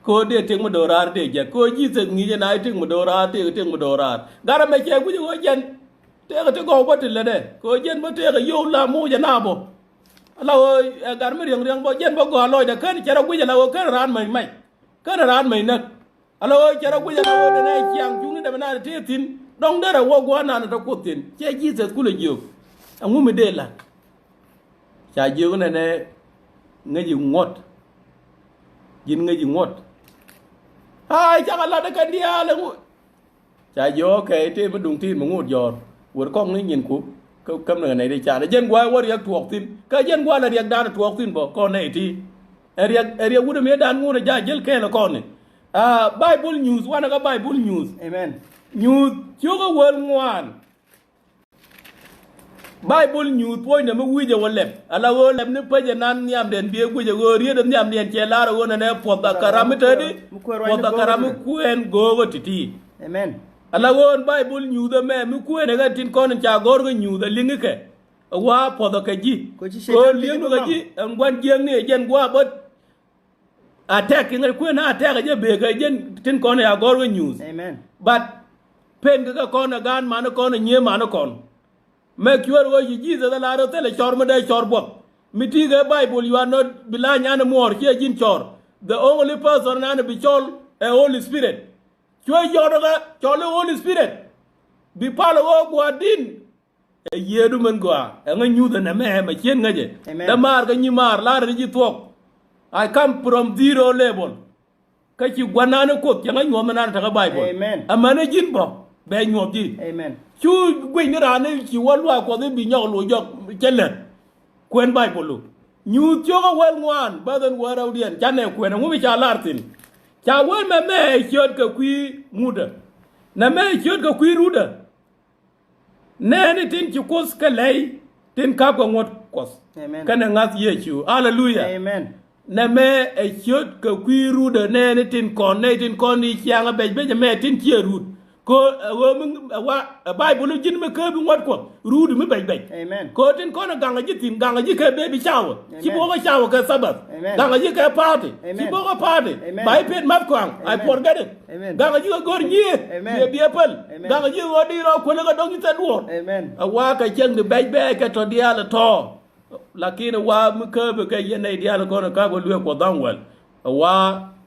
Kɛ ɣöö dee tëk mi do̱raar dee jɛ kɛ ɣöö Jesus ŋi̱i̱c ɛ na i̱ tëk mi do̱raar tëk tëk mi do̱raar. Gat ɛmɛ cɛ gui̱c ɛ ɣöö jɛn tëëkɛ ti gɔw bä ti lätdɛ kɛ ɣöö jɛn bä tëëkɛ yio̱w la moc ɛ na bä. Ala ɣöö ɛ gat mi riɛŋ riɛŋ bä jɛn bä gɔaa lɔcdɛ kän cɛ rɔ guic ala ɣöö kän raan mäc mac kän raan mäc näk. Ala ɣöö cɛ rɔ guic ala ɣöö dee nɛ ciaŋ cuŋni dɛmɛ naan tëë thi̱n dɔ̱ŋ derɛ wä gua̱a̱r naan tɔ Kuoth thi̱n. Cɛ Jesus kulɛ jiök ɛŋu mi dee la̱t. Ca jiök nɛnɛ ŋäci ŋuɔ̱t. Ji̱n ŋäci ŋuɔ̱t. Ay, cakɛ lat ɛ kɛn diaal ɛŋu. Ca jiök, okay, tëë mi duŋ ti̱i̱t mi ŋot jɔ̱ɔ̱r. Wër kɔŋ ni nyinku kä käm ni kɛ nɛy ti can. Ɛ jɛn gua̱a̱ wä riɛk tuɔɔk thi̱n. Kä jɛn gua̱a̱ la riɛkdan tuɔɔk thi̱n bä kɔn nɛy ti. Ɛ riɛk, ɛ riɛk wut ɛ mëëdan ŋot ɛ ja̱ jäl kɛɛl ɛ kɔn ni. Ah, Bible News, wanɛ kä Bible News. Amen. News ciökä wäl ŋuan. Bible News puɔ̱nydɛ mi wi̱cɛ wä lɛp. Ala ɣöö lɛp ni päcɛ nan nhiamdiɛn biɛ guic ɛ ɣöö riet ɛ nhiamdiɛn cɛ lar ɛ ɣöö nɛnɛ puɔth akɛ ram mi tätdi. Puɔth akɛ ram mi kuɛn go̱o̱k ɛ ti̱ti̱. Amen. Ala ɣöö Bible News ɛmɛ mi kuɛn ɛ ɣän tin kɔn in ca gɔ̱r kä News ɛ li̱ŋ ikɛ. Ɛ wa puɔth akɛ ji̱. Kɛ ɣöö li̱eŋdu kɛ ji̱ ɛn gua̱n jiäkni ɛ jɛn gua̱a̱ bä. Attack, iŋɛ kuën attack ɛ jɛ bëë kɛ jɛn tin kɔn ɛ a gɔr wä News. Amen. But pen kɛ kɛ kɔn ɛ gaan man kɔn ɛ nyiee man kɔn. Mɛ cuɛɛr ɣöö ci Jesus ɛ la rɔ thilɛ cɔr mi dee cɔr buɔth. Mi ti kɛ Bible, you are not bi la nyan muɔɔr ciɛ ji̱n cɔr. The only person nan bi cɔl ɛ Holy Spirit. Cuɛ jɔt ɛ kɛ cɔl i̱ Holy Spirit. Bi pal ɛ ɣöö gua̱a̱r din. Ɛ yiëëdu min gɔaa ɛŋä nyuuth ɛn ɛmɛ ɛmɛ cien ŋäcɛ. Amen. Dämaar kä nyimaar la̱rä ni ji̱ thuɔ̱k. I come from zero level. Kä ci gua̱n nan Kuoth cɛ ŋä nyuɔ̱th mi nan tekɛ Bible. Amen. Amäni ji̱n bä bɛ nyuɔ̱th ji̱. Amen. Cu guic ni raan ni ci wä luaak Kuɔth i̱ bi nyɔk loc jɔk cɛ lät. Kuɛn Bible lu nyuuth cio̱k ɛ wäl ŋuan bäth ɛn wäl rɛwdiɛn canɛ kuɛn ɛŋu mi ca lar thi̱n. Ca wäl mɛmɛ ɛ ciöt kɛ kui̱ ŋutdä. Nɛmɛ ɛ ciöt kɛ kui̱ rutdä. Nɛɛni tin ci Kuoth kɛ lɛy tin ka̱pkɛ ŋuɔ̱t Kuɔth. Amen. Kɛnɛ ŋa̱th Yecu. Aleluya. Amen. Nɛmɛ ɛ ciöt kɛ kui̱ rutdä nɛɛni tin kɔn nɛy tin kɔn ni ciaŋ ɛ bɛc bɛc ɛmɛ tin ciɛ rut. Kɛ ɣöö mi ɛ wa ɛ Baibol ji̱n mi kääpi ŋuɔ̱t Kuɔth rut mi bɛc bɛc. Amen. Kɛ ɣöö tin kɔn ɛ gaŋ ɛ ji̱ thi̱n gaŋ ɛ ji̱ kɛ baby shower. Ci bokɛ shower kɛ Sabbath. Amen. Gaŋ ɛ ji̱ kɛ party. Ci bokɛ party. Amen. Ba i̱ pet math kuaŋ. I forget it. Amen. Gaŋ a ji̱ kɛ go̱r nyiee. Amen. Biɛ biɛ päl. Amen. Gaŋ a ji̱ kɛ go̱r di̱i̱r ɔ kuäl kɛ dɔ̱ŋ ji̱ thɛt duɔ̱ɔ̱r. Amen. Ɛ wa kɛ cäŋ di bɛc bɛɛc kɛ tɔ̱ diaal ɛ tɔ̱. Lakin ɛ wa mi kääpɛ kɛ yɛn nɛy diaal kɔn ɛ ka̱p kɛ lueek Kuɔth dha̱a̱ŋ wäl. Ɛ wa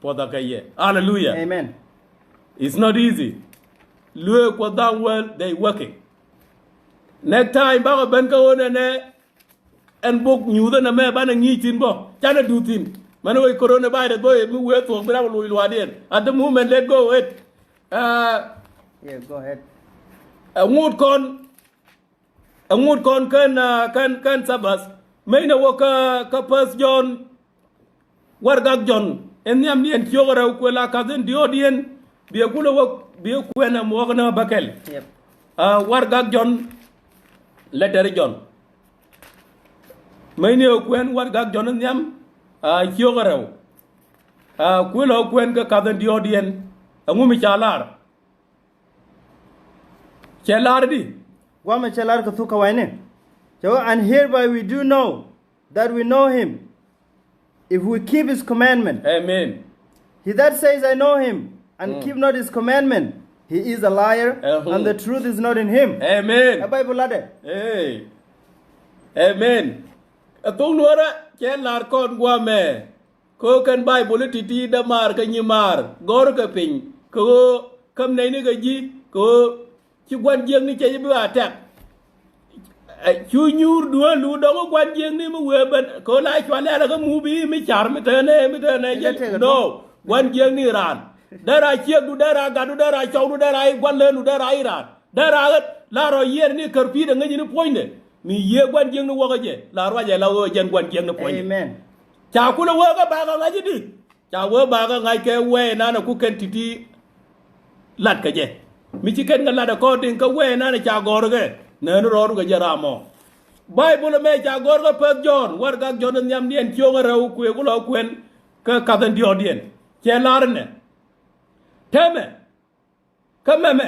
puɔth a kɛ yɛ. Aleluya. Amen. It's not easy. Lueek Kuɔth dha̱a̱ŋ wäl, they working. Next time bakɔ ben kä ɣöö nɛnɛ Ɛn bok nyuuth ɛn ɛmɛ banɛ ŋi̱i̱c thi̱n bä canɛ duth thi̱n. Mɛn wec coronavirus bä mi wee thuɔ̱k bi ram loc luaatdiɛn. At the moment, let go it. Uh, yeah, go ahead. Ɛŋut kɔn, ɛŋut kɔn kɛn, uh, kɛn, kɛn Sabbath. Mënɛ wä kä, kä First John Warɛgak Jɔ̱ɔ̱n in nhiamdiɛn ciök rɛw kuël a ka̱th in diɔ̱ɔ̱kdiɛn. Biɛ kulɛ wä biɛ kuɛn ɛmɛ wä kä nä bäkɛl. Yep. Ah, Warɛgak Jɔ̱ɔ̱n, lɛtɛr Jɔ̱ɔ̱n. Mëëni ɛ kuɛn Warɛgak Jɔ̱ɔ̱n in nhiam, ah, ciök rɛw. Ah, kuël ɛ kuɛn kä ka̱th in diɔ̱ɔ̱kdiɛn. Ɛŋu mi ca lar? Cɛ lar di? Guamɛ cɛ lar kɛ thuk kä wa̱i̱ni. Cɛ wä, and hereby we do know that we know him, if we keep his commandment. Amen. He that says, I know him, and keep not his commandment, he is a liar, and the truth is not in him. Amen. Ɛ Bible ladɛ. Hey. Amen. Ɛ thok nuɔrä cɛ lar kɔn guamɛ. Kɛ ɣöö kɛn Baibol i̱ ti̱ti̱ dämaar kä nyimaar gɔ̱rkɛ piny kɛ ɣöö käm nɛy ni kɛ ji̱ kɛ ɣöö ci gua̱n jiäkni cɛ ji̱ bi a tɛk. Ɛ, cu nyuur duel lu dɔ̱ŋ gua̱n jiäkni mi wee ben kɛ ɣöö la cua lɛl kä mubi mi car mi tɛnɛ mi tɛnɛ jɛ. No, gua̱n jiäkni raan. Dee ra ciekdu, dee ra gatdu, dee ra cɔwdu, dee ra gua̱n leendu, dee ra i̱ raan. Dee ra ɣät la rɔ yiɛn ni kär pi̱i̱t ɛ ŋäc ni puɔ̱nydɛ. Mi yiëë gua̱n jiäkni wäkä jɛ la ruacɛ la ɣöö jɛn gua̱n jiäkni puɔ̱nydɛ. Amen. Ca kulɛ wee kä bakɛ ŋa̱c i̱di? Ca wee bakɛ ŋa̱c kɛ wee nanɛ ku kɛn ti̱ti̱ lat kɛ jɛ. Mi ci kɛn kɛ lat ɛ kɔɔdiŋ kä wee nanɛ ca gɔ̱r kɛ nɛɛni rɔɔdu kɛ jɛ ram ɔ. Baibol ɛmɛ ca gɔ̱r kä Pɛth Jɔ̱ɔ̱n, wär gak Jɔ̱ɔ̱n in nhiamdiɛn cio̱ŋ ɛ rɛw kuëë ku lɔ kuɛn kä kath in diɔ̱ɔ̱kdiɛn. Cɛ lar inɛ. Tɛmɛ. Kä mɛmɛ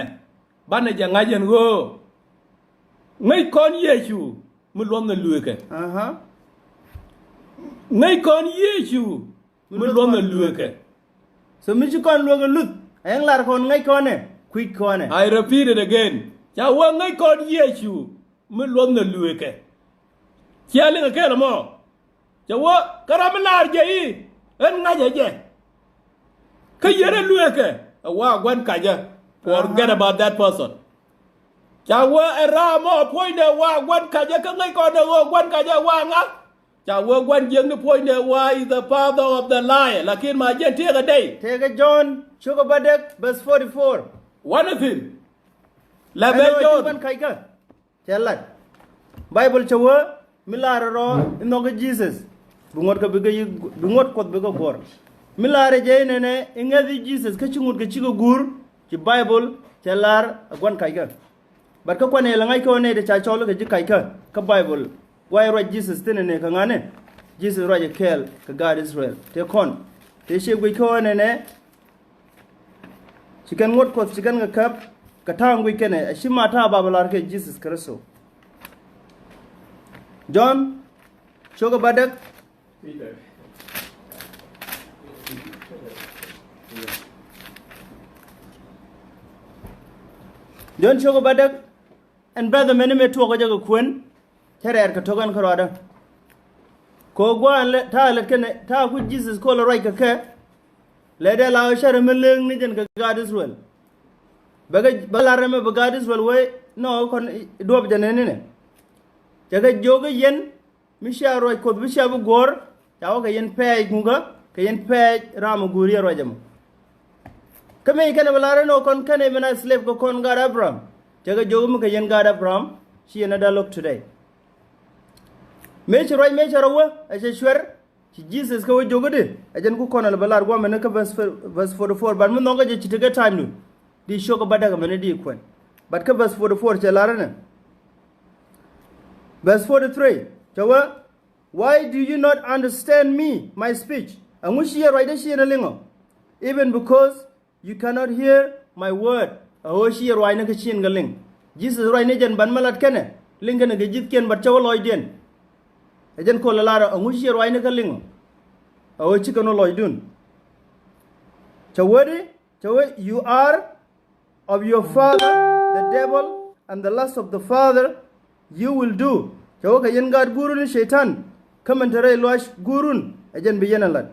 banɛ jɛ ŋa̱c ɛn ɣöö ŋäc kɔn Yecu mi luɔ̱th ni lueekɛ. Aha. Ŋäc kɔn Yecu mi luɔ̱th ni lueekɛ. So mi ci kɔn lueekɛ luth, ɛn lar kɔn ŋäc kɔnɛ, kui̱c kɔnɛ. I repeat it again. Ca wä ŋäc kɔn Yecu mi luɔ̱th ni lueekɛ. Cia liŋ ɛ kɛl ɛmɔ. Cɛ wä kä ram mi laar jɛ i̱ ɣän ŋa̱cä jɛ. Kä yɛn ɛ lueekɛ ɛ wa gua̱n kacä. Forget about that person. Ca wä ɛ ram ɔ puɔ̱nydɛ wa gua̱n kacä kä ŋäc kɔn ɛ ɣöö gua̱n kacä wa ŋa. Ca wä gua̱n jiäkni puɔ̱nydɛ wa is the father of the liar. Lakin ma jɛn tiɛɛk ɛ dɛy. Tëëkɛ Jɔ̱ɔ̱n cio̱k ɛ bädäk verse forty-four. One thing. Lɛ bɛ Jɔ̱ɔ̱n. Gua̱n kacä. Cɛ lat. Baibol cɛ wee mi laarɛ rɔ inɔ kä Jesus. Bi ŋuɔ̱t kɛ bi kɛ yi, bi ŋuɔ̱t Kuɔth bi kɛ guɔ̱r. Mi laarɛ jɛ inɛnɛ iŋɛth i̱ Jesus kä ci ŋut kɛ cikɛ guur. Ci Baibol cɛ laar ɛ gua̱n kacä. But kä kuanɛ lɛ ŋa̱c kä ɣän nɛy ti ca cɔl kɛ ji̱ kacä kä Baibol. Guay ruac Jesus thi̱n inɛ kɛ ŋa̱nɛ. Jesus ruac ɛ kɛɛl kɛ gaat Israel. Tëë kɔn tëë ciɛ guic kä ɣän nɛnɛ. Ci kɛn ŋuɔ̱t Kuɔth ci kɛn kɛ käp kɛ ta̱a̱ ŋuic kɛnɛ a ci ma ta̱a̱ bapɛ lar kɛ Jesus Kritho. Jɔ̱ɔ̱n cio̱k ɛ bädäk. Jɔ̱ɔ̱n cio̱k ɛ bädäk. Ɛn bɛ̈th ɛmɛni mëë tuɔɔkä jɛ kɛ kuën. Cä rɛɛr kɛ to̱k ɛn kärɔadä. Kɛ ɣöö gua̱a̱ ɛn lɛ ta̱a̱ lät kɛnɛ ta̱a̱ ku Jesus kol ruac kɛ kɛ. Lɛ dee la ɣöö cärɛ mi leŋ ni jɛn kɛ gaat Israel. Bɛ kɛ bä lar ɛmɛ bi gaat Israel wee nɔ kɔn duɔ̱p jɛ nɛni nɛ. Cɛ kɛ jiök i̱ yɛn mi cia ruac Kuɔth bi cia bi guɔ̱ɔ̱r. Ca wä kɛ yɛn pɛɛc ŋukä kɛ yɛn pɛɛc ram ɛ guuri yɛ ruac ɛmɔ. Kä mëë ci kɛn ɛ bi lar ɛn ɣöö kɔn kɛn ɛ ben a slave kɛ kɔn gaat Abraham. Cɛ kɛ jiök mi kɛ yɛn gaat Abraham ci yɛn ɛ dee lo̱k today. Mëë ci ruac mëë cɛ rɔ wä ɛ cɛ cuɛr. Ci Jesus kä wä jiök i̱di ɛ jɛn ku kɔn ɛ lɛ bɛ lar guamɛ ni kä verse, verse forty-four, but mi nhɔkä jɛ ci tekɛ time du. Di ciök ɛ bädäk ɛmɛni di kuɛn. But kä verse forty-four cɛ lar ɛnɛ. Verse forty-three cɛ wä, why do you not understand me, my speech? Ɛŋu ci yɛ ruacdä ci yɛn ɛ liŋɔ? Even because you cannot hear my word. A ɣöö ci yɛ ruacni kä ci yɛn kɛ liŋ. Jesus ruacni jɛn ban mi lat kɛnɛ liŋ kɛnɛ kɛ ji̱thkiɛn, but cɛ wä lɔcdiɛn. Ɛ jɛn kol ɛ lar ɛŋu ci yɛ ruacni kä liŋɔ? A ɣöö ci kɛn wä lɔcdun. Cɛ wä di cɛ wä, you are of your father the devil, and the lust of the father you will do. Cɛ wä kɛ yɛn gaat guurun Cɛytan, kä min te rɛy luac guurun ɛ jɛn bi yɛn ɛ lat.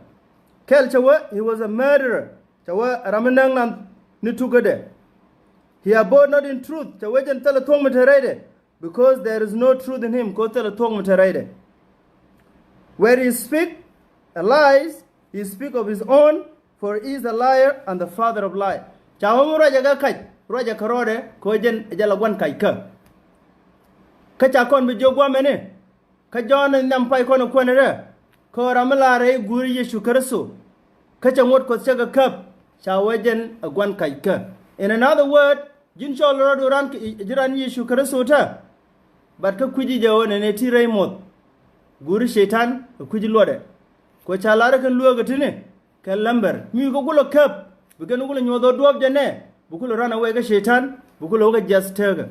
Kɛl cɛ wä, he was a murderer. Cɛ wä ɛ ram mi näk nath ni tukädɛ. He abode not in truth. Cɛ wä jɛn thilɛ thuɔ̱k mi te rɛydɛ. Because there is no truth in him. Kɛ wä thilɛ thuɔ̱k mi te rɛydɛ. Where he speak a lies, he speak of his own, for he is a liar and the father of lie. Ca wä mi ruacɛ kɛ kac, ruacɛ kɛ rɔɔdɛ, kɛ wä jɛn ɛ jɛ la gua̱n kac kä. Kä ca kɔn bi jiök gua̱mɛni. Kä Jɔ̱ɔ̱n ɛ nhiam pay kɔn ɛ kuɛn rɛ. Kä ram mi laarɛ i̱ guuri Yecu Kritho. Kä cɛ ŋuɔ̱t Kuɔth cɛ kɛ käp. Ca wee jɛn ɛ gua̱n kac kä. In another word, ji̱n cɔl rɔɔdu ran ji̱ ran Yecu Kritho tä. But kä kui̱ci jɛ ɣöö nɛnɛ ti rɛy muɔth. Guuri Cɛytan ɛ kui̱ci luɔtdɛ. Kɛ ca lar ɛ kɛn lueekä ti̱ni kɛ lämbɛr mi kɛ kulɛ käp. Bi kɛn kulɛ nyuɔ̱th ɣöö duɔ̱ɔ̱p jɛ nɛ bi kulɛ ran away kä Cɛytan. Ku kulɛ wä kɛ jiath tekä.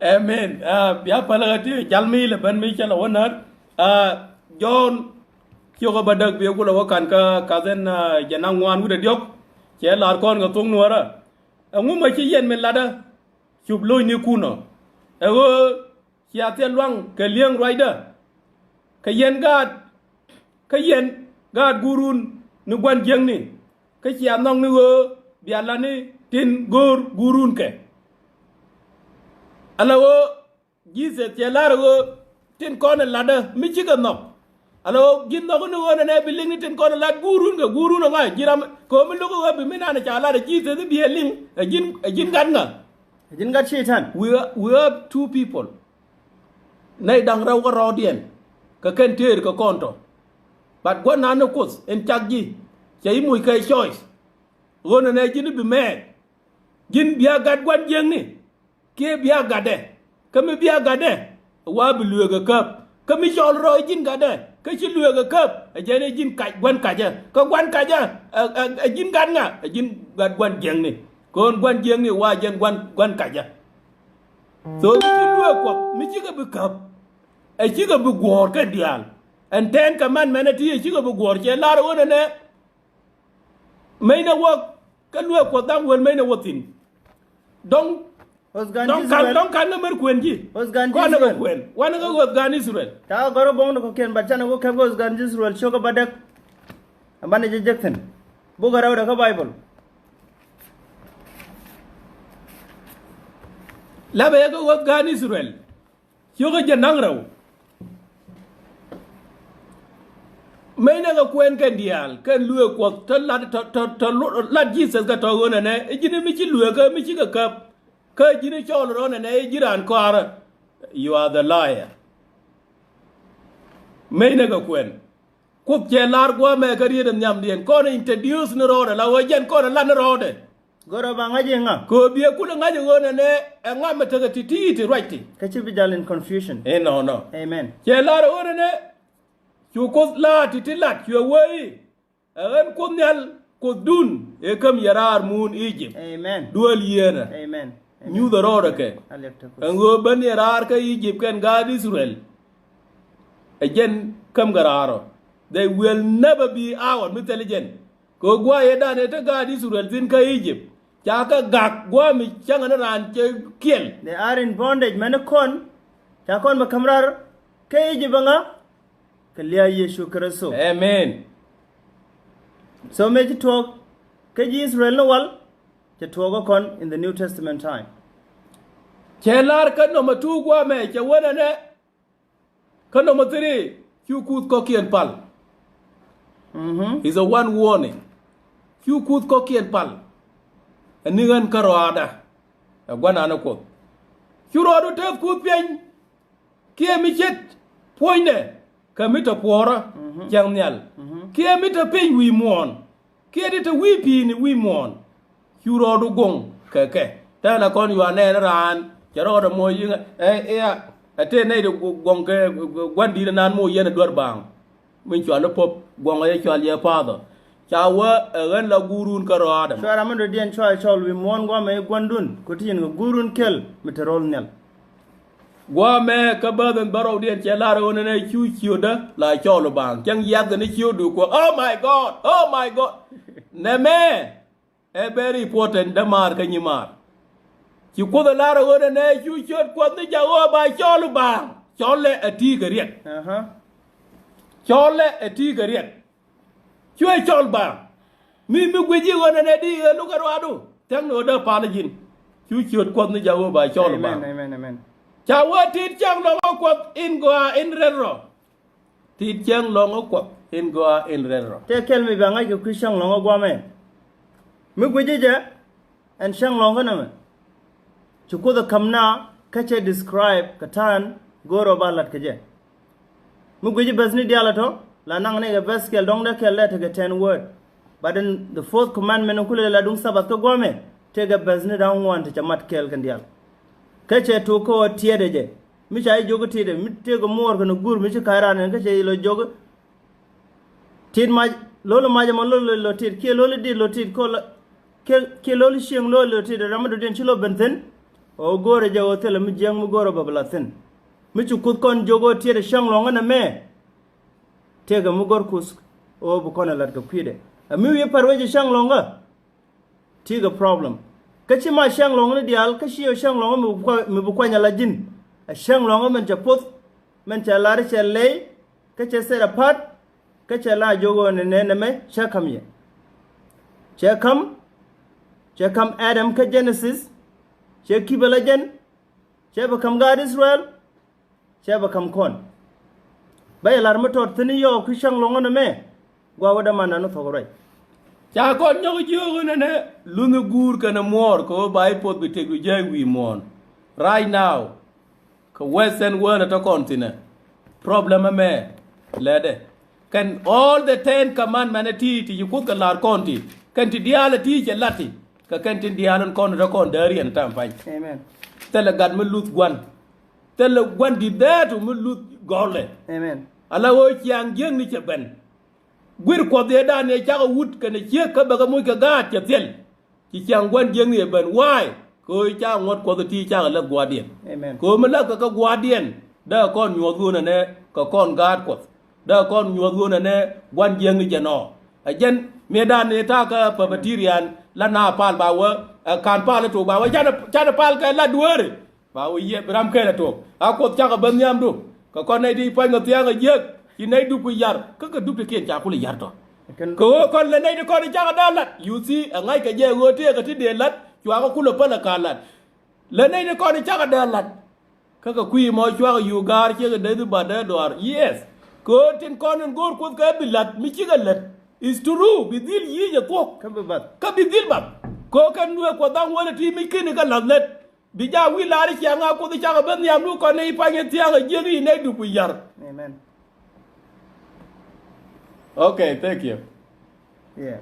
Amen. Ah, bia pälä kä ti jal mi lɛ ben mi cɛ lɛ wä när. Ah, John ciökä bädäk bi kulɛ wä kan kä kathɛn, ah, jɛ na ŋuan wi̱cdɛ diɔ̱k. Cɛ lar kɔn kɛ thok nuäärä. Ɛŋu mɛ ci yɛn mi latdä cup lo̱cnikun ɔ? Ɛ ɣöö cia thil luaŋ kɛ li̱eŋ ruacdä. Kä yɛn gaat, kä yɛn gaat guurun ni gua̱n jiäkni. Kä cia nhɔk ni ɣöö bia lat ni tin go̱o̱r guurun kɛ. Ala ɣöö Jesus cɛ lar ɣöö tin kɔn ɛ latdä mi cikɛ nhɔk. Ala ɣöö ji̱n nhɔk ni ɣöö nɛnɛ bi liŋ ni tin kɔn ɛ lat guurun kɛ guurun ɛ ŋa̱c ji̱n ram kɛ ɣöö mi lo̱k ɣöö bi mi nan ɛ ca lat ɛ Jesus i̱ bi ɛ liŋ ɛ ji̱n, ɛ ji̱n gat ŋa. Ɛ ji̱n gat Cɛytan. We, we have two people. Nɛy da̱ŋ rɛw kä rɔɔdiɛn kɛ kɛn tëër kɛ kɔn tɔ. But gua̱n nan ni Kuoth in cak ji̱ cɛ i̱ muc kɛ choice. Ɣöö nɛnɛ ji̱n i̱ bi mɛɛk. Ji̱n bia gat gua̱n jiäkni kiɛ bia gatdɛ. Kä mi bia gatdɛ wa bi lueek ɛ käp. Kä mi cɔl rɔ ji̱n gatdɛ kä ci lueek ɛ käp ɛ jɛn i̱ ji̱n kac gua̱n kacä. Kä gua̱n kacä ɛ, ɛ, ɛ ji̱n gat ŋa? Ɛ ji̱n gat gua̱n jiäkni. Kɛ ɣöö gua̱n jiäkni wa jɛn gua̱n, gua̱n kacä. So mi ci lueek Kuɔth mi cikɛ bi käp. Ɛ cikɛ bi guɔ̱ɔ̱r kɛn diaal. Ɛn ten commandment ɛ ti ɛ cikɛ bi guɔ̱ɔ̱r cɛ lar ɣöö nɛnɛ. Mɛy nɛ wä kä lueek Kuɔth da̱ŋ wäl mɛy nɛ wä thi̱n. Dɔ̱ŋ, Ɣöth gan dɔ̱ŋ ka̱n, Israel. Dɔ̱ŋ ka̱n kä mɛr kuën ji̱. Ɣöth gan Israel. Kɔn nɛ kɛ kuën. Wanɛ kä ɣöth gan Israel. Ca kɛ gɔ̱r bäŋ ni kɔ̱kiɛn, but canɛ wä kɛp kä Ɣöth gan Israel ciökä bädäk. Ɛ banɛ jɛ jek thi̱n. Bukɛ rɛwdɛ kä Bible. Lapɛ yɛ kä ɣöth gan Israel. Ciökä jɛ naŋ rɛw. Mɛy nɛ kɛ kuɛn kɛn diaal kɛn lueek Kuɔth tɔ lat, tɔ, tɔ, tɔ lu-, lat Jesus kɛ tɔ ɣöö nɛnɛ i̱ ji̱n mi ci lueekä mi cikɛ käp. Kä ji̱n i̱ cɔɔl rɔ nɛnɛ i̱ ji̱ raan kɔaarä. You are the liar. Mɛy nɛ kɛ kuɛn. Kuoth cɛ lar gua̱a̱mɛ kä riet in nhiamdiɛn kɔn introduce ni rɔɔdɛ la ɣöö jɛn kɔn lat ni rɔɔdɛ. Go̱rɛ ba ŋa̱c i̱ ŋa? Kɛ ɣöö biɛ kulɛ ŋa̱c i̱ ɣöö nɛnɛ ɛ ŋa mi tekɛ ti̱ti̱ ti ruac ti. Kä ci bi jal in confusion. Inɔnɔ. Amen. Cɛ lar ɣöö nɛnɛ cu Kuoth la̱a̱t ti̱ti̱ lat cuɛ wee i̱ ɛ ɣän Kuoth Nhial Kuothdun ëë käm yɛ raar muun Egypt. Amen. Duel yieenä. Amen. Amen. Nyuuthɛ rɔɔdɛ kɛ. Aliak te Kuoth. Ɛn ɣöö ben yɛ raar kä Egypt kɛn gaat Israel. Ɛ jɛn käm kɛ raar ɔ. They will never be out mi thil jɛn. Kɛ ɣöö gua̱a̱ yɛ dan ëë te gaat Israel thi̱n kä Egypt. Ca kɛ gak gua̱a̱ mi cäŋɛ ni raan cɛ kiɛl. They are in bondage mɛn kɔn. Ca kɔn bɛ käm raar kä Egypt ɛŋa? Kɛ lia̱a̱ Yecu Kritho. Amen. So mëë ci tuɔɔk kä ji̱ Israel ni wal, cɛ tuɔɔk kä kɔn in the New Testament time. Cɛ lar kä nɔmɔ two gua̱a̱mɛ cɛ wänɛ nɛ. Kä nɔmɔ three cu Kuoth kɔ̱kiɛn pal. Mhm. Is a one warning. Cu Kuoth kɔ̱kiɛn pal. Ɛ ni ɣän kä rɔaadä. Ɛ gua̱nan ɛ Kuoth. Cu rɔɔdu teth Kuoth piɛny. Kiɛ mi ce̱t puɔ̱nydɛ kɛ mi te puɔ̱ɔ̱rä, mhm, cäŋ nhial. Mhm. Kiɛ mi te piny wi̱i̱ muɔ̱ɔ̱n. Kiɛ ti te wi̱i̱ pi̱i̱ni wi̱i̱ muɔ̱ɔ̱n. Cu rɔɔdu guɔ̱ŋ kɛ kɛ. Tɛnɛ kɔn yua nɛɛni raan cɛ rɔɔdɛ moc yiŋ ɛ, ɛ, ɛ tëë nɛy ti guɔ̱ŋ kɛ gua̱n di̱t ɛnan moc yɛn ɛ duer baaŋ. Min cɔal i̱ Pope, guɔ̱ŋ ɛ cɔal yɛ Father. Ca wä ɛ ɣän la guurun kä rɔaadɛ mɔ. Cuɛ ram mi dɔ̱diɛn cua cɔl wi̱i̱ muɔ̱ɔ̱n guamɛ i̱ gua̱ndun, ku ti yɛn kɛ guurun kɛl mi te ro̱l nhial. Guamɛ kä bäth in bärɔwdiɛn cɛ lar ɣöö nɛnɛ cu ciötdä la cɔl i̱ baaŋ. Cäŋ yiathkɛ ni ciötdu kuɔ, oh my God, oh my God. Nɛmɛ ɛ very important, dämaar kä nyimaar. Ci Kuoth ɛ lar ɣöö nɛnɛ cu ciöt Kuɔth ni Jehova cɔl i̱ baaŋ. Cɔlɛ ɛ ti̱i̱ kɛ riɛk. Aha. Cɔlɛ ɛ ti̱i̱ kɛ riɛk. Cuɛ cɔl baaŋ. Mi, mi guic i̱ ɣöö nɛnɛ di ɣöö lukɛ ruaadu. Thia̱ŋ ni ɣöö dee pal ji̱n. Cu ciöt Kuɔth ni Jehova cɔl baaŋ. Amen, amen, amen. Ca wä tit cäŋ lɔ̱ŋä Kuɔth in gɔaa in rɛl rɔ. Tit cäŋ lɔ̱ŋä Kuɔth in gɔaa in rɛl rɔ. Tëë kɛl mi bɛ ŋa̱c kɛ kui̱ cäŋ lɔ̱ŋä guamɛ. Mi guic i̱ jɛ. Ɛn cäŋ lɔ̱ŋ kä nɛmɛ. Ci Kuoth ɛ käm na kä cɛ describe kɛ ta̱a̱n go̱o̱r ɔ ba la̱t kɛ jɛ. Mi guici bɛ̈thni diaal ɛ tɔ̱ la naŋ ni kɛ bɛ̈th kɛl dɔ̱ŋ dee kɛl dee tekɛ ten word. But in the fourth commandment in kulɛ la duŋ Sabbath kä gua̱a̱mɛ tëëkɛ bɛ̈thni da̱ŋ ŋuan ti cɛ mat kɛɛl kɛn diaal. Kä cɛ tok kä ɣöö tiɛɛt ɛ jɛ mi ca ji̱ jiök i̱ tiɛɛt ɛ mi tëëkɛ muɔɔr kɛn guur mi ci ka̱c raan ɛn kä cɛ lɔ jiök i̱ Tit mac, lo̱l mac ɛmɔ lo̱l lo̱l tit kiɛ lo̱l dit lo̱l tit kol kiɛ, kiɛ lo̱l cieŋ lo̱l lo̱l tit ram mi dɔ̱diɛn ci lo̱l ben thi̱n. Ɣöö go̱o̱rɛ jɛ ɣöö thilɛ mi jiäk mi go̱o̱rɛ bä bi la thi̱n. Mi ci Kuoth kɔn jiök ɣöö tiɛt ɛ cäŋ lɔ̱ŋä nɛmɛ. Tëëkɛ mi gör Kuoth ɣöö bi kɔn ɛ la̱t kɛ kui̱dɛ. Ɛ mi wi̱i̱ pär wec ɛ cäŋ lɔ̱ŋä. Ti̱i̱ kɛ problem. Kä ci ma cäŋ lɔ̱ŋä ni diaal, kä ci ɣöö cäŋ lɔ̱ŋä mi bi kua-, mi bi kuany ala ji̱n. Ɛ cäŋ lɔ̱ŋä min cɛ poth, min cɛ lar cɛ ley, kä cɛ set apart, kä cɛ la jiök ɣöö nɛ nɛ nɛmɛ cɛ ka̱m yɛ. Cɛ ka̱m, cɛ ka̱m Adam kä Genesis, cɛ ki̱pɛ la jɛn, cɛ bi ka̱m gaat Israel, cɛ bi ka̱m kɔn. Bä yɛ lar mi tɔt thi̱n yɔɔk ki cäŋ lɔ̱ŋä nɛmɛ, gua̱a̱ wä dämandan ni thɔk ruac. Ca kɔn nyɔk jiök ɣöö nɛnɛ lunh guur kɛnɛ muɔɔr kɛ ɣöö ba i̱ poth bi tëk du jääc wi̱i̱ muɔ̱ɔ̱n. Right now, kɛ Western world ɛ tɔ kɔn thi̱nɛ. Problem ɛmɛ lɛtdɛ. Kɛn all the ten commandment ɛ ti, ti ci Kuoth kɛ la̱r kɔn ti. Kɛn ti diaal ɛ ti cɛ la̱t ti. Kɛ kɛn tin diaal in kɔn ɛ tɔ kɔn dääriɛn tam pany. Amen. Thilɛ gat mi luth gua̱n. Thilɛ gua̱n di̱t dhɛɛtu mi luth gɔ̱lɛ. Amen. Ala ɣöö ciaŋ jiäkni cɛ ben. Guir Kuɔth yɛ dan yɛ cakɛ wut kɛnɛ ciek kä bɛ kɛ moc kɛ gaat cɛ thil. Ci ciaŋ gua̱n jiäkni yɛ ben. Why? Kɛ ɣöö ca ŋuɔ̱t Kuɔth ɛ ti cakɛ läth gua̱a̱rdiɛn. Amen. Kɛ ɣöö mi läthkɛ kä gua̱a̱rdiɛn dee kɔn nyuɔ̱th ɣöö nɛnɛ kɛ kɔn gaat Kuɔth. Dee kɔn nyuɔ̱th ɣöö nɛnɛ gua̱n jiäkni jɛ nɔ. Ɛ jɛn mëë dan ni ta̱a̱ kä Presbyterian la na pal ba wä, ɛ, ka̱n pal i̱ tok ba wä canɛ, canɛ pal kɛ la dueeri. Ba wä yiëë bi ram kɛl ɛ tok. A Kuoth cakɛ ben nhiamdu. Kɛ kɔn nɛy ti pua̱ny kɛ thia̱a̱ŋ ɛ jiäk. Ci nɛy dup ku yar. Kä kɛ dup ti kiɛn ca kul i̱ yar tɔ. Kɛ ɣöö kɔn lɛ nɛy ti kɔn i̱ cakɛ dee lat. You see, ɛ ŋa̱ckɛ jɛ ɣöö tëëkɛ ti dee lat. Cuakɛ kul ɛ päl ɛ ka̱n lat. Lɛ nɛy ti kɔn i̱ cakɛ dee lat. Kä kɛ kui̱ mɔ cuakɛ yuu ga̱a̱r ciekɛ dee dhi bat dee dɔaar. Yes. Kɛ ɣöö tin kɔn in go̱o̱r Kuoth kɛ bi la̱t mi cikɛ lät. It's true. Bi dhil yic ɛ thuɔ̱k. Kä bi bath. Kä bi dhil bath. Kɛ ɣöö kɛn duee Kuɔth dhaŋ wäl ɛ ti mi ki̱ni kɛ la̱th lät. Bi jaa wi̱i̱ la̱r i̱ ciaŋ a Kuoth i̱ cakɛ ben nhiamdu kɔn i̱ pany i̱ thia̱a̱ŋ ɛ jiäk i̱ nɛy dup i̱ yar. Amen. Okay, thank you. Yeah.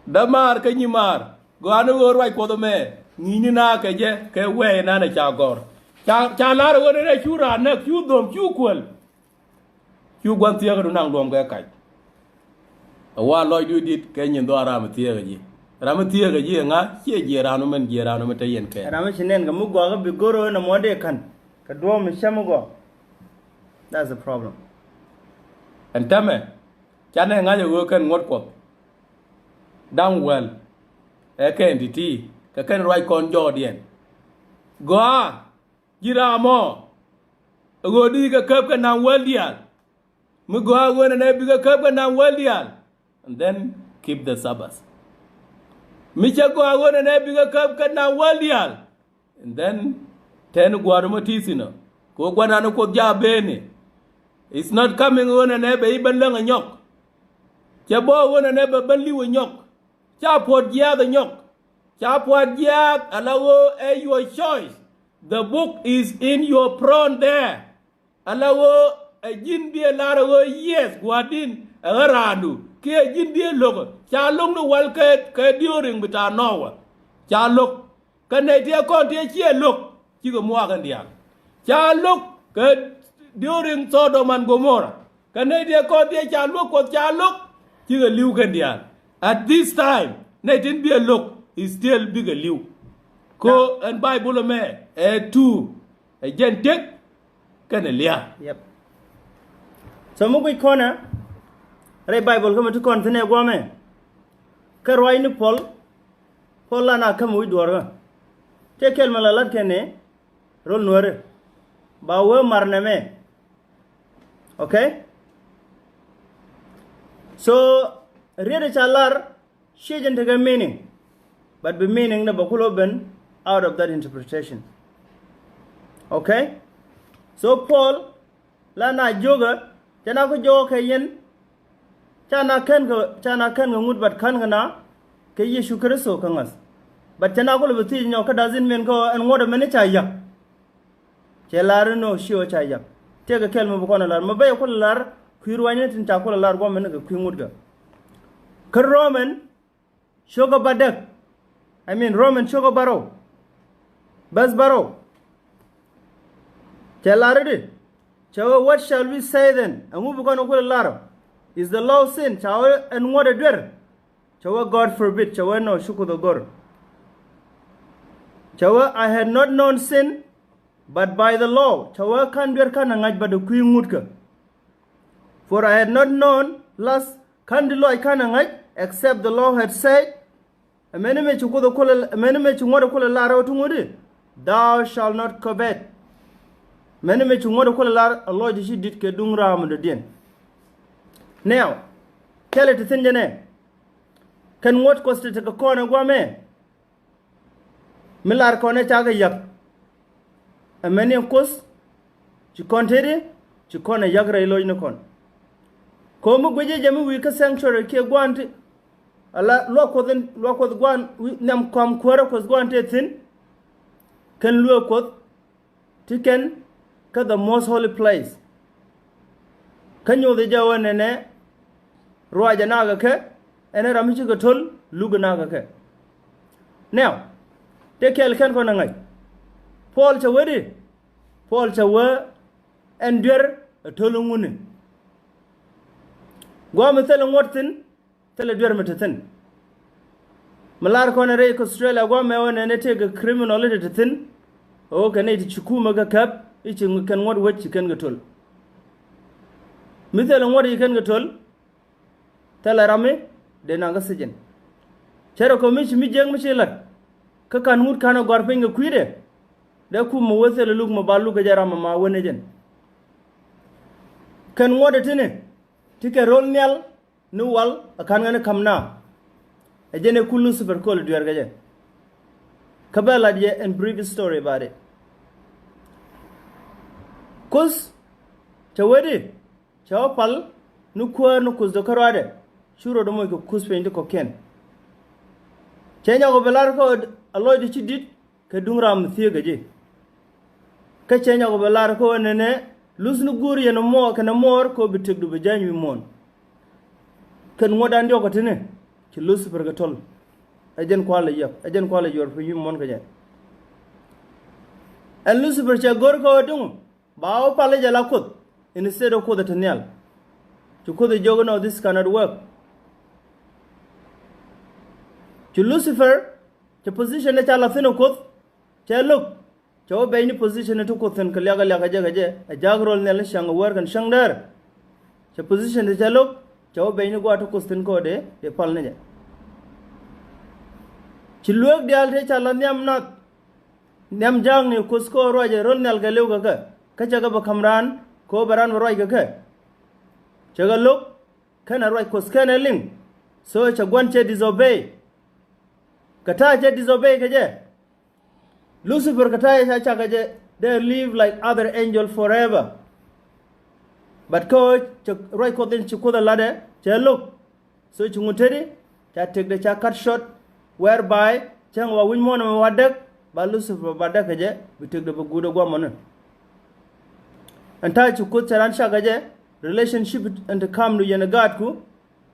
Dämaar kä nyimaar. Gɔaa ni ɣöö ruac Kuɔth ɛmɛ ŋi̱i̱cni naath kɛ jɛ kɛ wɛɛy ɛnan ɛ ca gɔ̱r. Ca, ca la̱r ɛ ɣöö nɛnɛ cu raan näk, cu dho̱m, cu kuäl. Cu gua̱n thieekädu naŋ duɔ̱ɔ̱m kɛ kac. Ɛ wa lɔcdu di̱t kɛ nyin dhɔaar ram mi thieekä ji̱. Ram mi thieekä ji̱ ɛ ŋa̱? Ciɛ jiɛ raan mi mɛn, jiɛ raan mi te yɛn kɛ. Ram mi ci nɛn kɛ mi gɔaa kä bi go̱r ɣöö nɔmɔ dee ka̱n kɛ duɔ̱ɔ̱m mi cäm mi gɔaa. That's the problem. Ɛn täämɛ canɛ ŋa̱c ɛ ɣöö kɛn ŋuɔ̱t Kuɔth da̱ŋ wäl. Ɛ kɛn ti̱ti̱ kɛ kɛn ruac kɔn jɔɔdiɛn. Gɔaa ji̱ ram mɔ ɛ ɣöö di kɛ käp kɛ naŋ wäl diaal. Mi gɔaa ɣöö nɛnɛ bikɛ käp kɛ naŋ wäl diaal. And then keep the Sabbath. Mi cɛ gɔaa ɣöö nɛnɛ bikɛ käp kɛ naŋ wäl diaal. And then tɛn gua̱a̱r mɔ ti thi̱n ɔ kɛ ɣöö gua̱nan Kuoth jaak beni. It's not coming ɣöö nɛnɛ bɛ i̱ ben läŋ ɛ nyɔk. Cɛ bä ɣöö nɛnɛ bɛ ben li̱w ɛ nyɔk. Ca puɔ̱t jiaath ɛ nyɔk. Ca puɔ̱t jiaath ala ɣöö ɛ your choice. The book is in your front there. Ala ɣöö ɛ ji̱n bi ɛ lar ɛ ɣöö yes gua̱a̱rdin ɛ ɣän raandu kiɛ ɛ ji̱n bi ɛ lo̱k. Ca lo̱k ni wal kɛ, kɛ during bi ta̱a̱ Noah. Ca lo̱k. Kä nɛy ti ɛ kɔn ti ɛ ciɛ lo̱k cikɛ muaak kɛn diaal. Ca lo̱k kɛ during Sodom and Gomorrah. Kä nɛy ti ɛ kɔn ti ɛ ca luäk Kuɔth ca lo̱k cikɛ li̱w kɛn diaal. At this time nɛy tin bi ɛ lo̱k is still bikɛ li̱w. Kɛ ɣöö ɛn Baibul ɛmɛ ɛ tuur ɛ jɛn tëk kɛnɛ lia̱a̱. Yep. So mi guic kɔnɛ rɛy Baibul kä mi ti kɔn thi̱n ɛ guɔmɛ. Kä ruac ni Puɔl, Puɔl la na käm wi̱c duɔ̱ɔ̱rkä. Tëë kɛl mɛ la la̱t kɛn ni rol nuääri ba wee mar nɛmɛ. Okay. So riet ɛ ca lar ciec in tekɛ meaning. But bi meaning ni bɛ kulɛ ben out of that interpretation. Okay. So Puɔl la na jiökä cɛ na ku jɔɔk kɛ yɛn. Ca na kän kɛ, ca na kän kɛ ŋut, but kän kɛ na kɛ Yecu Kritho kɛ ŋäth. But cɛ na kulɛ bi thiec nyɔk kä does it mean kɛ ɛn ŋuɔ̱t ɛmɛn ca yak? Cɛ lar inɔ ciö ca yak. Tëëkɛ kɛl mi bi kɔn ɛ lar mi bɛy kulɛ lar kui̱ ruanyni tin ca kulɛ lar guɔmɛn kɛ kui̱ ŋut kɛ. Kä Roman cio̱kä bädäk. I mean Roman cio̱kä bärɔw. Bäth bärɔw. Cɛ lar i̱di. Cɛ wee, what shall we say then? Ɛŋu bi kɔn kulɛ lar? Is the law sin? Ca wee ɛn ŋuɔ̱t ɛ duer? Cɛ wee, God forbid. Cɛ wee, nɔ, ci Kuoth ɛ go̱r. Cɛ wee, I had not known sin but by the law. Cɛ wee, /ka̱n duer /ka̱n ɛ ŋa̱c but ɛ kui̱ ŋutkä. For I had not known lust, /ka̱n ti lɔaac /ka̱n ɛ ŋa̱c, except the law had said, amäni mëë ci Kuoth ɛ kulɛ, amäni mëë ci ŋuɔ̱t ɛ kulɛ lar ɛ wä ti ŋut i̱, Thou shalt not covet. Amäni mëë ci ŋuɔ̱t ɛ kulɛ lar, ɛ lɔcdɛ ci di̱t kɛ duŋ ram mi dɔ̱diɛn. Now, kɛl ɛ ti thi̱n jɛn ɛ, kɛn ŋuɔ̱t Kuɔth ti tekɛ kɔn ɛ guamɛ, mi lar kɔn ɛ cakɛ yak. Amäni ɛn Kuoth ci kɔn teti, ci kɔn ɛ yak rɛy lo̱cnikɔn. Kɛ ɣöö mi guic jɛ jɛ mi wi̱i̱ kä sanctuary kiɛ gua̱a̱n ti, ala luaak Kuɔth in, luaak Kuɔth gua̱a̱n wi̱i̱ nhiam kɔam kuäärä Kuɔth gua̱a̱n tëë thi̱n, kɛn luëë Kuɔth ti kɛn kä the most holy place. Kä nyothɛ jɛ ɣöö nɛnɛ ruac ɛ nakä kɛ, ɛn ram mi cikɛ to̱l luk ɛ nakä kɛ. Now, tëë kɛl /ken kɔn ɛ ŋa̱c. Puɔl cɛ wee di, Puɔl cɛ wee, ɛn duer ɛ to̱l ŋuni. Gua̱a̱ mi thilɛ ŋuɔ̱t thi̱n, thilɛ duer mi te thi̱n. Mi lar kɔn ɛ rɛy kä Australia gua̱a̱ mɛ ɣöö nɛnɛ tëëkɛ criminal i̱ te te thi̱n. Ɣöö kɛ nɛy ti ci kumɛ kɛ käp i̱ ci kɛn ŋuɔ̱t wec ci kɛn kɛ to̱l. Mi thilɛ ŋuɔ̱t ci kɛn kɛ to̱l, thilɛ ram mi dee naŋ kä thi̱ji̱n. Cärɛ kɔ mi ci mi jiäk mi ci la̱t kä /ka̱n ŋut /ka̱n ɛ gɔ̱a̱r piny kɛ kui̱dɛ. Dee kumɛ wee thilɛ luk mi ba luk kɛ jɛ ram ma wen ɛ jɛn. Kɛn ŋuɔ̱t ɛ ti̱ni ti kɛ ro̱l nhial ni wal ɛ /ka̱n ɣän ɛ ka̱m na. Ɛ jɛn ɛ ku Lucifer köl dueerkɛ jɛ. Kä bɛ lat yɛ in brief story about it. Kuoth cɛ wee di, cɛ wä pal ni kuäär ni Kuothdɛ kärɔaadɛ, cu rɔɔdɛ moc kɛ kuth piny ti kɔ̱kiɛn. Cɛ nyɔk ɛ bi lar kä ɣöö a lɔcdɛ ci di̱t kɛ duŋ ram mi thieekä ji̱. Kä cɛ nyɔk ɛ bi lar kä ɣöö nɛnɛ luthni guur yɛn ɛ muɔɔr kɛnɛ muɔɔr kɛ ɣöö bi tëkdu bi jääny wi̱i̱ muɔ̱ɔ̱n. Kɛn ŋuɔ̱tdan diɔ̱k kä ti̱ni ci Lucifer kɛ to̱l. Ɛ jɛn kualɛ yäk, ɛ jɛn kualɛ yuɔr piny wi̱i̱ muɔ̱ɔ̱n kɛ jɛ. Ɛn Lucifer cɛ go̱r kä ɣöö duŋ ba wä pal i̱ jɛ la Kuoth, instead of Kuoth ɛ te nhial. Ci Kuoth ɛ jiök inɔ, this cannot work. Ci Lucifer, ci position ɛ ca la thi̱n ɛ Kuoth, cɛ lo̱k, cɛ wä bɛy ni position ɛ ti Kuoth thi̱n kɛ liak ɛ liak ɛ jɛ kɛ jɛ, ɛ ja̱a̱k ro̱l nhial ni cäŋ ɛ wäär kɛn cäŋ däär. Cɛ position ɛ cɛ lo̱k, cɛ wä bɛy ni gua̱a̱th ti Kuoth thi̱n kɛ ɣöö dee, dee pal ni jɛ. Ci lueek diaal tëë ca la nhiam nath, nhiam ja̱a̱kni Kuoth kä ɣöö ruacɛ ro̱l nhial kɛ li̱w kɛ kɛ, kä cɛ kɛ bɛ ka̱m raan kɛ ɣöö bɛ raan bɛ ruac kɛ kɛ. Cɛ kɛ lo̱k, kɛnɛ ruac Kuoth kɛnɛ liŋ. So cɛ gua̱n cɛ disobey. Kɛ ta̱a̱ cɛ disobey kɛ jɛ, Lucifer kɛ ta̱a̱ cɛ cak kɛ jɛ, they live like other angel forever. But kä ɣöö cɛ ruac Kuɔth in ci Kuoth ɛ latdɛ, cɛ lo̱k. So ci ŋut teti, ca tëkdɛ ca cut short, whereby cäŋ wa wi̱c muɔ̱ɔ̱n ɛmɛ wa däk, ba Lucifer ba däk kɛ jɛ, bi tëkdɛ bi guut ɛ gua̱mɔni. Ɛn ta̱a̱ ci Kuoth cɛ raan cak kɛ jɛ, relationship ɛn te ka̱mdu yɛn ɛ gaatku,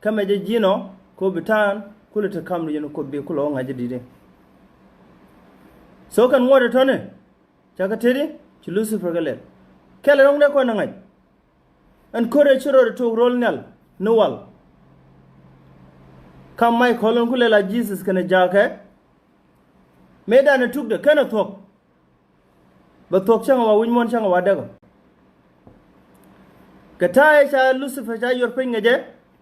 kä mɛ jɛ ji̱n ɔ, kɛ ɣöö bi ta̱a̱n kulɛ te ka̱mdu yɛn ɛ Kuoth bi kulɛ wä ŋa̱c jɛ di̱t i̱. So kɛn ŋuɔ̱t ɛ tɔ̱ni, ca kɛ teti, ci Lucifer kɛ lɛl. Kɛl ɛ rɔ̱ŋ dee kɔn ɛ ŋa̱c. Ɛn ko̱r ëë ci rɔɔdɛ tok ro̱l nhial ni wal. Ka̱m Michael ɛn ku lɛl a Jesus kɛnɛ ja̱a̱kɛ. Mëëdan ɛ tukdɛ kɛnɛ thuɔ̱k. Bɛ thuɔ̱k cäŋ wa wi̱c muɔ̱ɔ̱n cäŋ wa däk ɔ. Kɛ ta̱a̱ ëë ca Lucifer ca yuɔr piny kɛ jɛ,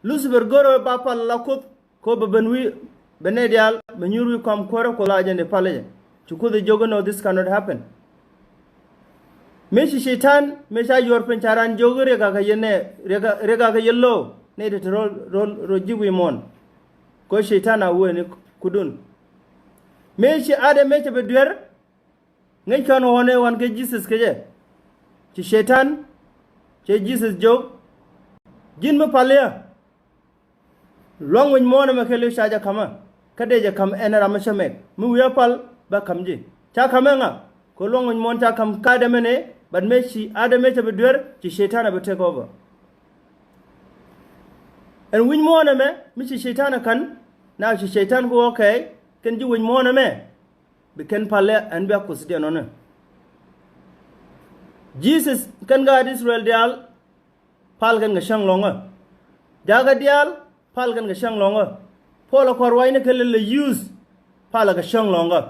Lucifer go̱rɛ ba pal la Kuoth. Kɛ ɣöö bɛ ben wi̱i̱, bɛ nɛy diaal bɛ nyuur wi̱i̱ kɔam kuäärä Kuɔth la jɛn dee pal jɛ. Ci Kuoth ɛ jiök inɔ, this cannot happen. Mëë ci Cɛytan, mëë ca yuɔr piny ca raan jiök i̱ riɛk akɛ yɛ nɛ, riɛk a, riɛk akɛ yɛ lo̱w, nɛy ti te ro̱l, ro̱l, ro̱l ji̱ wi̱i̱ muɔ̱ɔ̱n. Kɛ ɣöö Cɛytan a wëë ni kudun. Mëë ci Adam mëë cɛ bi duer, ŋäc kɔn ɣɔ̱n ëë ɣɔ̱n kɛ Jesus kɛ jɛ. Ci Cɛytan, cɛ Jesus jiök, ji̱n mi pal yä. Lua̱ŋ wi̱c muɔ̱ɔ̱n ɛmɛ kɛ li̱w ca jɛ ka̱mä. Kä dee jɛ ka̱m ɛn ram mi cä mɛk. Mi wi̱i̱ a pal bä ka̱m ji̱. Ca ka̱m ɛ ŋa? Kɛ lua̱ŋ wi̱c muɔ̱ɔ̱n ca ka̱m kä Adam ɛn ëë, but mëë ci Adam mëë cɛ bi duer, ci Cɛytan a bi take over. Ɛn wi̱c muɔ̱ɔ̱n ɛmɛ, mi ci Cɛytan ɛ ka̱n, na ci Cɛytan ku ɣɔ̱k kɛɛc, kɛn ji̱ wi̱c muɔ̱ɔ̱n ɛmɛ. Bi kɛn pal ɛ ɛn bia Kuoth diɛn ɔnɛ. Jesus kɛn gaat Israel diaal, pal kɛn kɛ cäŋ lɔ̱ŋä. Jakä diaal, pal kɛn kɛ cäŋ lɔ̱ŋä. Puɔl ɛ kɔn ruacni kɛ lɛl ɛ youth, pal kɛ cäŋ lɔ̱ŋä.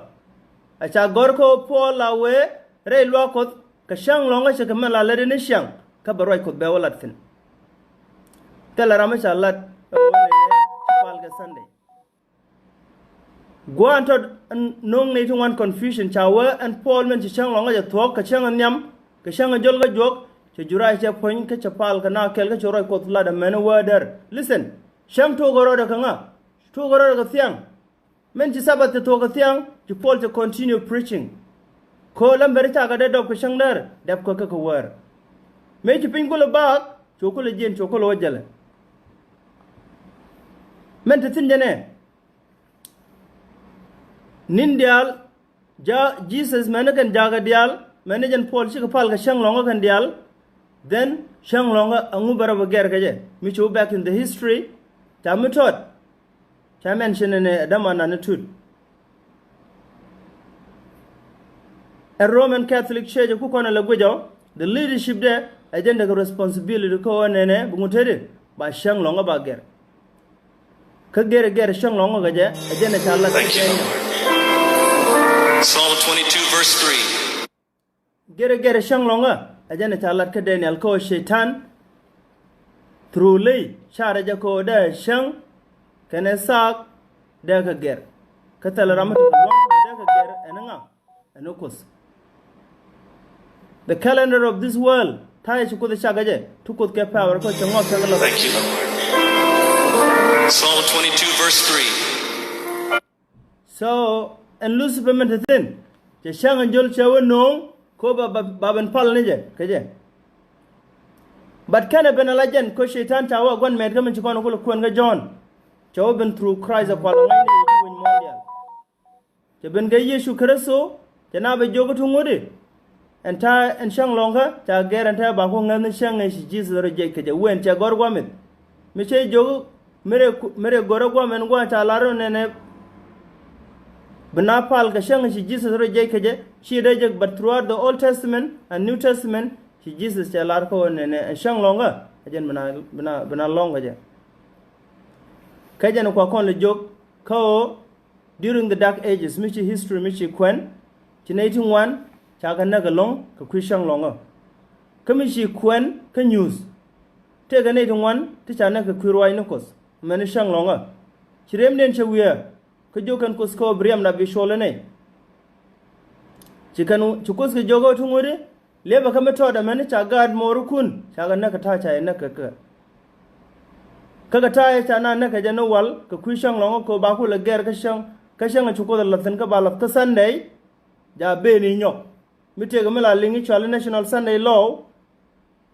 A ca gɔ̱r kä Puɔl la wee rɛy luaak Kuɔth kɛ cäŋ lɔ̱ŋä cɛ kɛ mɛn la lät in i̱ ciaŋ kä bɛ ruac Kuɔth bɛ wä lat thi̱n. Thilɛ ram mi ca lat ɛ wä nɛnɛ ci pal kɛ Sunday. Gua̱a̱n tɔt no̱o̱ŋ ni ti ŋuan confusion ca wee ɛn Puɔl min ci cäŋ lɔ̱ŋä jɛ thuɔ̱k kɛ cäŋ nhiam kɛ cäŋ jol kä juɔk cɛ juray cɛ puɔ̱ny kä cɛ pal kɛ na kɛl kä cɛ ruac Kuɔth lat ɛmɛn wee dɛr. Listen, cäŋ tuɔk rɔɔdɛ kɛ ŋa? Tuɔk rɔɔdɛ kɛ thiaŋ. Min ci Sabbath cɛ thuɔ̱k kɛ thiaŋ ci Puɔl cɛ continue preaching. Kɛ ɣöö lamberi cakɛ dee dɔp kɛ cäŋ dɛr dɛp kɛ kɛ kɛ wäär. Mëë ci piny kulɛ baak cu kulɛ jiɛn cu kulɛ wä jälɛ. Min te thi̱n jɛ nɛ ni̱n diaal ja Jesus mɛni kɛn jakä diaal mɛni jɛn Puɔl cikɛ pal kɛ cäŋ lɔ̱ŋä kɛn diaal. Then cäŋ lɔ̱ŋä aŋu bɛ rɔ bɛ gɛr kɛ jɛ mi cu back in the history. Ca mi tɔt ca mention ni ɛ däman nani tut. Ɛ Roman Catholic Church ku kɔn ɛ lɛ guic ɔ the leadership dɛ ɛ jɛn dɛ kɛ responsibility kä ɣöö nɛnɛ bi ŋut teti ba cäŋ lɔ̱ŋä ba gɛr. Kä gɛr gɛr cäŋ lɔ̱ŋä kɛ jɛ ɛ jɛn ɛ ca lat kä Daniel. Psalm twenty-two verse three. Gɛr gɛr cäŋ lɔ̱ŋä ɛ jɛn ɛ ca lat kä Daniel kä ɣöö Cɛytan through ley carɛ jɛ kä ɣöö dee cäŋ kɛnɛ thaak dee kɛ gɛr. Kä thilɛ ram mi tekɛ lua̱ŋ dee kɛ gɛr ɛn ŋa? Ɛn Kuoth. The calendar of this world ta̱yɛ ci Kuoth cakɛ jɛ ti Kuoth kɛ power kä cɛ ŋɔak kɛ kɛ lɔ. Thank you, Lord. Psalm twenty-two verse three. So ɛn Lucifer min te thi̱n cɛ cäŋ ɛn jol cɛ wä no̱o̱ŋ ko ba ba ben pal ni jɛ kɛ jɛ. But kɛnɛ ben ala jɛn ko Cɛytan ca wä gua̱n mɛt kä min ci kɔn kulɛ kuɛn kä John. Cɛ wä ben through Christ a kual ŋa̱cni jɛ ji̱ weny muɔ̱ɔ̱n diaal. Cɛ ben kɛ Yecu Kritho cɛ na bɛ jiök ti ŋuti. Ɛn ta̱a̱ ɛn cäŋ lɔ̱ŋkä ca gɛr ɛn ta̱a̱ ba ku ŋäthni cäŋ ɛ ci Jesus rɔ jiɛc kɛ jɛ wen cɛ gɔ̱r guamith. Mi cɛ jiök mi rɛ go̱rä guam ɛn gua̱a̱ ca lar rɔ nɛnɛ. Bi na pal kɛ cäŋ ɛ ci Jesus rɔ jiɛc kɛ jɛ ci dee jek, but throughout the Old Testament and New Testament ci Jesus cɛ lar kä wä nɛnɛ ɛn cäŋ lɔ̱ŋkä ɛ jɛn bi na lɔ̱ŋ kɛ jɛ. Kä jɛn kua kɔn lɛ jiök kä wä during the dark ages mi ci history mi ci kuɛn ci nɛy ti ŋuan ca kɛ näk ɛlɔ̱ŋ kɛ kui̱ cäŋ lɔ̱ŋä. Kä mi ci kuɛn kä nyuuth tëëkɛ nɛy ti ŋuan ti ca näk kɛ kui̱ ruaacni Kuɔth mɛni cäŋ lɔ̱ŋä. Ci rɛmdiɛn cɛ wiee kä jiök kɛn Kuoth kä ɣöö bi riɛmda bi cuɔl ɛ nɛy. Ci kɛn ci Kuoth kɛ jiök ɣöö ti ŋuti liepɛ kä mi tɔɔt ɛmɛni ca gaat mo̱o̱rikun ca kɛ näk kɛ ta̱a̱ ca yɛ näk kɛ kɛ. Kä kɛ ta̱a̱ ca na näk kɛ jɛ ni wal kɛ kui̱ cäŋ lɔ̱ŋä kɛ ɣöö ba kulɛ gɛr kä cäŋ kä cäŋ ci Kuoth ɛ la̱th thi̱n kä ba la̱th kä Sunday. Ja ben i̱ nyɔk mi tëëkɛ mi la liŋ i̱ cuali National Sunday Law.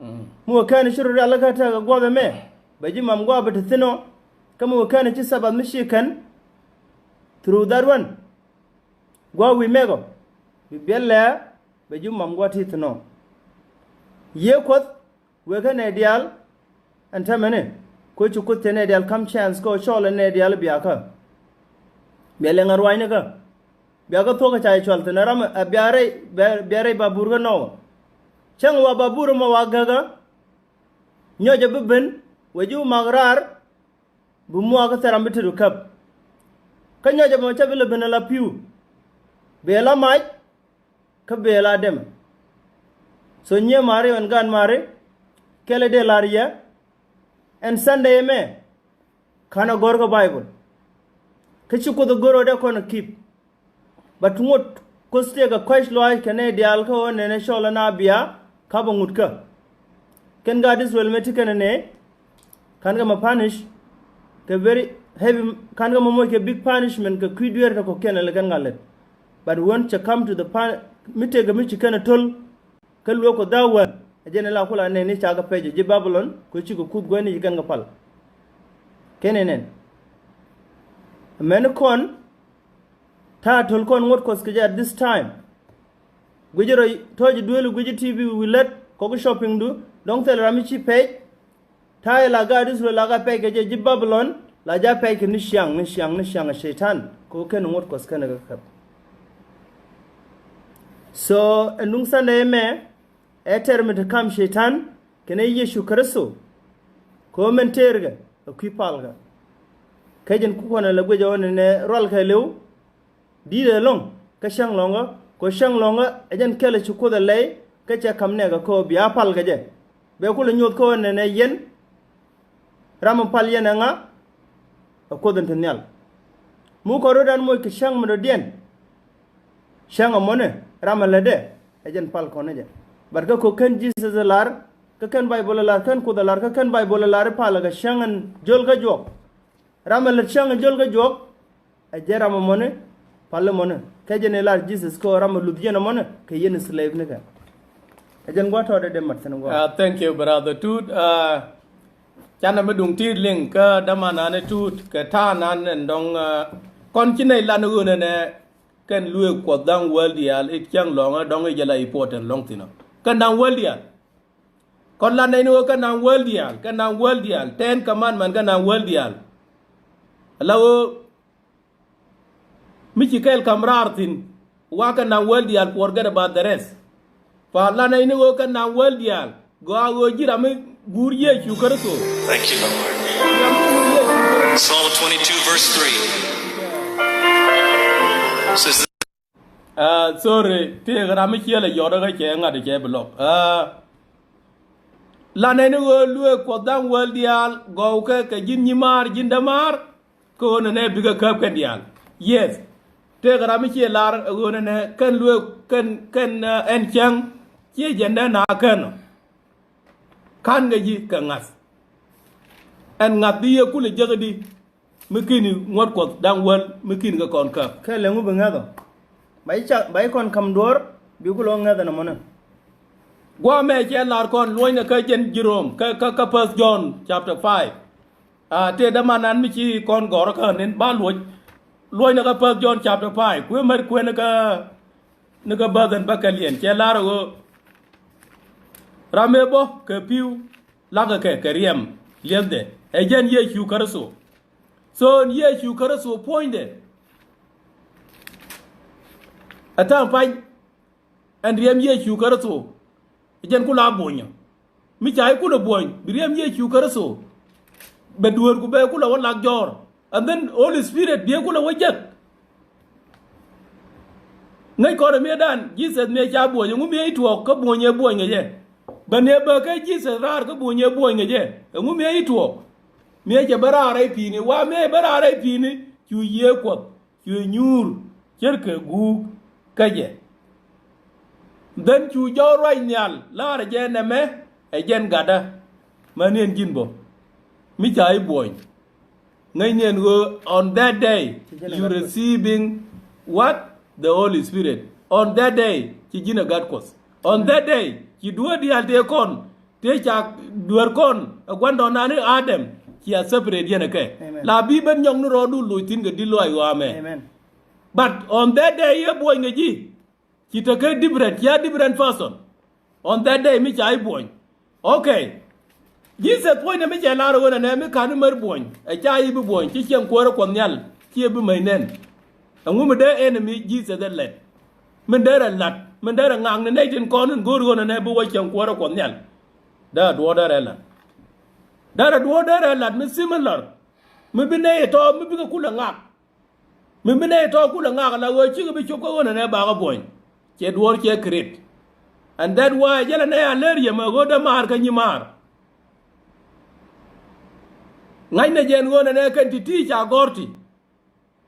Mi wä kɛn ci rɔ rialikä tɛkɛ gua̱th ɛmɛ bɛ ji̱ mam gua̱a̱ bɛ te thi̱n ɔ. Kä mi wä kɛn ci Sabbath mi ci kɛn through that one. Gua̱a̱ wi̱i̱ mɛk ɔ bi biɛl lɛɛ bɛ ji̱ mam gua̱a̱ ti thi̱n ɔ. Yiëë Kuɔth wëë kä nɛy diaal. Ɛn täämɛni ko ci Kuoth cɛ nɛy diaal ka̱m chance kä cɔɔl ɛ nɛy diaal biakä. Bia lɛŋ ɛ ruaacnikä. Biakä thuɔ̱k ɛ ca yɛ cual thi̱n ɛ ram ɛ bia rɛy bia rɛy babur kä Nowa. Cäŋ wa babur ɛmɔ wa gäkä. Nyɔcɛ bi ben wee ji̱ wä mak raar. Bi muakä thil ram bi tet wä käp. Kä nyɔcɛ mɔ cä bi lɛ ben ala pi̱w. Bee la mac. Kä bee la dɛmɛ. So nyiee mari ɛn gaat mari. Kɛlɛ dee lar yɛ. Ɛn Sunday ɛmɛ. Ka̱n a gɔ̱r kä Bible. Kä ci Kuoth a gɔ̱r ɣöö dee kɔn a keep. But ŋot Kuoth tëëkɛ kɔ̱c lɔaac kɛ nɛy diaal kä ɣöö nɛnɛ cɔl ɛn a bia ka̱pɛ ŋutkä. Kɛn gaat Israel mëë ti kɛn ɛ nɛy. Ka̱n kɛ mɔ punish kɛ very heavy, ka̱n kɛ mɔ moc kɛ big punishment kɛ kui̱ dueer tɔ kɔ̱kiɛn ɛ lɛ kɛn ŋa̱ lät. But when cɛ come to the pun mi tëëkɛ mi ci kɛn ɛ to̱l. Kä lueek Kuoth dhawäl ɛ jɛn ɛ la kula nɛn i̱ cakɛ pɛc ɛ ji̱ Babilon kɛ cikɛ kuth guäthni ci kɛn kɛ pal. Kɛn ɛ nɛn. Mɛn kɔn ta̱a̱ to̱l kɔn ŋot Kuɔth kɛ jɛ at this time. Guici rɔ tɔ̱ɔ̱c duel guici T V wi̱i̱ lät kɔk shopping du dɔ̱ŋ thil ram mi ci pɛc. Ta̱a̱ la gaat Israel la ka pɛc kɛ jɛ ji̱ Babilon la ja pɛc kɛ ni ciaŋ ni ciaŋ ni ciaŋ ɛ Cɛytan kɛ wä kɛn ŋot Kuɔth kɛn kɛ käp. So ɛn duŋ Sunday ɛmɛ ɛ tɛr mi te kam Cɛytan kɛnɛ Yecu Kritho. Kɛ ɣöö min tëërkɛ ɛ kui̱ palkä. Kä jɛn kukɔnɛ lɛ guic ɛ ɣöö nɛnɛ rualkɛ li̱w di̱t ɛlɔ̱ŋ. Cäŋ lɔ̱ŋä, kɛ cäŋ lɔ̱ŋä ɛ jɛn kɛl ci Kuoth ɛ lɛy, kä cɛ ka̱m nɛɛkä kä ɣöö bia pal kɛ jɛ. Bɛ kulɛ nyuɔ̱th kä ɣöö nɛnɛ yɛn ram mi pal yɛn ɛ ŋa? Ɛ Kuoth in te nhial. Mukɛ rɔ̱dan moc kɛ cäŋ mi dɔ̱diɛn. Cäŋ ɛmɔni ram ɛ lätdɛ ɛ jɛn pal kɔn ɛ jɛ. But kä kɛ ɣöö kɛn Jesus ɛ lar, kä kɛn Baibol ɛ lar, kɛn Kuoth ɛ lar, kä kɛn Baibol ɛ lar i̱ palɛ kɛ cäŋ in jio̱l kä juɔk. Ram ɛ lät cäŋ in jio̱l kä juɔk, ɛ jɛn ram ɛmɔni, pal ɛmɔni. Kɛ jɛn ɛ lar Jesus kɛ ɣöö ram ɛ luth yɛn ɛmɔni kɛ yɛn ɛ slave nikɛ. Ɛ jɛn gua̱a̱th tɔ̱ dee dee mat thi̱n gua̱a̱th. Ah, thank you, brother Tut. Ah, canɛ mi duŋ ti̱i̱t liŋ kä dämanani Tut kɛ ta̱a̱ nan ɛn dɔ̱ŋ, ah, kɔn ci nɛy lan ɣöö nɛnɛ kɛn luëëk Kuɔth da̱ŋ wäl diaal i̱ cäŋ lɔ̱ŋä dɔ̱ŋ i̱ jɛ la important lɔ̱ŋ thi̱n ɔ. Kɛn da̱ŋ wäl diaal. Kɔn lan nɛy ni ɣöö kɛn da̱ŋ wäl diaal, kɛn da̱ŋ wäl diaal, ten commandment kɛn da̱ŋ wäl diaal. Ala ɣöö mi ci kɛl ka̱m raar thi̱n, wa kɛn da̱ŋ wäl diaal, forget about the rest. Fa lan nɛy ni ɣöö kɛn da̱ŋ wäl diaal, gɔaa ɣöö ji̱ ram mi guur Yecu Kritho. Thank you, Lord. Psalm twenty-two, verse three says, ah, sorry, tëëkɛ ram mi ciɛl ɛ yɔt kä cɛ ŋa̱t cɛ bi lɔk. Ah, lan nɛy ni ɣöö luëëk Kuɔth da̱ŋ wäl diaal, gɔwkɛ kɛ ji̱n nyimaar, ji̱n dämaar, kä ɣöö nɛnɛ bikɛ käp kɛn diaal. Yes. Tëëkɛ ram mi ciɛ lar ɛ ɣöö nɛnɛ kɛn luëëk kɛn, kɛn, ah, ɛn cäŋ, ciɛ jɛn dee na kɛn ɔ. Ka̱n kɛ ji̱ kɛ ŋa̱th. Ɛn ŋa̱th di yɛ kulɛ jek di mi ki̱n ŋuɔ̱t Kuɔth da̱ŋ wäl mi ki̱n kɛ kɔn käp. Kɛ lɛ ŋu bi ŋa̱th ɔ? Ba ji̱ ca, ba ji̱ kɔn ka̱m duɔ̱ɔ̱r, bi kulɛ ŋa̱th ɛn ɛmɔnɛ. Gua̱a̱mɛ cɛ lar kɔn luɔ̱nynɛ kä jɛn Jerome, kä, kä, kä First John chapter five. Ah, tëë dämanan mi ci kɔn gɔ̱rä kä nin ba luɔ̱c. Luɔ̱nynɛ kä First John chapter five. Kuëë mär kuɛn kä ni kä bäth ɛn bäkɛl yɛn cɛ lar ɣöö ram ëë bä kɛ pi̱w lakä kɛ kɛ riɛm li̱ethdɛ ɛ jɛn Yecu Kritho. So ɛn Yecu Kritho puɔ̱nydɛ ɛ ta̱a̱ pa̱ny. Ɛn riɛm Yecu Kritho ɛ jɛn kulɛ a buɔ̱nyä. Mi ca i̱ kulɛ buɔ̱ny bi riɛm Yecu Kritho bɛ dueerku bɛ kulɛ wä lak jɔɔr. And then Holy Spirit biɛ kulɛ wä jek. Ŋäc kɔn ɛ miëëdan Jesus miɛ ca buɔ̱ny, ɛŋu miɛ i̱ tuɔɔk kä buɔ̱ny ɛ buɔ̱ny ŋäcɛ? Bɛ niɛ bä kä Jesus raar kä buɔ̱ny ɛ buɔ̱ny ŋäcɛ? Ɛŋu miɛ i̱ tuɔɔk? Miɛ cɛ bä raar rɛy pi̱i̱ni, wa miɛ bä raar rɛy pi̱i̱ni cu Yiëë Kuɔth cu nyuur ce̱tkɛ guuk kä jɛ. Then cu jɔw ruac nhial laarɛ jɛ nɛmɛ ɛ jɛn gatdä. Mäni ɛn ji̱n bä mi ca i̱ buɔ̱ny. Ŋäcni ɛn ɣöö on that day you receiving what? The Holy Spirit. On that day ci ji̱n ɛ gat Kuɔth. On that day ci dueer diaal tëë kɔn tëë ca dueer kɔn ɛ gua̱ndɔɔŋnan ni Adam, ci a separate yɛn ɛ kɛ. Amen. La bi ben nyɔk ni rɔɔdu loc thi̱n kɛ di̱t lɔaac ɣɔaa mɛ. Amen. But on that day yɛ buɔ̱ny kɛ ji̱ ci tekɛ different, ci a different person. On that day mi ca i̱ buɔ̱ny. Okay. Jesus puɔ̱nydɛ mi cɛ lar ɣöö nɛnɛ mi ka̱n i̱ mär buɔ̱ny ɛ ca i̱ bi buɔ̱ny ci cieŋ kuäärä Kuɔth Nhial ci ɛ bi mäc nɛn. Ɛŋu mi dee enemy Jesus ɛ lɛt? Min derɛ lat, min derɛ ŋakni nɛy tin kɔn in go̱o̱r ɣöö nɛnɛ bi wä cieŋ kuäärä Kuɔth Nhial. Derɛ duɔ̱ɔ̱r derɛ lat. Derɛ duɔ̱ɔ̱r derɛ lat mi similar mi bi nɛy ɛ tɔ̱ mi bikɛ kulɛ ŋak. Mi bi nɛy tɔ̱ kulɛ ŋak la ɣöö cikɛ bi cop kä ɣöö nɛnɛ bakä buɔ̱ny. Cɛ duɔ̱ɔ̱r cɛ create. And that why jälɛ nɛy a lär yɛ mɛ ɣöö dämaar kä nyimaar. Ŋa̱cnɛ jɛ ɛn ɣöö nɛnɛ kɛn ti̱ti̱ ca gɔ̱r ti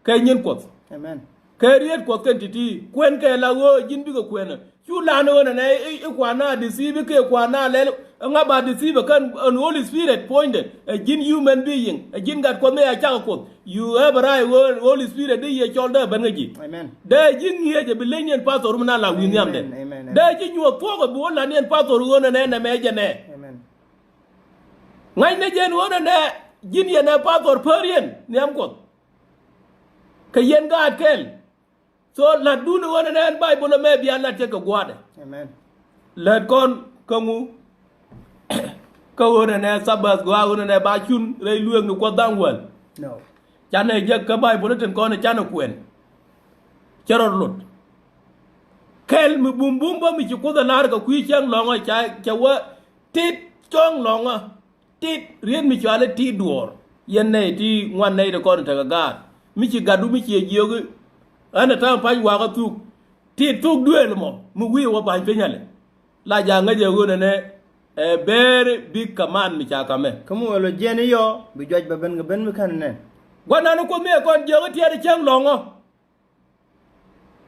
kɛ nyin Kuɔth. Amen. Kɛ riet Kuɔth kɛn ti̱ti̱ kuɛn kɛ la ɣöö ji̱n bikɛ kuɛn. Cu lan ɣöö nɛnɛ i̱, i̱ kuan na deceive i̱ kɛ kuan na lɛl. Ŋa ba deceive kɛn ɛn Holy Spirit puɔ̱nydɛ ɛ ji̱n human being ɛ ji̱n gat Kuɔth mi a cakɛ Kuɔth. You have a right ɣöö Holy Spirit dee yɛ cɔl dee ben ŋäc ji̱. Amen. Dee ji̱ ŋi̱eec ɛ bi leny ni ɛn pastor mi na la wi̱i̱ nhiamdɛ. Amen, amen, amen. Dee ji̱ nyuɔth thuɔ̱k ɛ bi wä la ni ɛn pastor ɣöö nɛnɛ nɛmɛ jɛ nɛ. Amen. Ŋa̱cnɛ jɛ ɛn ɣöö nɛnɛ ji̱n yɛn ɛ pastor pär yɛn nhiam Kuɔth. Kɛ yɛn gaat kɛl. So la̱tdun ɣöö nɛnɛ ɛn Baibol ɛmɛ bia la̱t cɛ kɛ gua̱a̱dɛ. Amen. Lät kɔn kä ŋu kä ɣöö nɛnɛ Thabath gɔaa ɣöö nɛnɛ ba cun rɛy lueekni Kuɔth da̱ŋ wäl. No. Canɛ jek kä Baibol tin kɔn canɛ kuɛn. Cɛ rɔ lot. Kɛl mi bumbum bä mi ci Kuoth ɛ la̱r kɛ kui̱ cäŋ lɔ̱ŋä ca, ca wä tit cɔ̱ŋ lɔ̱ŋä. Tit riet mi cuali tit duɔ̱ɔ̱r. Yɛn nɛy ti ŋuan nɛy ti kɔn tekɛ gaat. Mi ci gatdu mi ci ɛ jiök i̱ ɣän ɛ ta̱a̱ŋ pa̱ny wakä thuk. Tit thuk duëël mɔ mi wi̱i̱ wä ba̱ny piny alɛ. La ja̱ ŋäcɛ ɣöö nɛnɛ ɛ very big command mi ca kamɛ. Kä mi wël ɔ jiɛn i̱ yɔ bi juac bɛ ben kɛ ben mi kän nɛn. Gua̱nan ni Kuoth mi ɛ kɔn jiök i̱ tiɛɛt i̱ cäŋ lɔ̱ŋä.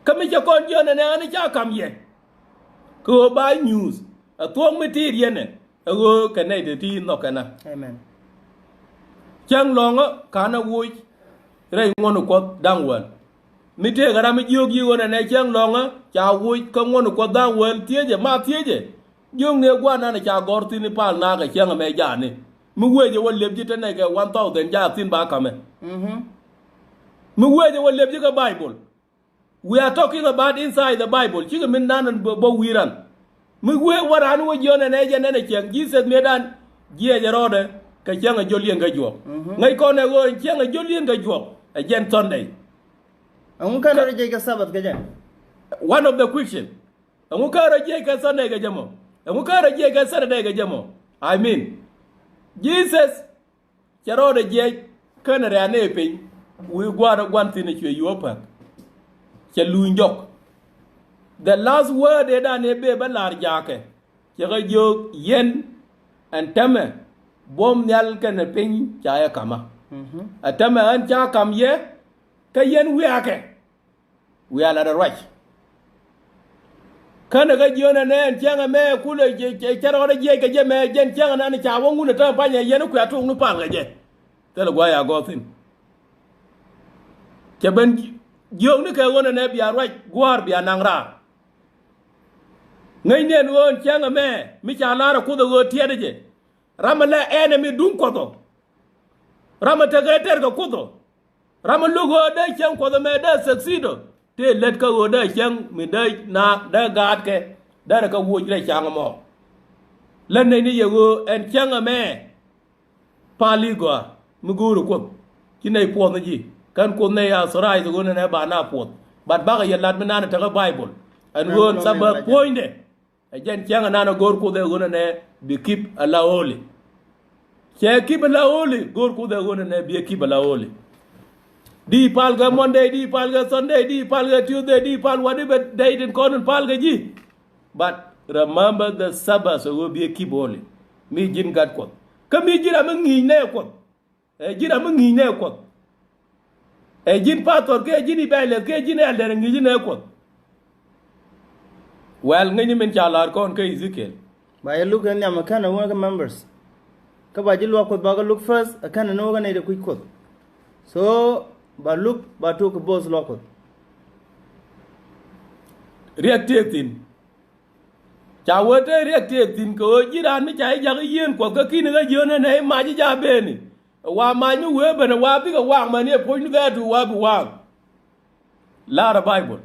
Kä mi cɛ kɔn jiök nɛnɛ ɣän i̱ ca kam yɛ. Kɛ ɣöö ba nyuuth ɛ thuɔ̱k mi tiit yɛn ɛ ɣöö kɛ nɛy te ti nhɔk kɛn ɛ. Amen. Cäŋ lɔ̱ŋä ka̱n ɛ woc rɛy ŋuɔ̱n Kuɔth da̱ŋ wäl. Mi tëëkɛ ram mi jiök yiëë ɣöö nɛnɛ cäŋ lɔ̱ŋä ca woc kä ŋuɔ̱n Kuɔth da̱ŋ wäl thiecɛ ma thiecɛ. Jiökni ɛ gua̱a̱r nanɛ ca gɔ̱r thi̱n i̱ pal naakɛ cäŋ ɛmɛ jaani. Mi wecɛ wä lëp ji̱ te nɛy kɛ one thousand jaak thi̱n ba ka̱mɛ. Mi wecɛ wä lëp ji̱ kɛ Bible. We are talking about inside the Bible. Cikɛ min nan bä wi̱i̱ran. Mi wee wä raan wä jiɔn ɛn ɛ jɛ nɛn ɛ cɛŋ Jesus mëëdan jiɛc ɛ rɔɔdɛ kɛ cäŋ ɛ jɔl yɛn kɛ juɔk. Ŋäc kɔn ɛ ɣöö ɛn cäŋ ɛ jɔl yɛn kɛ juɔk ɛ jɛn Sunday. Ɛŋu kɛn rɔ jiɛc kɛ Sabbath kɛ jɛ? One of the question. Ɛŋu kɛn rɔ jiɛc kɛ Sunday kɛ jɛ mɔ? Ɛŋu kɛn rɔ jiɛc kɛ Saturday kɛ jɛ mɔ? I mean, Jesus cɛ rɔɔdɛ jiɛc kɛn rɛ̈ɛ̈n ëë piny wi̱i̱ gua̱a̱r ɛ gua̱n thi̱n ɛ cuɛ yuɔ̱ɔ̱p päk. Cɛ luny jɔk. The last word ëëdan ëë bëë bä la̱r jaakɛ cɛ kɛ jiök yɛn ɛn täämɛ buɔ̱m nhial kɛnɛ piny ca yɛ ka̱mä. Ɛ täämɛ ɣän ca ka̱m yɛ kä yɛn wiakɛ. Wiaa lat ɛ ruac. Känɛ kä jiön ɛnɛ ɛn cäŋ ɛmɛ kulɛ cɛ rɔɔdɛ jiɛc kɛ jɛ mɛ jɛn cäŋ ɛnan ca wä ŋun ɛ täämɛ panyɛ yɛn i̱ kuɛ tok ni pal kɛ jɛ. Thilɛ gua̱a̱c a gɔɔth thi̱n. Cɛ ben jiökni kɛ ɣöö nɛnɛ bia ruac gua̱a̱r bia naŋ raar. Ŋäcni ɛn ɣöö ɛn cäŋ ɛmɛ mi ca la̱r ɛ Kuoth ɛ ɣöö tiɛt ɛ jɛ. Ram ɛ lɛ enemy duŋ Kuɔth ɔ. Ram ɛ tekɛ tɛr kɛ Kuoth ɔ. Ram mi lo̱k ɣöö dee cäŋ Kuɔth ɛmɛ dee succeed ɔ tëë lät kä ɣöö dee cäŋ mi dee na dee gaatkɛ dee rɛ kɛ woc rɛy ca̱ŋ ɛmɔ. Lät nɛy ni yɛ ɣöö ɛn cäŋ ɛmɛ pal i̱ gɔaa mi go̱o̱ri Kuoth ci nɛy puɔth ni ji̱ kän Kuoth nɛy a thorize ɣöö nɛnɛ ba na puɔth. But bakɛ yɛ lat mi nan tekɛ Bible ɛn ɣöö ɛn Sabbath puɔ̱nydɛ. Ɛ jɛn cäŋ ɛnan ɛ go̱o̱r Kuoth ɛ ɣöö nɛnɛ bi keep ala holy. Cɛ keep ala holy go̱o̱r Kuoth ɛ ɣöö nɛnɛ bi ɛ keep ala holy. Di pal kɛ Monday, di pal kɛ Sunday, di pal kɛ Tuesday, di pal whatever day tin kɔn in pal kɛ ji̱. But remember the Sabbath ɛ ɣöö bi ɛ keep holy. Mi ji̱n gat Kuɔth kä mi ji̱n ram mi ŋi̱i̱c nɛ Kuɔth. Ɛ ji̱n ram mi ŋi̱i̱c nɛ Kuɔth. Ɛ ji̱n pastor kɛ ji̱n evangelist kɛ ji̱n elder ŋi̱i̱c nɛ Kuɔth. Well, ŋäcni min ca la̱r kɔn kä Ezekiel. Ba yɛ luk ɛn nhiam ɛ kɛn ɛ wä kä members. Kä ba ji̱ luaak Kuɔth ba kä luk first ɛ kɛn ɛ ni wä kä nɛy ti kui̱c Kuɔth. So ba luk ba tok kɛ both luaak Kuɔth. Riɛk tëë thi̱n. Ca wee te riɛk tëë thi̱n kɛ ɣöö ji̱ raan mi ca ji̱ ja̱k i̱ yieen Kuɔth kä ki̱n kä jiön ɛn ɛ i̱ mac i̱ ca beni. Ɛ wa mac mi wee ben ɛ wa bikɛ waŋ mɛn i̱ ɛ puɔ̱ny ni dhɛɛtu wa bi waŋ. La̱rä Bible.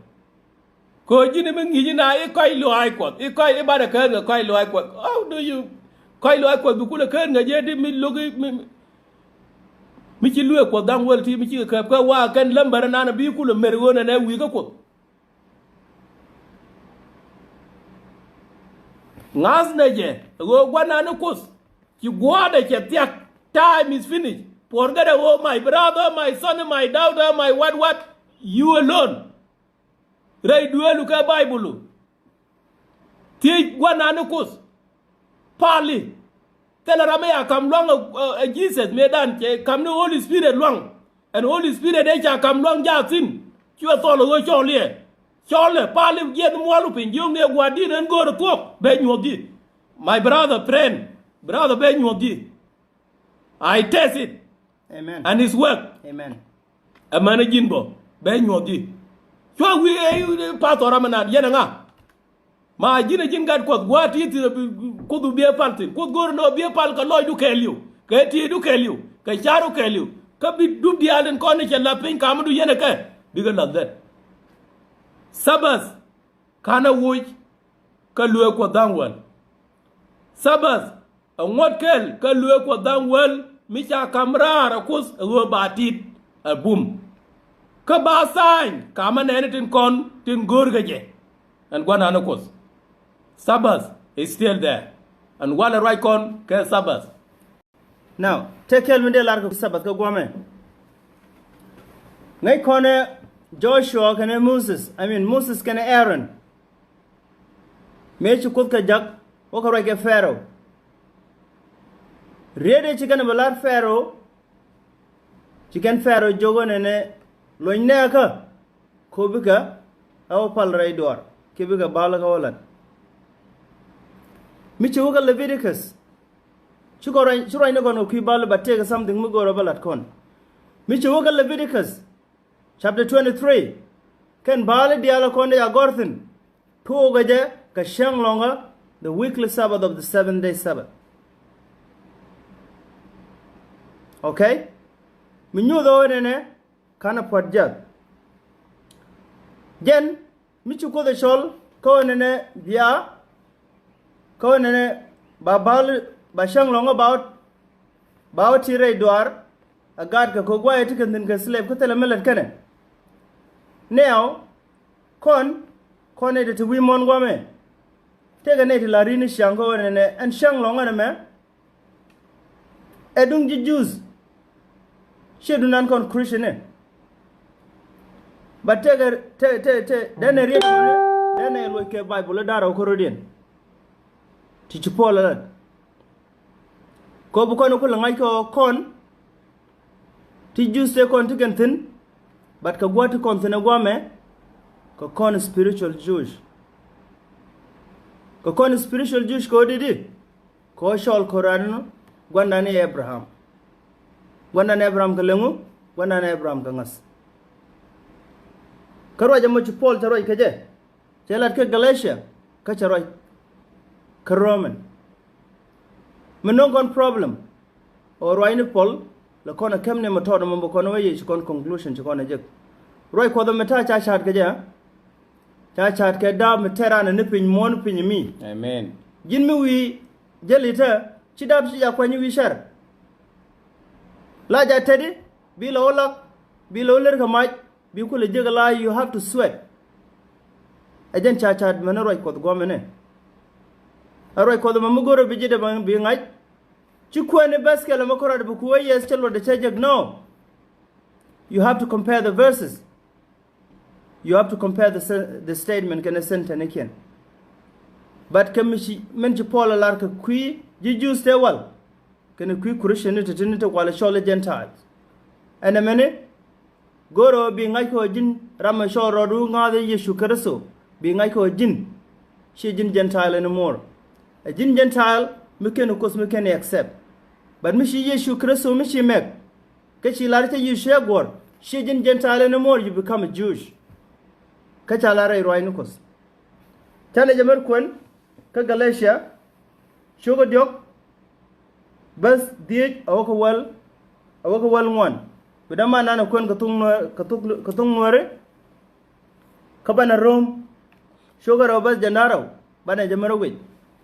Kɛ ɣöö ji̱n i̱ mi ŋi̱i̱c i̱ na i̱ kɔc luaac Kuɔth i̱ kɔc i̱ banɛ kään kɛ kɔc luaac Kuɔth. How do you kɔc luaac Kuɔth bi kulɛ kään ŋäc jɛ ti mi lo̱k i̱ mi mi ci lueek Kuɔth da̱ŋ wäl ti mi cikɛ kääp kä wa kɛn lämbär ɛnan bi kulɛ mer ɣöö nɛnɛ wi̱i̱ kä Kuoth. Ŋa̱thnɛ jɛ ɣöö gua̱nan ni Kuoth ci gua̱a̱dɛ cɛ thia̱k. Time is finished. Forget ɣöö my brother, my son, my daughter, my what what. You alone. Rɛy dueelu kɛ Baibulu. Thiec gua̱nan ni Kuoth. Pali. Thilɛ ram mi ya kam luaŋ ɛ Jesus mëëdan cɛ kam ni Holy Spirit luaŋ. Ɛn Holy Spirit ëë ca kam luaŋ jaathin. Cuɛ thɔl ɛ ɣöö cɔl yɛ. Cɔl ɛ pali jiɛth muɔlu piny jiökni ɛ gua̱a̱r di̱t ɛn go̱o̱r ɛ thuɔ̱k bɛ nyuɔ̱th ji̱. My brother friend, brother bɛ nyuɔ̱th ji̱. I test it. Amen. And it's work. Amen. Ɛmɛn ɛ ji̱n bɔ bɛ nyuɔ̱th ji̱. Cua wi̱i̱ ɛ pastor ram ɛnan yɛn ɛ ŋa? Ma ji̱n ɛ ji̱n gat Kuɔth gua̱a̱r ti thi̱n ɛ bi Kuoth bi ɛ pal thi̱n. Kuoth go̱o̱r ɛn ɣöö bi ɛ pal kɛ lɔcdu kɛɛliw kɛ tieydu kɛɛliw kɛ ca̱ru kɛɛliw. Kä bi dup diaal tin kɔn ni cɛ la̱th piny kamdu yɛn ɛ kɛ bikɛ la̱th dhɛt. Sabbath ka̱n ɛ woc kä lueek Kuɔth da̱ŋ wäl. Sabbath ɛ ŋuɔ̱t kɛl kä lueek Kuɔth da̱ŋ wäl mi ca ka̱m raar ɛ Kuoth ɛ ɣöö ba tit ɛ bum. Kä ba tha̱a̱ny kamä nɛɛni tin kɔn tin go̱o̱rkɛ jɛ. Ɛn gua̱nan ni Kuoth. Sabbath is still there. Ɛn walɛ ruac kɔn kɛ Sabbath. Now tëë kɛl mi dee lar kɛ Sabbath kä guɔ̱mɛ. Ŋäc kɔnɛ Joshua kɛnɛ Moses, I mean, Moses kɛnɛ Aaron. Mëë ci Kuoth kɛ jak wä kɛ ruac kɛ Pharaoh. Riet ëë ci kɛn bɛ lar Pharaoh, ci kɛn Pharaoh jiök ɣöö nɛnɛ luɔ̱ny nɛɛkä kɛ ɣöö bikɛ ɛ wä pal rɛy duaar kiɛ bikɛ bal kä wä lat. Mi ci wä kä Leviticus, ci kɔn ruac, ci ruacni kɔn kɛ kui̱ bal, but tëëkɛ something mi go̱o̱rä bä lat kɔn. Mi ci wä kä Leviticus chapter twenty-three, kɛn bal diaal kɔn dee a gɔr thi̱n, tuɔɔkɛ jɛ kɛ cäŋ lɔ̱ŋä, the weekly Sabbath of the seventh day Sabbath. Okay? Mi nyuuth ɣöö nɛnɛ ka̱n a puɔ̱t jiath. Jɛn mi ci Kuoth ɛ cɔl kä ɣöö nɛnɛ bia, kä ɣöö nɛnɛ ba bal, ba cäŋ lɔ̱ŋä ba wä, ba wä ti rɛy duaar, a gaatkɛ kɛ guayɛ ti kɛn thi̱n kɛ slave, kä thilɛ mi lät kɛnɛ. Now, kɔn, kɔn nɛy ti te wi̱i̱ muɔ̱ɔ̱n guamɛ, tëëkɛ nɛy ti la ri̱n i̱ ciaŋ kä ɣöö nɛnɛ ɛn cäŋ lɔ̱ŋä nɛmɛ ɛ duŋ ji̱ Jews. Ciɛ duŋ nan kɔn Christian ɛ. But tëëkɛ, tëë, tëë, tëë, dɛn ɛ riet, dɛn ɛ luɔc kɛ Bible i̱ da̱rɛ wä kä rɔ̱diɛn. Ti ci Paul ɛ lat. Kɛ ɣöö bi kɔn kulɛ ŋa̱c kɛ ɣöö kɔn ti Jews tëë kɔn ti kɛn thi̱n, but kɛ gua̱a̱th ti kɔn thi̱n ɛ gua̱a̱mɛ, kɛ kɔn spiritual Jewish. Kɛ kɔn spiritual Jewish kɛ ɣöö di̱t i̱, kɛ ɣöö cɔl kɛ raan gua̱ndan i̱ Abraham. Gua̱ndan i̱ Abraham kɛ leŋu, gua̱ndan i̱ Abraham kɛ ŋa̱th. Kä ruac ɛmɔ ci Paul cɛ ruac kɛ jɛ, cɛ lat kä Galatia, kä cɛ ruac kä Roman. Mi no̱o̱ŋ kɔn problem ɛ ɣöö ruacni Paul lɛ kɔn ɛ käm ni mɛ tɔɔt ɛmɔ bɛ kɔn wee yɛ ci kɔn conclusion ci kɔn ɛ jek. Ruac Kuɔth ɛmɛ ta̱a̱ ca ca̱a̱t kɛ jɛ, ca ca̱a̱t kɛ da̱a̱p mi tɛr an ɛ ni piny muɔ̱ɔ̱n piny mi. Amen. Ji̱n mi wi̱i̱ jäli te ci da̱a̱p ci ca kuany wi̱i̱ cär. La ca teti bi lɛ wä lak, bi lɛ wä lër kɛ mac, bi kulɛ jiäk ala, you have to sweat. Ɛ jɛn ca ca̱a̱t mɛn ruac Kuɔth guamɛnɛ. Ɛ ruac Kuɔth ɛmɛ mi go̱rɛ bi ji̱ dee bi ŋa̱c. Ci kuɛn i̱ bäth kɛl ɛmɛ kɔrɔt bi kuɛ yes cɛ luɔt de cɛ jek, no. You have to compare the verses. You have to compare the sen-, the statement kɛnɛ sentence kiɛn. But kɛ mi ci, min ci Paul ɛ lar kɛ kui̱ ji̱ Jews tëë wal kɛnɛ kui̱ Christian ni te tin ni te kualɛ cɔl i̱ Gentiles. Ɛn ɛmɛni go̱o̱rɛ ɣöö bi ŋa̱c kɛ ɣöö ji̱n ram ɛ cɔl rɔɔdu ŋa̱th i̱ Yecu Kritho, bi ŋa̱c kɛ ɣöö ji̱n, ciɛ ji̱n Gentile anymore. Ɛ ji̱n Gentile mi kɛn Kuoth mi kɛn accept. But mi ci Yecu Kritho mi ci mɛk, kä ci lar cä Yecu ɛ guɔ̱r, ciɛ ji̱n Gentile anymore, you become a Jewish. Kä ca lar rɛy ruaacni Kuɔth. Canɛ jɛ mɛr kuɛn kä Galatia cio̱kä diɔ̱k, bäth dhieec a wä kä wäl, a wä kä wäl ŋuan. Bi dämanan ɛ kuɛn kɛ thok Nuäär, kɛ thok, kɛ thok Nuääri. Kä banɛ Rom cio̱kä rɛw bäth jiɛn da̱ŋ rɛw, banɛ jɛ mɛr wi̱c.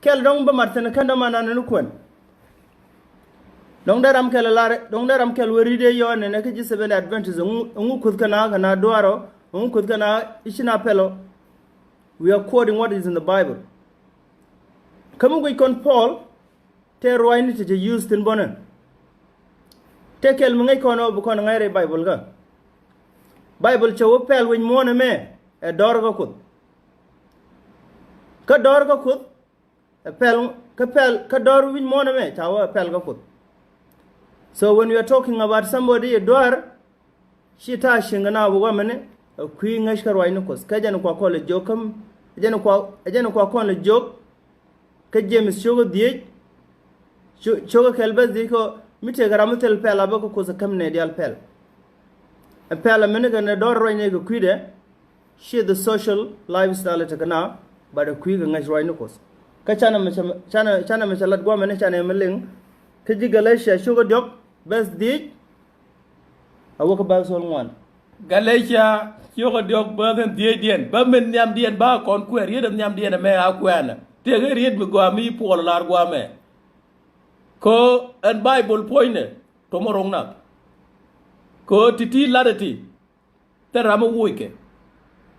Kɛl dɔ̱ŋ bä mat thi̱n kɛn dämanan ni kuɛn. Dɔ̱ŋ dee ram kɛl lar, dɔ̱ŋ dee ram kɛl wä ri̱t ëë yɔɔn nɛnɛ kä ji̱ Seventh Adventist, ɛŋu, ɛŋu Kuoth kɛn a, kɛn a duaar ɔ, ɛŋu Kuoth kɛn a i̱ ci na pɛl ɔ. We are quoting what is in the Bible. Kä mi guic kɔn Paul, tëë ruaacni ti cɛ use thi̱n bɔnɛ. Tëë kɛl mi ŋäc kɔn ɔ bi kɔn ŋäc rɛy Bible kä. Bible cɛ wä pɛl wi̱c muɔ̱ɔ̱n ɛmɛ ɛ dɔ̱r kä Kuoth. Kä dɔ̱r kä Kuoth ɛ pɛl, kä pɛl, kä dɔ̱r wi̱c muɔ̱ɔ̱n ɛmɛ ca wä ɛ pɛl kä Kuoth. So when you are talking about somebody ɛ duaar, ci ta̱a̱ cieŋ kɛ na wä guamɛni ɛ kui̱ ŋäc kä ruaacni Kuɔth. Kä jɛn kua kɔn lɛ jiök kä, jɛn kua, jɛn kua kɔn lɛ jiök kä James cio̱kä dhieec, cio-, cio̱kä kɛl bäth dhieec kɛ mi tëëkɛ ram mi thil pɛl a bä kä Kuoth ɛ käm nɛ diaal pɛl. Ɛ pɛl a mɛni kɛ nɛ dɔ̱r ruaacni kɛ kui̱dɛ, ciɛ the social lifestyle tekɛ na, but ɛ kui̱ kɛ ŋäc ruaacni Kuɔth. Kä canɛ mɛ cɛ, canɛ, canɛ mɛ cɛ lat guamɛni canɛ mɛ liŋ kä ji̱ Galatia cio̱kä diɔ̱k bäth dhieec a wä kä bäth thol ŋuan. Galatia cio̱kä diɔ̱k bäth ɛn dhiecdiɛn, bä min nhiamdiɛn ba kɔn kuɛɛr, riet ɛn nhiamdiɛn ɛmɛ a kuɛɛnɛ. Tëëkɛ riet mi gɔaa mi Puɔl lar guamɛ. Kɛ ɣöö ɛn Baibol puɔ̱nynɛ tɔmɔ ro̱ŋ nath. Kɛ ɣöö ti̱ti̱ latdɛ ti thil ram mi wuuckɛ.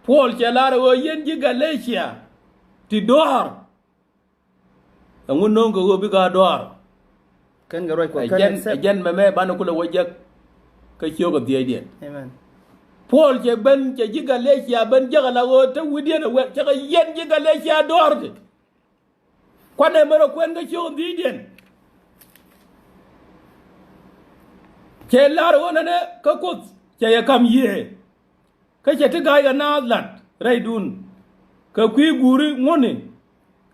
Puɔl cɛ lar ɛ ɣöö yɛn ji̱ Galatia ti dɔ̱a̱r. Ɛŋu no̱o̱ŋ kɛ ɣöö bikɛ a dɔ̱a̱r? Kɛn kɛ ruac Kuɔth, ɛ kɛn jɛn, accept. Ɛ jɛn mɛmɛ banɛ kulɛ wä jek kä cio̱kä dhieecdiɛn. Amen. Puɔl cɛ ben cɛ ji̱ Galatia ben jäk ala ɣöö te wi̱diɛn ɛ wɛl cɛ kɛ yɛn ji̱ Galatia duɔ̱ɔ̱rkɛ. Kuanɛ mɛ rɔ kuɛn kä ciök dhi̱i̱diɛn. Cɛ lar ɣöö nɛnɛ kä Kuoth cɛ yɛ ka̱m yiëë. Kä cɛ ti ga̱a̱c kɛ naath lat rɛydun kɛ kui̱ guuri ŋuɔ̱tni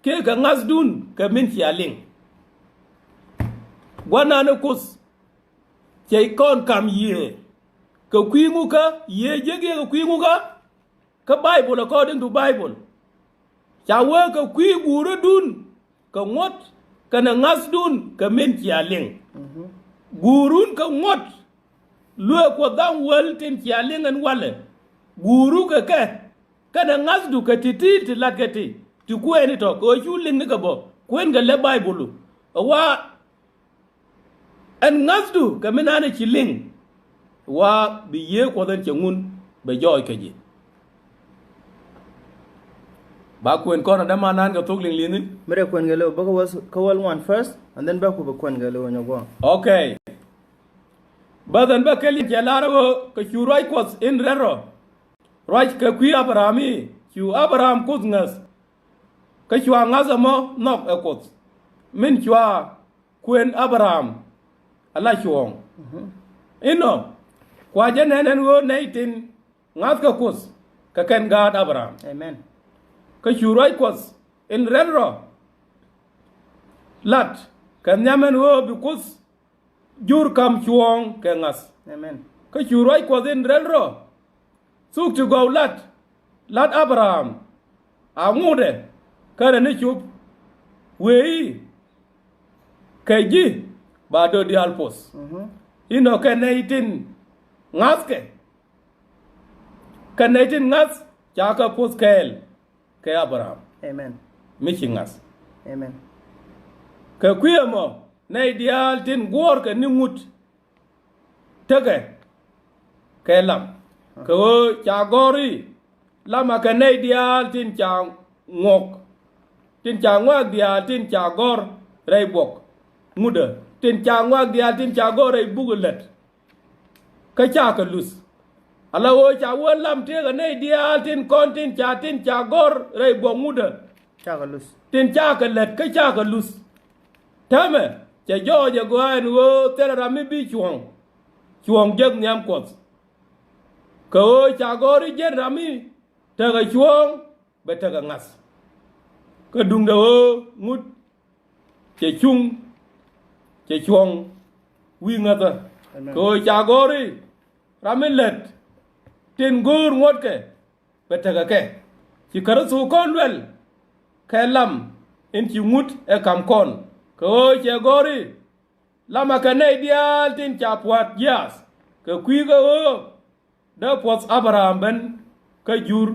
kiɛ kɛ ŋa̱thdun kɛ min cia liŋ. Gua̱nan ni Kuoth cɛ kɔn ka̱m yiëë kɛ kui̱ ŋukä yiëë jiäk yɛ kɛ kui̱ ŋukä. Kä Bible, according to Bible, ca wee kɛ kui̱ guurädun kɛ ŋuɔ̱t kɛnɛ ŋa̱thdun kɛ min cia liŋ. Guurun kɛ ŋuɔ̱t luee Kuɔth dhaŋ wäl tin cia liŋ ɛn walɛ. Guuru kɛ kɛ kɛnɛ ŋa̱thdu kɛ ti̱ti̱ ti latkɛ ti ti kuɛɛni tɔ̱ kɛ ɣöö cu liŋ ni kɛ bä kuɛn kɛ lɛ Bible. Ɛ wa ɛn ŋa̱thdu kɛ mi nanɛ ci liŋ. Wa bi yiëë Kuɔth ɛn cɛ ŋun bɛ jɔɔc kɛ ji̱. Ba kuɛn kɔn adɛ ma nan kɛ thok liŋ li̱ni. Mi rɛ kuɛn kɛ lɛ bä kä wäl ŋuan first and then bä ku bɛ kuɛn kɛ lɛ wä nyɔ guɔ. Okay. Bä dhɛn bä kɛ liŋ cɛ lar ɣöö kɛ cu ruac Kuɔth in rɛl rɔ. Ruac kɛ kui̱ Abraham i̱ cu Abraham Kuoth ŋäth. Kä cua ŋa̱th ɛmɔ nhɔk ɛ Kuoth min cua kuën Abraham ala cuɔ̱ɔ̱ŋ. Inɔ kua jɛ nɛn ɛn ɣöö nɛy tin ŋa̱thkɛ Kuoth kɛ kɛn gaat Abraham. Amen. Kä cu ruac Kuɔth in rɛl rɔ lat kɛ nhiam ɛn ɣöö bi Kuoth jur ka̱m cuɔ̱ɔ̱ŋ kɛ ŋa̱th. Amen. Kä cu ruac Kuɔth in rɛl rɔ thuk ti gɔw lat, lat Abraham a ŋutdɛ kärɛ ni cop wëë i̱ kɛ ji̱ ba do̱t diaal poth. Inɔ kɛ nɛy tin ŋa̱thkɛ kɛ nɛy tin ŋa̱th ca kɛ poth kɛɛl kɛ Abraham. Amen. Mi ci ŋa̱th. Amen. Kɛ kui̱ ɛmɔ nɛy diaal tin guɔ̱ɔ̱rkɛ ni ŋut tekɛ kɛ lam. Kɛ ɣöö ca gɔ̱r i̱ lamɛ kɛ nɛy diaal tin ca ŋuɔk, tin ca ŋɔak diaal tin ca gɔ̱r rɛy buɔk ŋutdä, tin ca ŋɔak diaal tin ca gɔ̱r rɛy buk lät. Kä cakɛ luth. Ala ɣöö ca wä lam tëëkɛ nɛy diaal tin kɔn tin ca, tin ca gɔ̱r rɛy buɔk ŋutdä. Cakɛ luth. Tin cakɛ lät kä cakɛ luth. Täämɛ cɛ jɔɔc ɛ gɔaa ɛn ɣöö thilɛ ram mi bi cuɔ̱ɔ̱ŋ, cuɔ̱ɔ̱ŋ jek nhiam Kuɔth. Kɛ ɣöö ca gɔ̱r i̱ jɛn ram mi tekɛ cuɔ̱ɔ̱ŋ bɛ tekɛ ŋa̱th. Kä duundɛ ɣöö ŋut cɛ cuŋ, cɛ cuɔ̱ŋ wi̱i̱ ŋäthä. Amen. Kɛ ɣöö ca gɔ̱r i̱ ram mi lät tin go̱o̱r ŋuɔ̱tkɛ bɛ tekɛ kɛ. Ci Kritho kɔn luɛl kɛ lam in ci ŋut ɛ ka̱m kɔn. Kɛ ɣöö cɛ gɔ̱r i̱ lamɛ kɛ nɛy diaal tin ca pua̱t jiaath kɛ kui̱ kɛ ɣöö dee puɔth Abraham ben kä jur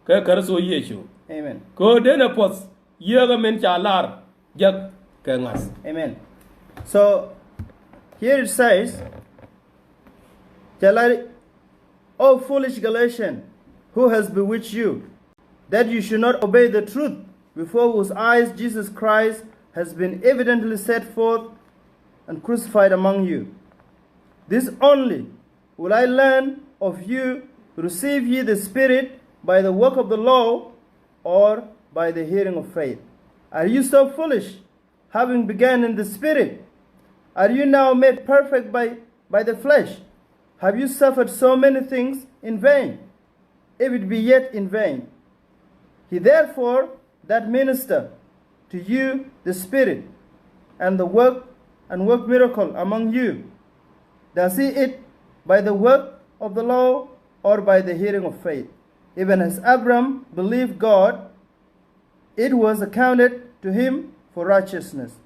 kɛ Kritho Yecu. Amen. Kɛ ɣöö denɛ puɔth yiëëkä min ca lar jek kɛ ŋa̱th. Amen. So here it says, cɛ lar, O foolish Galatian, who has bewitched you, that you should not obey the truth, before whose eyes Jesus Christ has been evidently set forth and crucified among you? This only will I learn of you, receive ye the Spirit by the work of the law or by the hearing of faith? Are you so foolish? Having begun in the Spirit, are you now made perfect by, by the flesh? Have you suffered so many things in vain, if it be yet in vain? He therefore that minister to you the Spirit, and the work, and work miracle among you, does he it by the work of the law or by the hearing of faith? Even as Abram believed God, it was accounted to him for righteousness.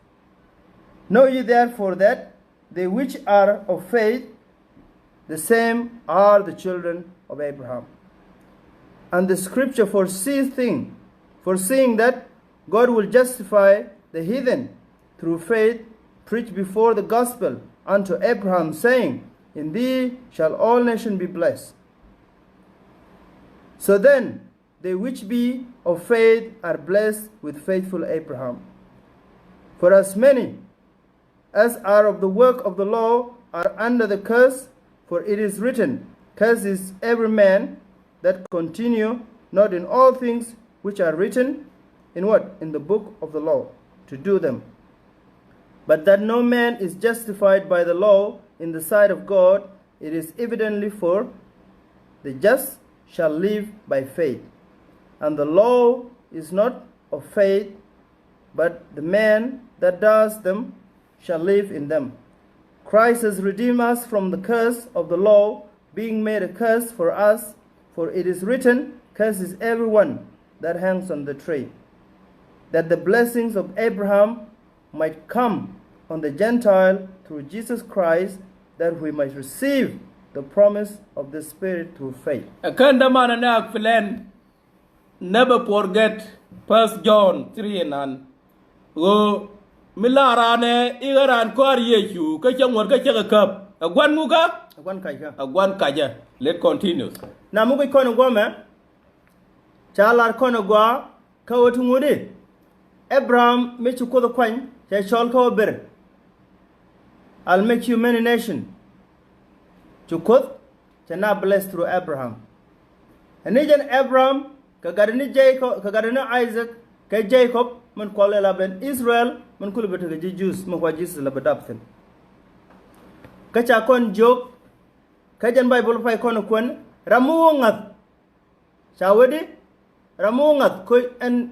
Know ye therefore that they which are of faith, the same are the children of Abraham. And the scripture foresees thing, foreseeing that God will justify the heathen through faith, preached before the gospel unto Abraham, saying, In thee shall all nations be blessed. So then, they which be of faith are blessed with faithful Abraham. For as many as are of the work of the law are under the curse, for it is written, Cursed is every man that continue not in all things which are written in what? In the book of the law, to do them. But that no man is justified by the law in the sight of God, it is evidently for the just shall live by faith. And the law is not of faith, but the man that does them shall live in them. Christ has redeemed us from the curse of the law, being made a curse for us, for it is written, "Cursed is everyone that hangs on the tree," that the blessings of Abraham might come on the Gentile through Jesus Christ, that we might receive the promise of the Spirit through faith. Ɛ kän dämanɛ ni ak filɛn. Never forget First John three and nine. Ɣöö mi la raan ɛ i̱ ɣä raan kɔaar Yecu kä cä ŋuɔ̱t kä cä kɛ käp. Ɛ gua̱n ŋukä? Ɛ gua̱n kacä. Ɛ gua̱n kacä. Let continues. Na mi guic kɔn ɛ guɔ̱mɛ. Ca lar kɔn ɛ gua̱a̱ kä ɣöö ti ŋuti. Abraham mi ci Kuoth ɛ kuany cɛ cɔl kä ɣöö ber. I'll make you many nation. Ci Kuoth cɛ na bless through Abraham. Ɛ ni jɛn Abraham kɛ gatdɛ ni Jacob, kɛ gatdɛ ni Isaac kɛ Jacob min kual la ben Israel min kul bɛ tekɛ ji̱ Jews min kua Jesus la bɛ dap thi̱n. Kä ca kɔn jiök kä jɛn Baibol pay kɔn kuɛn ram mi wä ŋa̱th. Ca wee di ram mi wä ŋa̱th koc ɛn,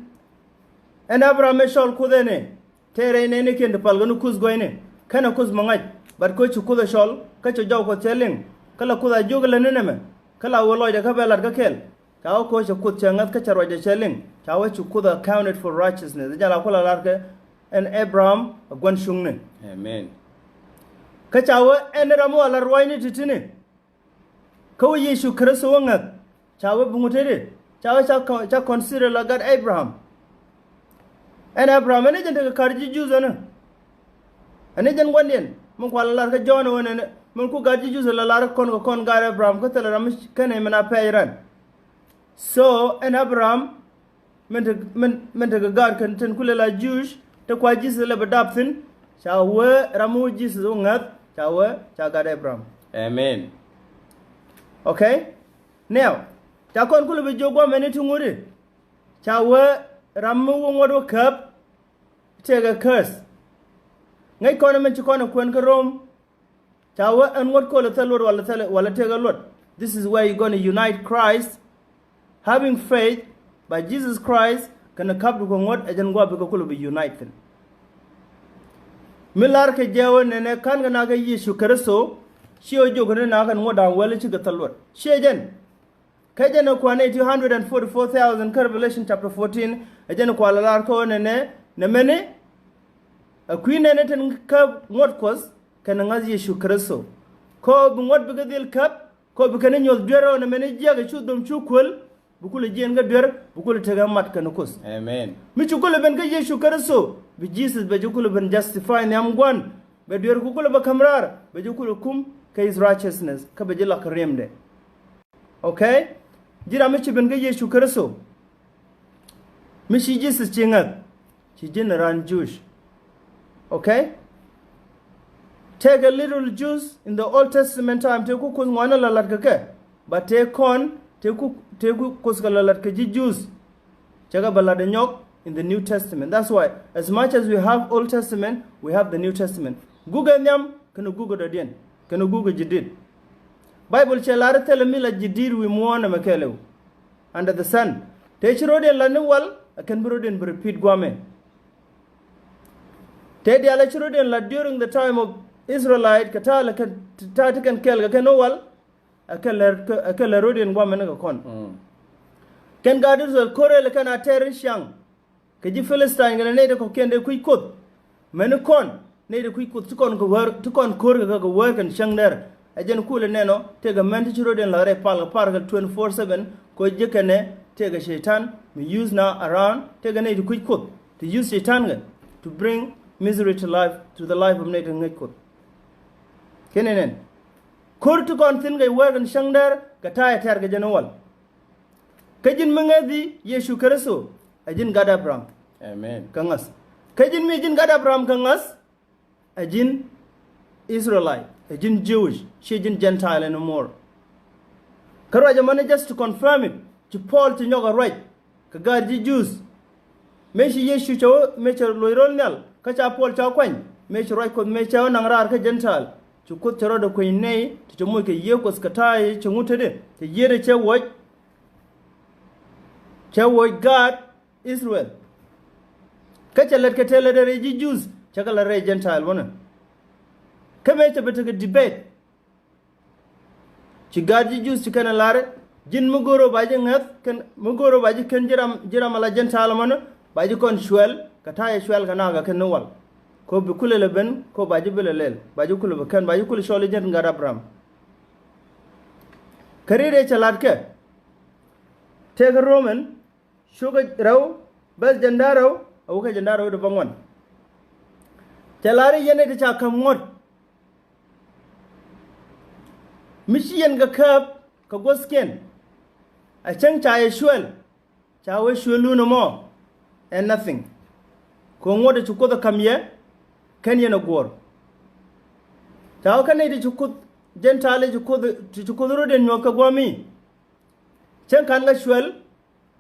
ɛn Abraham ɛ cɔl Kuoth ɛn ɛ tëë rɛy nɛɛnikiɛn ti pal kɛ ni Kuoth gɔ̱a̱cni kɛnɛ Kuoth mi ŋa̱c. But koc ci Kuoth ɛ cɔl kä cɛ jɔw Kuoth cɛ liŋ. Kä la Kuoth a jiök lɛ ni nɛmɛ kä la wee lɔcdɛ kä bɛ lat kä kɛl. Ca wee koc cɛ Kuoth cɛ ŋa̱th kä cɛ ruacdɛ cɛ liŋ. Ca wee ci Kuoth a counted for righteousness. Jal a ku la lar kɛ ɛn Abraham ɛ gua̱n cuŋni. Amen. Kä ca wee ɛn ram mi wä la ruacni ti̱ti̱ni. Kä wä Yecu Kritho wä ŋäth ca wä buŋ teti ca wä ca con- ca consider la gat Abraham. Ɛn Abraham ɛn jɛn tekɛ kar ji̱ Jews ɛn. Ɛn jɛn gua̱ndiɛn min kual lar kä Jɔ̱ɔ̱n wä nɛn min ku gat ji̱ Jews la lar kɔn kɛ kɔn gat Abraham kä thilɛ ram mi kɛn ɛmɛn a pɛɛc ran. So ɛn Abraham min te min min te kɛ gaat kɛn tin kulɛ la Jewish te kua Jesus lɛ bɛ dap thi̱n. Ca wee ram mi wä Jesus wä ŋäth ca wee ca gat Abraham. Amen. Okay. Now ca kɔn kulɛ bɛ jiök guamɛni ti ŋuti ca wee ram mi wä ŋuɔ̱t wä käp. Tekɛ curse. Ŋäc kɔn min ci kɔn ɛ kuɛn kä Rom. Ca wee ɛn ŋuɔ̱t kol ɛ thil luɔt wala thil wala tekɛ luɔt. This is where you gonna unite Christ. Having faith by Jesus Christ kɛnɛ kap du kɛ ŋuɔ̱t ɛ jɛn guap bikɛ kulɛ bi unite thi̱n. Mi lar kɛ jɛ wee nɛnɛ ka̱n kɛ na kɛ Yecu Kritho. Ci ɔ jiök ni na kɛn ŋuɔ̱t da̱a̱ŋ wɛl ci kɛ thil luɔt ci ɛ jɛn. Kä jɛn ɛ kuan ɛ ti hundred and forty four thousand kä Revelation chapter fourteen. Ɛ jɛn ɛ kuan la lar kä ɣöö nɛnɛ nɛ mɛni. Ɛ kui̱ nɛnɛ tin kä ŋuɔ̱t Kuɔth kɛnɛ ŋa̱th Yecu Kritho. Kä bi ŋuɔ̱t bikɛ dhil käp kä bi kɛn i̱ nyuɔ̱th duer ɣöö nɛ mɛni jiäk ɛ cu dhom cu kuäl. Bi kulɛ jiɛn kä duer bi kulɛ tekɛ mat kɛnɛ Kuoth. Amen. Mi ci kulɛ ben kä Yecu Kritho bi Jesus bɛ ci kulɛ ben justify nhiam gua̱n. Bɛ duer ku kulɛ bɛ käm raar bɛ ci kulɛ kum kä his righteousness kä bɛ ci lak kɛ riɛmdɛ. Okay. Ji̱ ram mi ci ben kä Yecu Kritho. Mi ci Jesus ci ŋäth ci ji̱n ran Jewish. Okay. Tekɛ literal Jews in the Old Testament time tëë ku Kuoth ŋuanɛ la lat kɛ kɛ. But tëë kɔn tëë ku tëë ku Kuoth kɛ la lat kɛ ji̱ Jews. Cɛ kɛ bɛ lat ɛ nyɔk in the New Testament. That's why as much as we have Old Testament we have the New Testament. Gukɛ nhiam kɛnɛ gukɛ dɔ̱diɛn kɛnɛ gukɛ jidid. Bible cɛ lar thilɛ mi la jidid wi̱i̱ muɔ̱ɔ̱n ɛmɛ kɛɛliw. Under the sun. Tëë ci rɔ̱diɛn la ni wal ɛ kɛn bi rɔ̱diɛn bi repeat guamɛ. Tëë diaal ɛ ci rɔ̱diɛn la during the time of Israelite kɛ ta̱a̱ lɛ kɛn ta̱a̱ ti kɛn kɛɛl kɛ kɛn ni wal. Ɛ kɛ lɛ ɛ kɛ lɛ rɔ̱diɛn guamɛ ni kɛ kɔn. Kɛn gaat Israel ko̱r ël kɛn a tɛɛr in ciaŋ. Kɛ ji̱ Philistine kɛnɛ nɛy ti kɔ̱kiɛn dee kui̱c Kuoth. Mɛni kɔn nɛy ti kui̱c Kuoth ti kɔn kɛ wäär ti kɔn ko̱r kɛ kɛ kɛ wäär kɛn cäŋ dɛr. Ɛ jɛn kulɛ nɛn ɔ tëëkɛ mɛn ti ci rɔ̱diɛn la̱k rɛy pal kɛ par kɛ twenty four seven kɛ ji̱ kɛnɛ tëëkɛ Cɛytan mi use na around tëëkɛ nɛy ti kui̱c Kuoth ti use Cɛytan kɛ to bring misery to life to the life of nɛy ti ŋäc Kuoth. Kɛnɛ nɛn ko̱r ti kɔn thi̱n kɛ wäär kɛn cäŋ dɛr kɛ ta̱a̱ ɛ tɛ̈r kɛ jɛn wal. Kä ji̱n mi ŋäthi Yecu Kritho ɛ ji̱n gat Abraham. Amen. Kä ŋäth kä ji̱n mi ji̱n gat Abraham kä ŋäth. Ɛ ji̱n Israelite ɛ ji̱n Jewish ci ji̱n Gentile anymore. Kä ruac ɛmɔni, just to confirm it, ci Paul ci nyɔk a ruac kɛ gaat ji̱ Jews. Mëë ci Yecu cɛ wä, mëë cɛ loc röl nhial, kä ca Paul ca kuany, mëë ci ruac Kuɔth, mëë cɛ wä naŋ raar kä Gentile. Ci Kuoth cɛ rɔɔdɛ kuany nɛy ti cɛ moc kɛ Yiëë Kuɔth kɛ ta̱a̱ cɛ ŋut tetdɛ, cɛ yiëëdɛ cɛ wuɔc, cɛ wuɔc gaat Israel. Kä cɛ lät kɛ tëë lätdɛ rɛy ji̱ Jews, cɛ kɛ lät rɛy Gentile wanɛ. Kä mëë cɛ bi tekɛ debate, ci gaat ji̱ Jews ci kɛn ɛ lar, ji̱n mi go̱o̱r ɣöö ba ji̱ ŋäth, kɛn mi go̱o̱r ɣöö ba ji̱ kän ji̱ ram, ji̱ ram ala Gentile mɔnä, ba ji̱ kɔn cuɛl kɛ ta̱yɛ cuɛl kɛ nakä kɛn ni wal. Kɛ ɣöö bi kulɛ lɛ ben, kɛ ɣöö ba ji̱ bi lɛ lɛl, ba ji̱ kulɛ bi kän, ba ji̱ kulɛ cɔl i̱ ji̱n gaat Abraham. Kä riet ëë cɛ latkɛ, tëëkɛ Roman, cukɛ rɛw, bɛth jiɛn da̱ŋ rɛw, a wä kä jiɛn da̱ŋ rɛw ti bäŋuan. Cɛ lar i̱ yɛn ɛ ti ca käp ŋuɔ̱t mi ci yɛn kɛ käp kɛ guäthkiɛn. A cäŋ ca yɛ cuɛl, ca wee cuɛlun ɛmɔ ɛ nothing. Kɛ ŋuɔ̱t ɛ ci Kuoth ɛ ka̱m yɛ, kɛn yɛn ɛ guɔ̱ɔ̱r. Ca wee kä nɛy ti ci Kuoth, Gentile ti ci Kuoth, ti ci Kuoth rɔ̱diɛn nyuɔ̱th kɛ gua̱a̱mi. Cäŋ ka̱n kɛ cuɛl,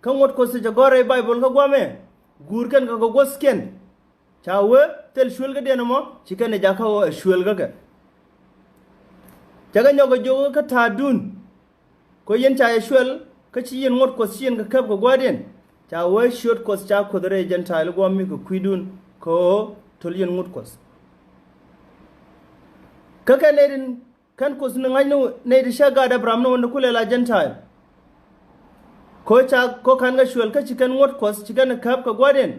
kä ŋuɔ̱t Kuɔth ti cɛ gɔ̱r rɛy Baibol kä gua̱a̱mɛ, guur kɛn kɛ kɛ guäthkiɛn. Ca wee thil cuël kädiɛn ɛmɔ, ci kɛn ɛ jakä ɣöö ɛ cuël kä kɛ. Cɛ kɛ nyɔk kɛ jiök kä ta̱a̱dun. Kɛ ɣöö yɛn ca yɛ cuɛl, kä ci yɛn ŋuɔ̱t Kuɔth ci yɛn kɛ käp kɛ gua̱a̱thdiɛn. Ca wee ciöt Kuɔth ca kuäth rɛy Gentile gua̱a̱mi kɛ kui̱dun, kɛ ɣöö töl yɛn ŋut Kuɔth. Kä kɛn nɛy tin kɛn Kuoth ni ŋa̱c ni nɛy ti cä gaat Abraham ni wä ni kulɛ la Gentile. Kɛ ɣöö ca, kɛ ɣöö ka̱n kɛ cuɛl kä ci kɛn ŋuɔ̱t Kuɔth, ci kɛn käp kɛ gua̱a̱thdiɛn.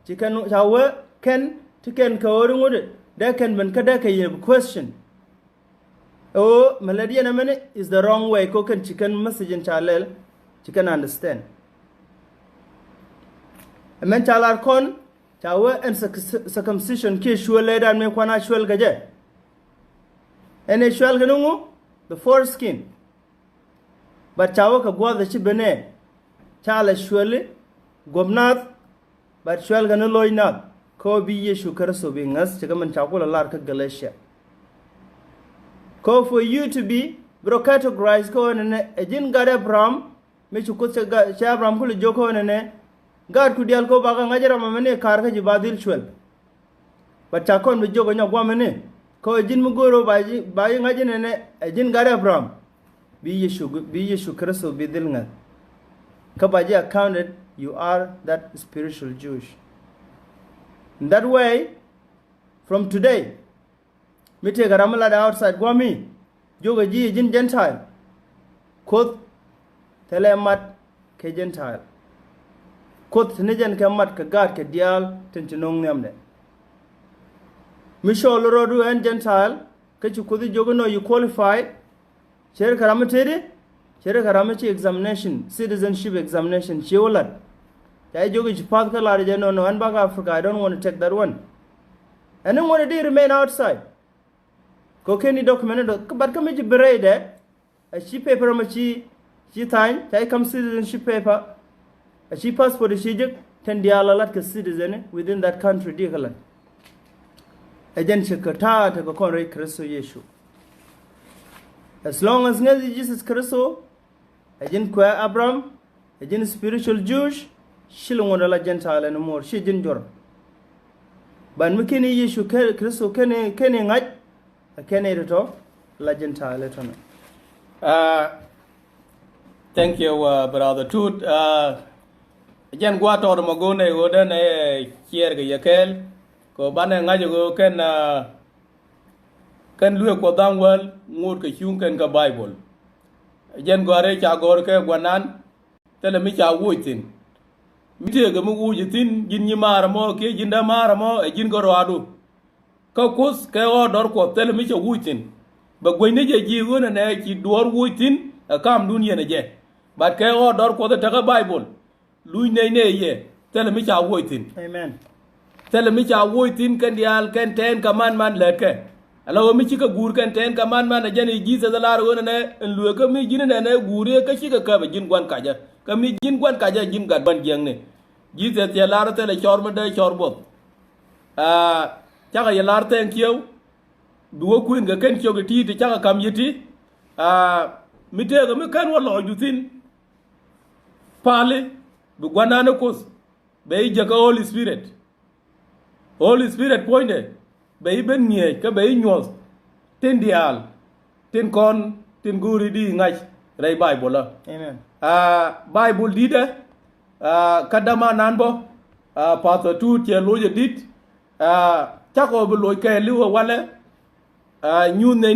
Ci kɛn ca wee kɛn ti kɛn kɛ ɣöö ri ŋut dee kɛn ben kä dee kɛ yɛ bi question. Ɛ ɣöö mɛ lät yɛn ɛmɛni is the wrong way, kɛ ɣöö kɛn ci kɛn message in ca lɛl, ci kɛn understand. Ɛmɛn ca lar kɔn, ca wee ɛn circ-, circumcision kiɛ cuël lɛydan mëë kuan a cuɛl kɛ jɛ. Ɛn ɛ cuɛl kɛ ni ŋu? The foreskin. But ca wee kɛ gua̱a̱th ɛ ci ben ɛ, ca lɛ cuɛli guɔ̱p nath, but cuɛl kɛ ni lo̱c nath. Kɛ ɣöö bi Yecu Kritho bi ŋäth, ci kɛ min ca kulɛ lar kä Galatia. Kɛ ɣöö for you to be, bi rɔ categorize kɛ ɣöö nɛnɛ ɛ ji̱n gaat Abraham, mi ci Kuoth cɛ ga-, cɛ Abraham kulɛ jiök kɛ ɣöö nɛnɛ gaatku diaal, kɛ ɣöö bakɛ ŋa̱c ram ɛmɛni kaar kä ji̱ ba dhil cuɛl. But ca kɔn bi jiök ɛ nyɔk gua̱a̱mɛni, kɛ ɣöö ji̱n mi go̱o̱r ɣöö ba ji̱, ba ji̱ ŋa̱c inɛnɛ ɛ ji̱n gaat Abraham, bi Yecu, bi Yecu Kritho bi dhil ŋäth. Kä ba ji̱ accounted you are that spiritual Jewish. In that way, from today, mi tëëkɛ ram mi latdɛ outside gua̱a̱mi, jiökɛ ji̱ ɛ ji̱n Gentile. Kuoth thilɛ mat kɛ Gentile. Kuoth te ni jɛn kɛ mat kɛ gaat kɛ diaal tin ci no̱o̱ŋ nhiamdɛ. Mi cɔl rɔɔdu ɛn Gentile, kä ci Kuoth jiök inɔ you qualify. Cɛ ri kɛ ram mi tëëdi, cɛ ri kɛ ram mi ci examination, citizenship examination, ci wä lat. Ca jiök i̱ ci path kä lar jɛ, no, no, ɛn bak Africa, I don't want to take that one. Ɛn ni ŋuɔ̱t ɛ di remain outside. Kɛ kɛn i̱ document ni dɔ, but kä mi ci bi rɛydɛ, a ci paper ɛmɔ ci, ci tha̱a̱ny, ca i̱ ka̱m citizenship paper, a ci passport ci jek, tin diaal a lat kɛ citizen within that country di kɛ lat. Ɛ jɛn ci kɛ ta̱a̱ tekɛ kɔn rɛy Kritho Yecu. As long as ŋäth i̱ Jesus Kritho, ɛ ji̱n kuɛ Abraham, ɛ ji̱n spiritual Jewish, ci lɛ ŋuɔ̱t ala Gentile anymore, ci ji̱n juɔr. But mi kɛn i̱ Yecu kɛ, Kritho kɛn i̱, kɛn i̱ ŋa̱c, ɛ kɛn i̱ tɔ̱tɔ̱ la Gentile tɔ̱nɛ. Ah, thank you, uh, brother Tut. Ah, jɛn gua̱a̱th tɔɔt mɔ go̱o̱n ɛ ɣöö dɛn ɛ ciɛɛr kɛ yɛ kɛɛl. Kɛ ɣöö banɛ ŋa̱c ɛ ɣöö kɛn, ah, kɛn luëëk Kuɔth da̱ŋ wäl ŋot kɛ cuŋ kɛn kä Baibol. Jɛn gɔ̱a̱rɛ ca gɔ̱r kɛ gua̱nan, thilɛ mi ca wuɔc thi̱n. Mi tëëkɛ mi wuɔc thi̱n, ji̱n nyimaar ɛmɔ kiɛ ji̱n dämaar ɛmɔ, ɛ ji̱n kä rɔaadu. Kä Kuoth kɛ ɣɔ̱ɔ̱r dɔ̱r Kuɔth thilɛ mi ca wuɔc thi̱n. Bɛ guäcni jɛ ji̱ ɣöö nɛnɛ ci duɔ̱ɔ̱r wuɔc thi̱n ɛ kamdun yɛn ɛ jɛ. But kɛ ɣɔ̱ɔ̱r dɔ̱r Kuɔth ɛ tekä Baibol. Luc nɛy nɛy yɛ, thilɛ mi ca wuɔc thi̱n. Amen. Thilɛ mi ca wuɔc thi̱n kɛn diaal kɛn tɛɛn kɛ man man lɛtkɛ. Ala ɣöö mi cikɛ guur kɛn tɛɛn kɛ man man ɛ jɛn i̱ Jesus ɛ lar ɣöö nɛnɛ ɛn lueekä mi ji̱n nɛnɛ guur i̱ kä cikɛ käp ɛ ji̱n gua̱n kacä. Kä mi ji̱n gua̱n kacä ɛ ji̱n gat gua̱n jiäkni. Jesus cɛ lar thilɛ cɔr mi dee cɔr buɔth. Aa, cakɛ yɛ lar thank you. Bi wä kuën kɛ kɛn ciök iti ti cakɛ ka̱m yiti. Aa, mi tëëkɛ mi kän wä lɔɔcdu thi̱n. Pali bi gua̱nan ɛ Kuoth bɛ ji̱ jäkä Holy Spirit. Holy Spirit puɔ̱nydɛ bɛ ji̱ ben ŋi̱eec kä bɛ ji̱ nyuɔ̱th tin diaal tin kɔn tin go̱o̱ri di ŋa̱c rɛy Baibol ɛ. Amen. Aa, Baibol di̱tdɛ, aa, kä dämanan bä, aa, Pastor Tut cɛ loc ɛ di̱t, aa, cakɔ bi loc kɛɛliw ɛ walɛ, aa, nyuuth nɛ